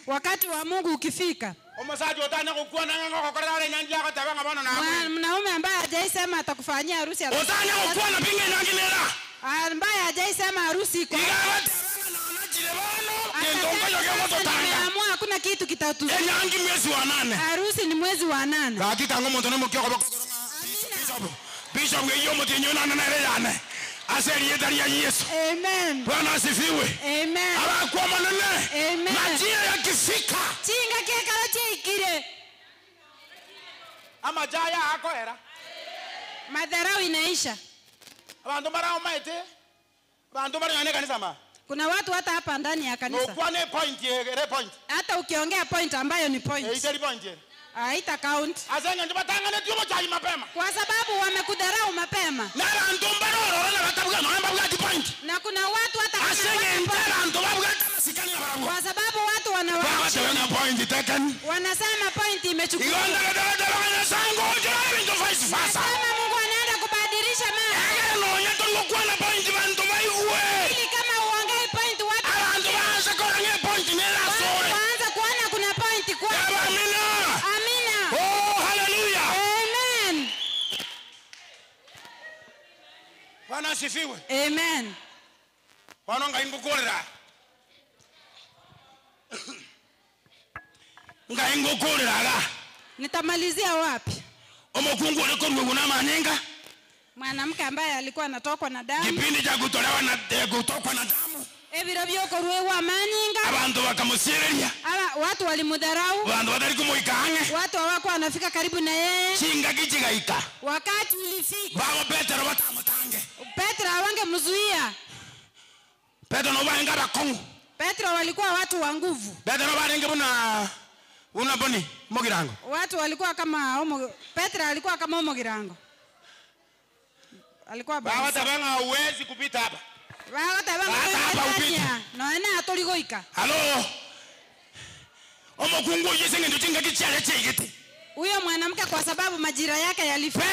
Wakati wa Mungu ukifika. Mwanaume ambaye hajaisema atakufanyia harusi ambaye hajaisema harusi iko. Nimeamua hakuna kitu kitatuzuia. Harusi ni mwezi wa 8. Hakika ngomo ndo mkioko Bishop weyo mtinyo na na yane. Aseri ya Yesu. Amen. Bwana asifiwe. Amen. Abakuwa manene. Amen. Majira yakifika. Chinga kiekalo cheikire. Amajaya akoera. Madharau inaisha. Abantu barao maite. Abantu barao ne kanisa ma. Kuna watu hata hapa ndani ya kanisa. Ukwane point ye point. Hata ukiongea point ambayo ni point. Itali point ye. Haita count. Azanya ndibatangane tumo chayi mapema. Kwa sababu wamekudharau mapema. Na bantu mbaroro na batabuga no mbabwa point. Na kuna watu hata kama kwa sababu watu wanawa point taken. Wanasema point imechukuliwa. Nasema Mungu anaenda kubadilisha mambo. Ili kama uongee point watu waanze kuona kuna point kwa. Amina. Amina. Oh, hallelujah. Amen. Bwana asifiwe. Amen. Bwana ngaingukorera. Ngaingukorera. Nitamalizia wapi? Omokungu aliko mguna manenga. Mwanamke ambaye alikuwa anatokwa na damu. Kipindi cha kutolewa na kutokwa na damu. Ebiro byokorwewa manyinga. Abantu bakamusireria. Watu walimudharau. Abantu batari kumuikange. Watu hawakuwa wanafika karibu na yeye. Chinga kichigaika. Wakati ulifika. Babo Petro batamutange. Petro hawangemzuia. Petro no baenga bakongo. Petro walikuwa watu wa nguvu. Petro barenge buna una boni mogirango. Watu walikuwa kama omo, Petro alikuwa kama omogirango. Alikuwa baba tabanga huwezi kupita hapa. Baba tabanga upita. No ena atoligoika. Halo. Omokungu yesenge ndo chinga kichale chigiti. Huyo mwanamke kwa sababu majira yake yalifika.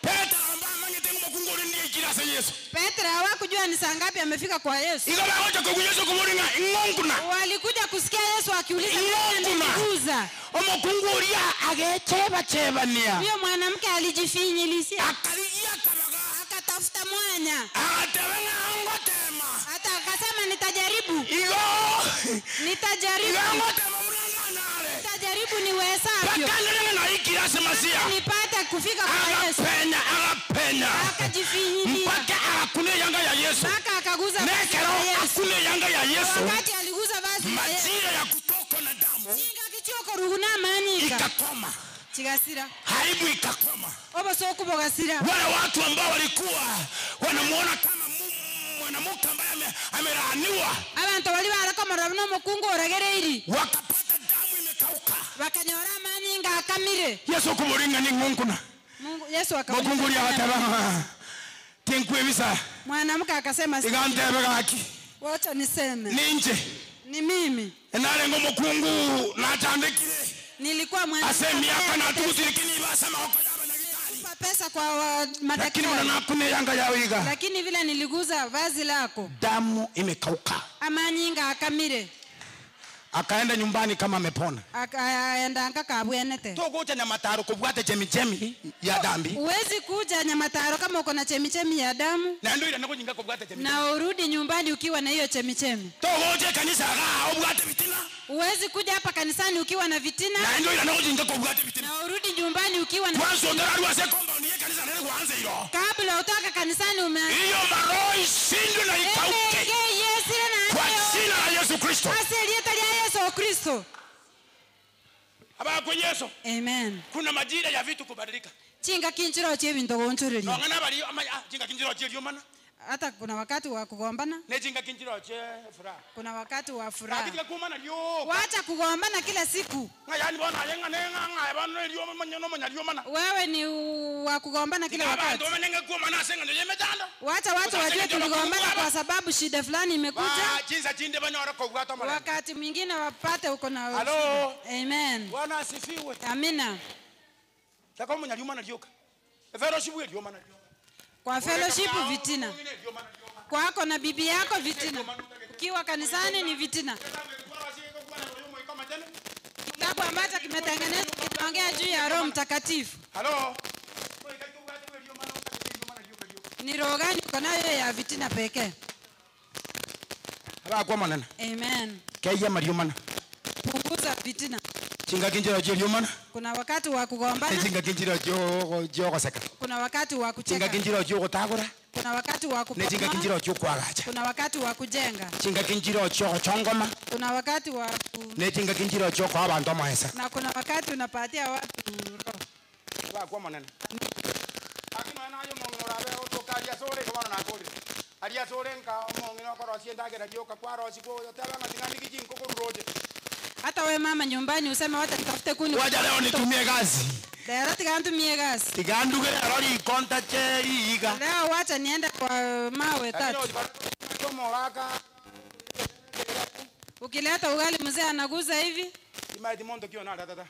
Petro mangete omokungu ni ikira se Yesu. Petro hawakujua ni saa ngapi amefika kwa Yesu. Ingawa kwa Yesu kumuringa ingonguna. Walikuja kusikia Yesu akiuliza ingonguna. Omokungu ulia agecheba chebania. Huyo mwanamke alijifinyilisia. Akalia kabaga. Akatafuta mwanya. Akatabanga angotema. Hata akasema nitajaribu. Igo. Nitajaribu. Angotema mnangana. Nitajaribu Nimejaribu niwezavyo. Nipate kufika kwa Yesu. Akapenya. Akajifinyilia. Mpaka akakune yanga ya Yesu. Mpaka akaguza vazi la Yesu. Akune yanga ya Yesu. Wakati aliguza vazi la Yesu. Majira ya kutokwa na damu Chinga kichoko ruguna manika. ikakoma. Chigasira. Aibu ikakoma. Obosoku bogasira. Wale watu ambao walikuwa wanamuona kama mwanamke ambaye amelaaniwa, Abantu bali barakomora no mukungu oragereiri. wakapata damu imekauka. Bakanyora amanyinga akamire. Yesu kumuringa ni ngunguna. Mungu Yesu akamwambia. Mukungu ya tinkwebisa. Mwanamke akasema Igantebe gaki. Wacha niseme. Ninje. Ni mimi. Narengo mukungu natandikire. Nilikuwa mwanamke. Ase miaka na tukutirikini basema okoyaba nyagitari. Pesa kwa madaktari. Lakini unakune yanga yawiga. Lakini vile niliguza vazi lako, damu imekauka. Amanyinga akamire. Akaenda nyumbani kama amepona. Akaenda akabwenete. Togoja nyamataro kubwate chemichemi ya dhambi. Uwezi kuja nyamataro kama uko na chemichemi ya damu. Na ndio ile nakujinga kubwate chemichemi. Na urudi nyumbani ukiwa na hiyo chemichemi. Togoje kanisa ga ubwate vitina. Uwezi kuja hapa kanisani ukiwa na vitina. Na ndio ile nakujinga kubwate vitina. Na urudi nyumbani ukiwa na kwanza utararua se compound ye kanisa nene kuanza hilo. Kabla utoka kanisani umeanza. Hiyo maroho ishindwe na ikauke. Kwa jina la Yesu Kristo. Yesu Kristo. Aba kwa Yesu. Amen. Kuna majira ya vitu kubadilika. Chinga kinjiro che bintu gonchureria. Ngana bali ama chinga kinjiro che ryomana. Hata kuna wakati wa kugombana. Ne chinga kinjiro che furaha. Kuna wakati wa furaha. Katika kumana ryo. Wacha kugombana kila siku. Ngayani bona yenga nenga ngaya ryo manya no ryomana. Wewe ni wa kugombana kila wakati. Wacha watu wajue tuligombana kwa sababu shida fulani imekuja. Wakati mwingine wapate uko na. Hello. Amen. Bwana asifiwe. Amina. Kwa fellowship vitina. Kwako na bibi yako vitina. Ukiwa kanisani ni vitina. Kitabu ambacho kimetengenezwa kinaongea juu ya Roho Mtakatifu. Hello. Ni roho gani uko nayo ya vitina pekee? Amen. Punguza vitina. Kuna wakati wa kugombana. Kuna wakati wa kucheka. Kuna wakati wa kupomoa. Kuna wakati wa kujenga. Kuna wakati wa na kuna wakati unapatia watu roho. Hata wewe mama nyumbani useme wacha nitafute kuni. Wacha leo nitumie kazi. Leo tigantumie kazi. Tiganduge lori konta cheri iga. Leo wacha niende kwa mawe tatu. Ukileta ugali mzee anaguza hivi.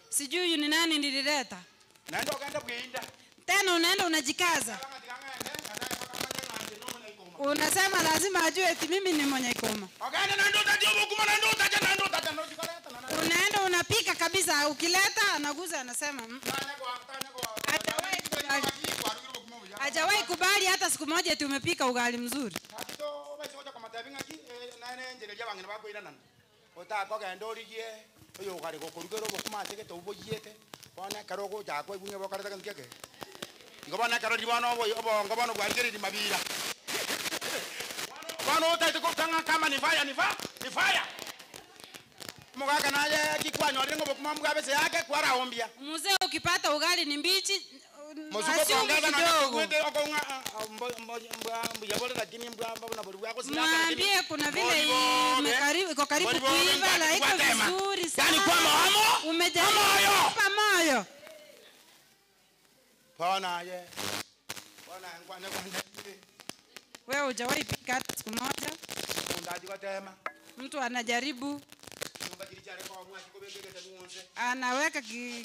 Sijui ni nani nilileta. Tena unaenda unajikaza. Unasema lazima ajue eti mimi ni mwenye ikoma. Unaenda unapika kabisa, ukileta anaguza anasema hajawahi kubali hata siku moja eti umepika ugali mzuri. Mzee ukipata ugali ni mbichi kidogo. Mwambie kuna vile iko karibu kuiva la iko vizuri sana. Yani kwa moyo umejaribu kwa moyo. Bwana ye. Bwana ngwane kwande. Wewe hujawahi pika hata siku moja. Mtu anajaribu, anaweka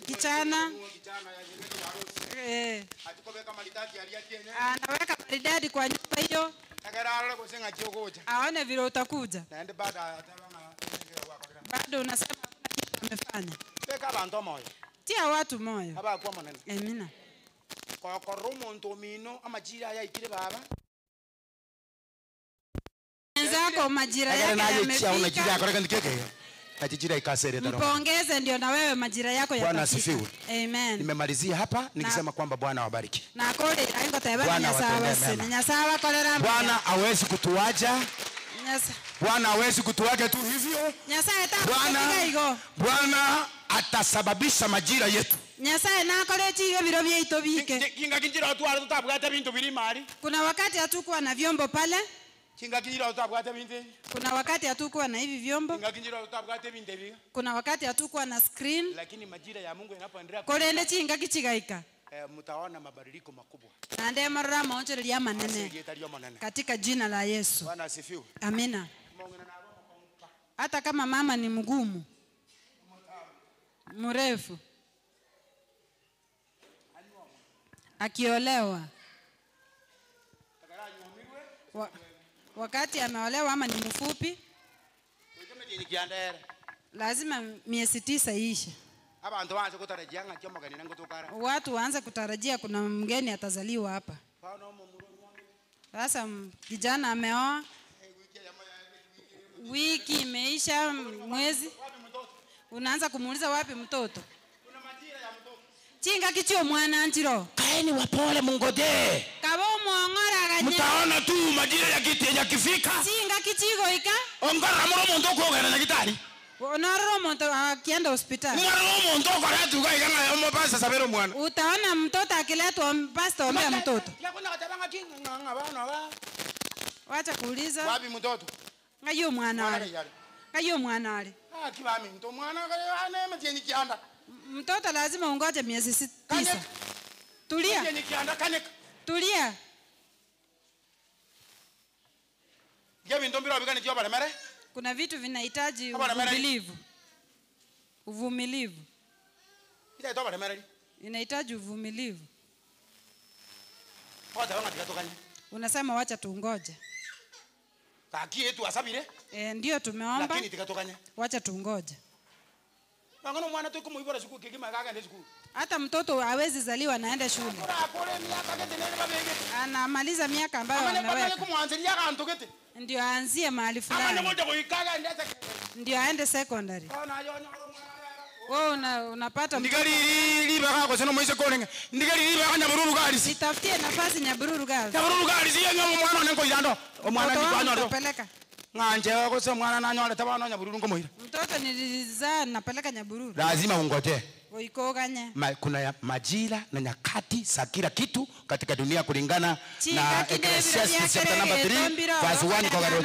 kichana, anaweka maridadi kwa nyumba hiyo, aone vile utakuja. Bado unasema hakuna kitu amefanya. Tia watu moyo. Amina. Mwenzako majira yake yamefika. Najijira ikasere taro. Mpongeze ndio na wewe majira yako yatafika. Bwana asifiwe. Amen. Nimemalizia hapa nikisema kwamba Bwana awabariki. Na kole aingo tebana nyasawa nyasawa kolera. Bwana hawezi kutuacha. Bwana hawezi kutuacha tu hivyo. Nyasaye ta. Bwana atasababisha majira yetu. Nyasaye nakole chiyo biro byeito bike. Kinga kinjira tu ari tutabwata bintu biri mali. Kuna wakati hatukuwa na vyombo pale. Kinga kinjira tutabwata bintu. Kuna wakati hatukuwa na hivi vyombo. Kinga kinjira tutabwata bintu hivi. Kuna wakati hatukuwa na screen. Lakini majira ya Mungu yanapoendelea kolende chinga kichigaika. Mtaona mabadiliko makubwa. Na ndiye marora maonjo ya manene. Katika jina la Yesu. Bwana asifiwe. Amina. Hata kama mama ni mgumu, mrefu, akiolewa, wakati ameolewa ama ni mfupi, lazima miezi 9 iishe. Watu waanze kutarajia kuna mgeni atazaliwa hapa. Sasa kijana ameoa, wiki imeisha, mwezi, unaanza kumuuliza wapi mtoto. Chinga kichio mwana njiro. Kaeni wapole mungoje. Kabo muongora ganye. Mtaona tu majira yakifika. Chinga kichigo ika. Ongora moro muntu okogenda nyagitari. Onororo muntu akienda hospitali. Moro muntu okoratu gaiganga omopasa sabero mwana. Utaona mtoto akiletwa pastor ombea mtoto. Wacha kuuliza. Wapi mtoto? Ngayo mwana wale. Ngayo mwana wale. Ah kibami mto mwana ane mtienyi kianda. Mtoto lazima ungoje miezi 9. Tulia. Tulia. Kuna vitu vinahitaji uvumilivu. Uvumilivu. Inahitaji uvumilivu. Unasema wacha tuungoje. Ndio tumeomba. Wacha tuungoje. Hata mtoto hawezi zaliwa naenda shule. Anamaliza miaka ambayo ameweka. Ndio aanzie mahali fulani. Ndio aende secondary. Wewe unapata nitafutie nafasi Nyabururu Girls. Nyabururu Girls yenye mwana nengo yando. Mwana ni napeleka. Nganje wako mwana nanyole tabano Nyabururu ngomoira. Mtoto nilizaa napeleka Nyabururu. Lazima ungoje. Oikoganya. Kuna majira na nyakati za kila kitu katika dunia kulingana na Ecclesiastes chapter number 3 verse 1 kwa gari.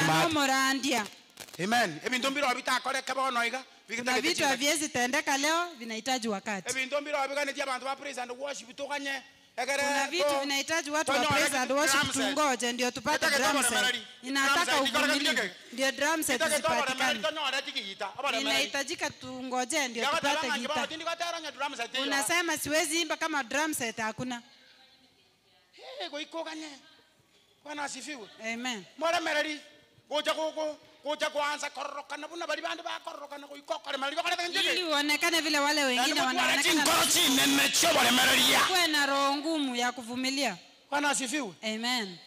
Amen. Ebintu mbiro bitakoreka bono iga. Na vitu haviwezi tendeka leo vinahitaji wakati. Ebintu mbiro biganetia abantu ba praise and worship tuganye. Kuna vitu vinahitaji watu wa praise and worship tungoje ndio tupate drum set. Inataka uvumilivu ndio drum set zipatikane. Inahitajika tungoje ndio tupate gita. Unasema siwezi imba kama drum set hakuna. Bwana asifiwe. Amen. Mora merari goja gogo goja kuanza kororokana buna bali bandi ba kororokana goikokore mali kokore njige. Ili uonekane vile wale wengine wanaonekana. Kuwe na roho ngumu ya kuvumilia. Bwana asifiwe. Amen.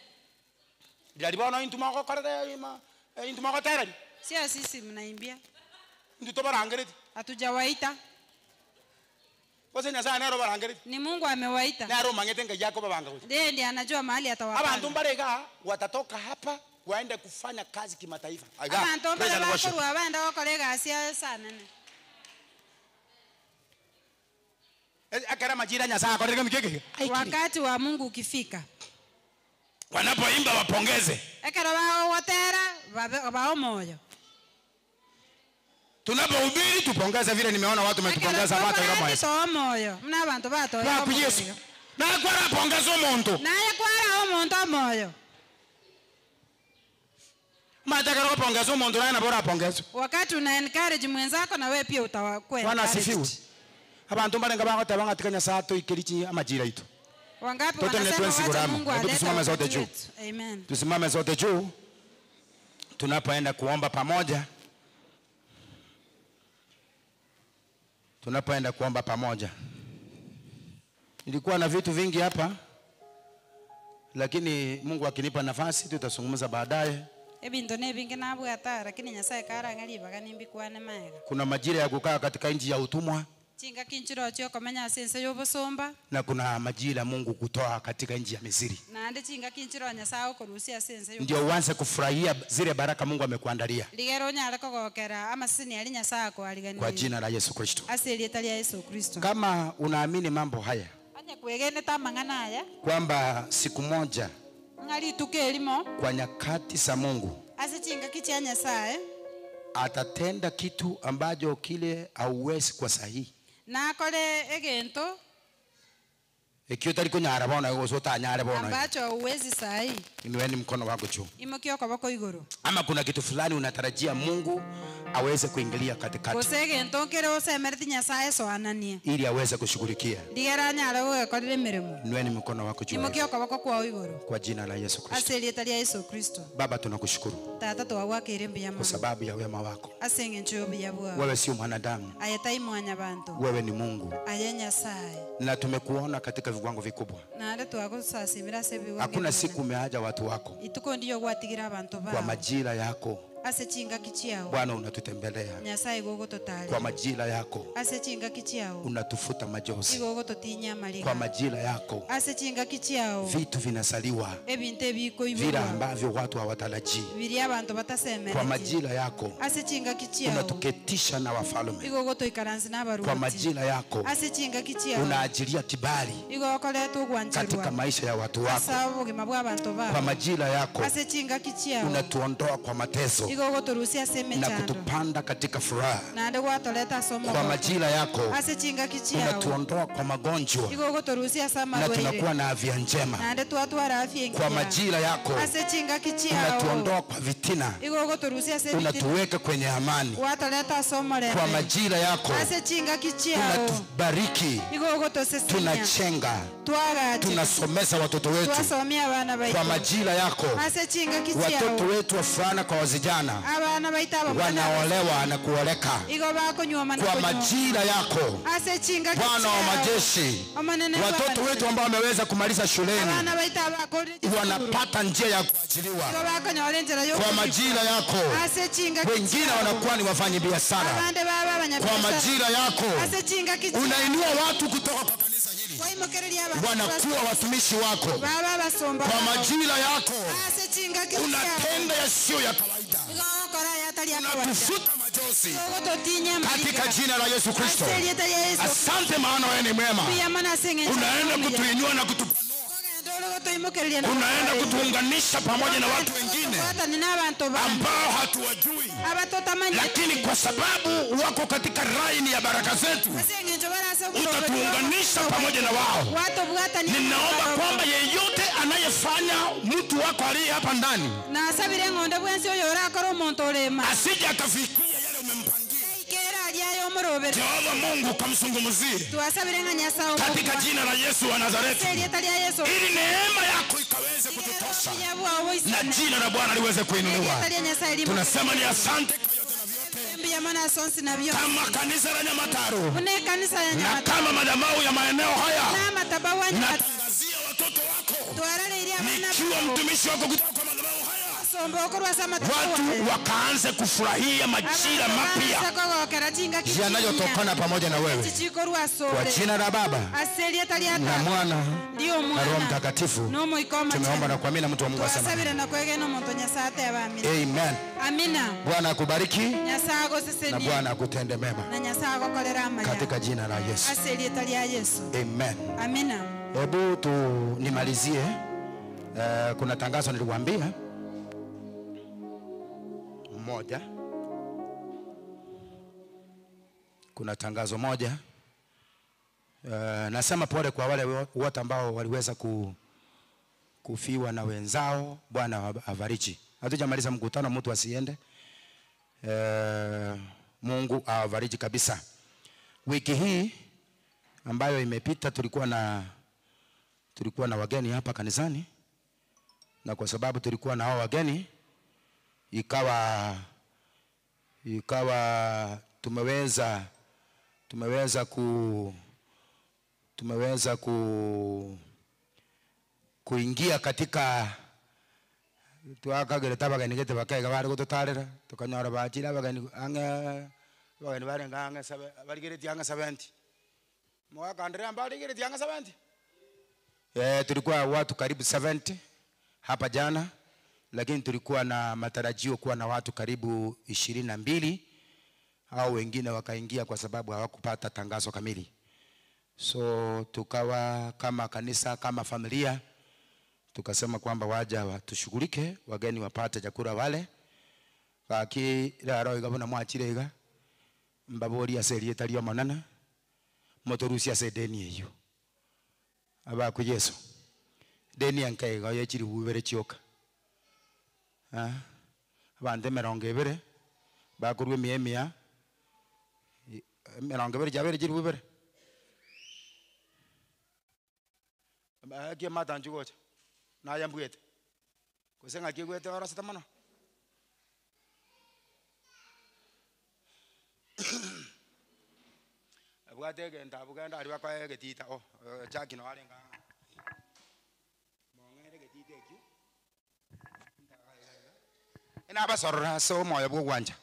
Ndalibona intuma kokore ima intuma kotera. Sio sisi mnaimbia. Ndio barangireti. Hatujawaita. Kose Nyasaye nero barangireti. Ni Mungu amewaita. Nero mangete nga Jacob banga. Ndiye ndiye anajua mahali atawapanga. Abantu mbarega watatoka hapa waende kufanya kazi kimataifa. Abantu mbele bakorwa abanda bakorega asia sana ne. Akara majira Nyasaye akorega mikeke. Wakati wa Mungu ukifika. Wanapoimba wapongeze. Ekero bao watera bao moyo. Tunapohubiri tupongeze vile nimeona watu wametupongeza watu kama Yesu. Moyo. Mna abantu bato. Yesu. Na kwara pongeza omuntu. Naye kwara omuntu moyo. Mataka kupongeza omuntu naye na bora pongeza. Wakati una encourage mwenzako na wewe pia utakuwa. Bwana asifiwe. Abantu mbalenga bango tabanga saa to ikerichi amajira itu. Wangapi wanasema wacha Mungu alete. Tusimame zote juu. Amen. Tusimame zote juu. Tunapoenda kuomba pamoja. Tunapoenda kuomba pamoja. Nilikuwa na vitu vingi hapa, lakini Mungu akinipa nafasi tutazungumza baadaye. Ebinto nebingi nabwata lakini Nyasaye karang'ali baga nimbikwane maega. Kuna majira ya kukaa katika nchi ya utumwa. Chinga kinchiro chio komenya sense yobosomba. Na kuna majira Mungu kutoa katika nchi ya Misri. Na ande chinga kinchiro Nyasaye okurusia sense. Ndio uanze kufurahia zile baraka Mungu amekuandalia. Ligero nyara kogokera amasini ali Nyasaye akwaligania. Kwa jina la Yesu Kristo. Asili etalia Yesu Kristo. Kama unaamini mambo haya. Anya kuegene tamang'ana haya. Kwamba siku moja ngali tukelimo kwa nyakati za Mungu ase chinga kicha Nyasaye atatenda kitu ambacho kile hauwezi kwa sahihi. Na kole egento ekio tariko nyara bona gosota nyara bona ambacho huwezi sahihi. Inueni mkono wako juu. Imokio kwa bako igoro. Ama kuna kitu fulani unatarajia Mungu aweze kuingilia katikati. Gose egento kere osemereti Nyasaye so ananie. Ili aweze kushughulikia. Ndigera nyara gokorire mirimo. Inueni mkono wako juu. Imokio kwa bako kwa igoro. Kwa jina la Yesu Kristo. Asili etalia Yesu Kristo. Baba tunakushukuru. Tata twagwakire mbiya kwa sababu ya wema wako. Asenge nchobi ya bwa. Wewe sio mwanadamu. Ayetai mwanyabantu. Wewe ni Mungu. Aye Nyasaye. Na tumekuona katika viwango vikubwa. Na ale twagosasimira se viwango. Hakuna siku umeaja watu wako. Ituko ndiyo gwatigira abantu ba. Kwa majira yako. Ase chinga kichiao. Bwana unatutembelea. Nyasaye gogototale. Kwa majira yako. Ase chinga kichiao. Unatufuta majozi. Igogototinya maliga. Kwa majira yako. Ase chinga kichiao. Vitu vinasaliwa. Ebinte biko ibwa. Vile ambavyo watu hawatarajii. Bili abantu batasemera. Kwa majira yako. Ase chinga kichiao. Unatuketisha na wafalme. Igogotoikaransi na baruti. Kwa majira yako. Ase chinga kichiao. Unaajilia kibali. Igokoletu gwanchirwa. Katika maisha ya watu wako. Asa obugima bwa abantu ba. Kwa majira yako. Ase chinga kichiao. Unatuondoa kwa mateso. Igogotorusia seme na chando. Kutupanda katika furaha. Na ande gwatoleta somo. Kwa majira yako. Ase chinga kichiao. Unatuondoa kwa magonjwa. Igogotorusia sama na tunakuwa na afya njema. Na ande twatwara afya njema. Kwa majira yako. Ase chinga kichiao. Unatuondoa kwa vitina. Igogotorusia seme. Unatuweka kwenye amani. Watoleta somo lebe. Kwa majira yako. Ase chinga kichiao. Unatubariki. Igogotosesenia. Tunachenga. Tunasomesa watoto wetu. Twasomia bana baitu. Kwa majira yako. Ase chinga kichiao. Watoto wetu wafulana kwa wasichana. Abana baitaba wanaolewa na kuoleka. Igo bakonywa Kwa majira yako. Ase chinga kichiao. Bwana wa majeshi. Watoto wetu ambao wameweza kumaliza shuleni abana baitaba wanapata njia ya kuajiriwa. Igo bakonyora enjera yo. Kwa majira yako. Ase chinga kichiao. Wengine wanakuwa ni wafanyabiashara. Abande baba abanyabiashara. Kwa majira yako. Ase chinga kichiao. Unainua watu kutoka kwa kanisa hili. Wanakuwa watumishi wako. Baba basomba. Kwa majira yako. Ase chinga kichiao. Unatenda yasiyo ya kawaida. Unatufuta machozi katika jina la Yesu Kristo. Asante maana wewe ni mwema. Unaenda kutuinua na kutupanua. Unaenda kutuunganisha pamoja na watu wengine ambao hatuwajui, lakini kwa sababu wako katika laini ya baraka zetu utatuunganisha pamoja na wao. Ninaomba kwamba yeyote anayefanya mtu wako aliye hapa ndani asije akafikia yale umempangia. Jehova Mungu kamzungumzie katika jina la Yesu wa Nazareti, ili neema yako ikaweze kututosha na jina la Bwana liweze kuinuliwa. Tunasema ni asante kwa yote na vyote, kama kanisa la Nyamataro na kama madhabahu ya maeneo haya, natangazia watoto wako nikiwa mtumishi wako kutoka kwa madhabahu haya, watu wakaanze kufurahia majira mapya yanayotokana pamoja na wewe. Kwa jina la Baba na Mwana na Roho Mtakatifu tumeomba na kuamini. Mtu wa Mungu asema amen. Amina. Bwana akubariki na Bwana akutende mema katika jina la Yesu. Amen. Amina. Hebu tu nimalizie. Kuna tangazo niliwaambia moja. Kuna tangazo moja. Nasema pole kwa wale wote ambao waliweza kufiwa na wenzao. Bwana awabariki. Hatujamaliza mkutano, mtu asiende. Mungu awabariki kabisa. Wiki hii ambayo imepita tulikuwa na wageni hapa kanisani, na kwa sababu tulikuwa na hao wageni ikawa tumeweza kuingia katika Twakagere tabageni gete bakaiga bari gututarira tukanyora bachira abageni ange abageni barenga ange sabe barigereti ange 70 mwakandira mbarigereti ange 70. Tulikuwa watu karibu 70 hapa jana, lakini tulikuwa na matarajio kuwa na watu karibu 22 au wengine wakaingia kwa sababu hawakupata tangazo kamili. So tukawa kama kanisa, kama familia, tukasema kwamba waja watushughulike, wageni wapate chakula wale. Kaki raro igabona mwachire iga mbabori aserie tari omonana motorusia ase deni eyo abaku Yesu deni ankaiga yechiri bubere chioka abande merongo ebere bakurwe mia merongo ebere jabere chiri bubere akie matanju gocha nayambwete kusenga kigwete orasita mono abwate genda abugenda ari bakwaye getita o chaki no arenga mongere getita ekio ena basorora so moyo bwo gwanja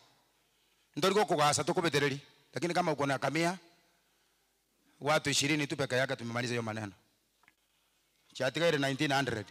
ndori gokugasa tukubetereri, lakini kama uko na kamia watu 20 tu peke yake tumemaliza hiyo maneno. Chatigaire 1900.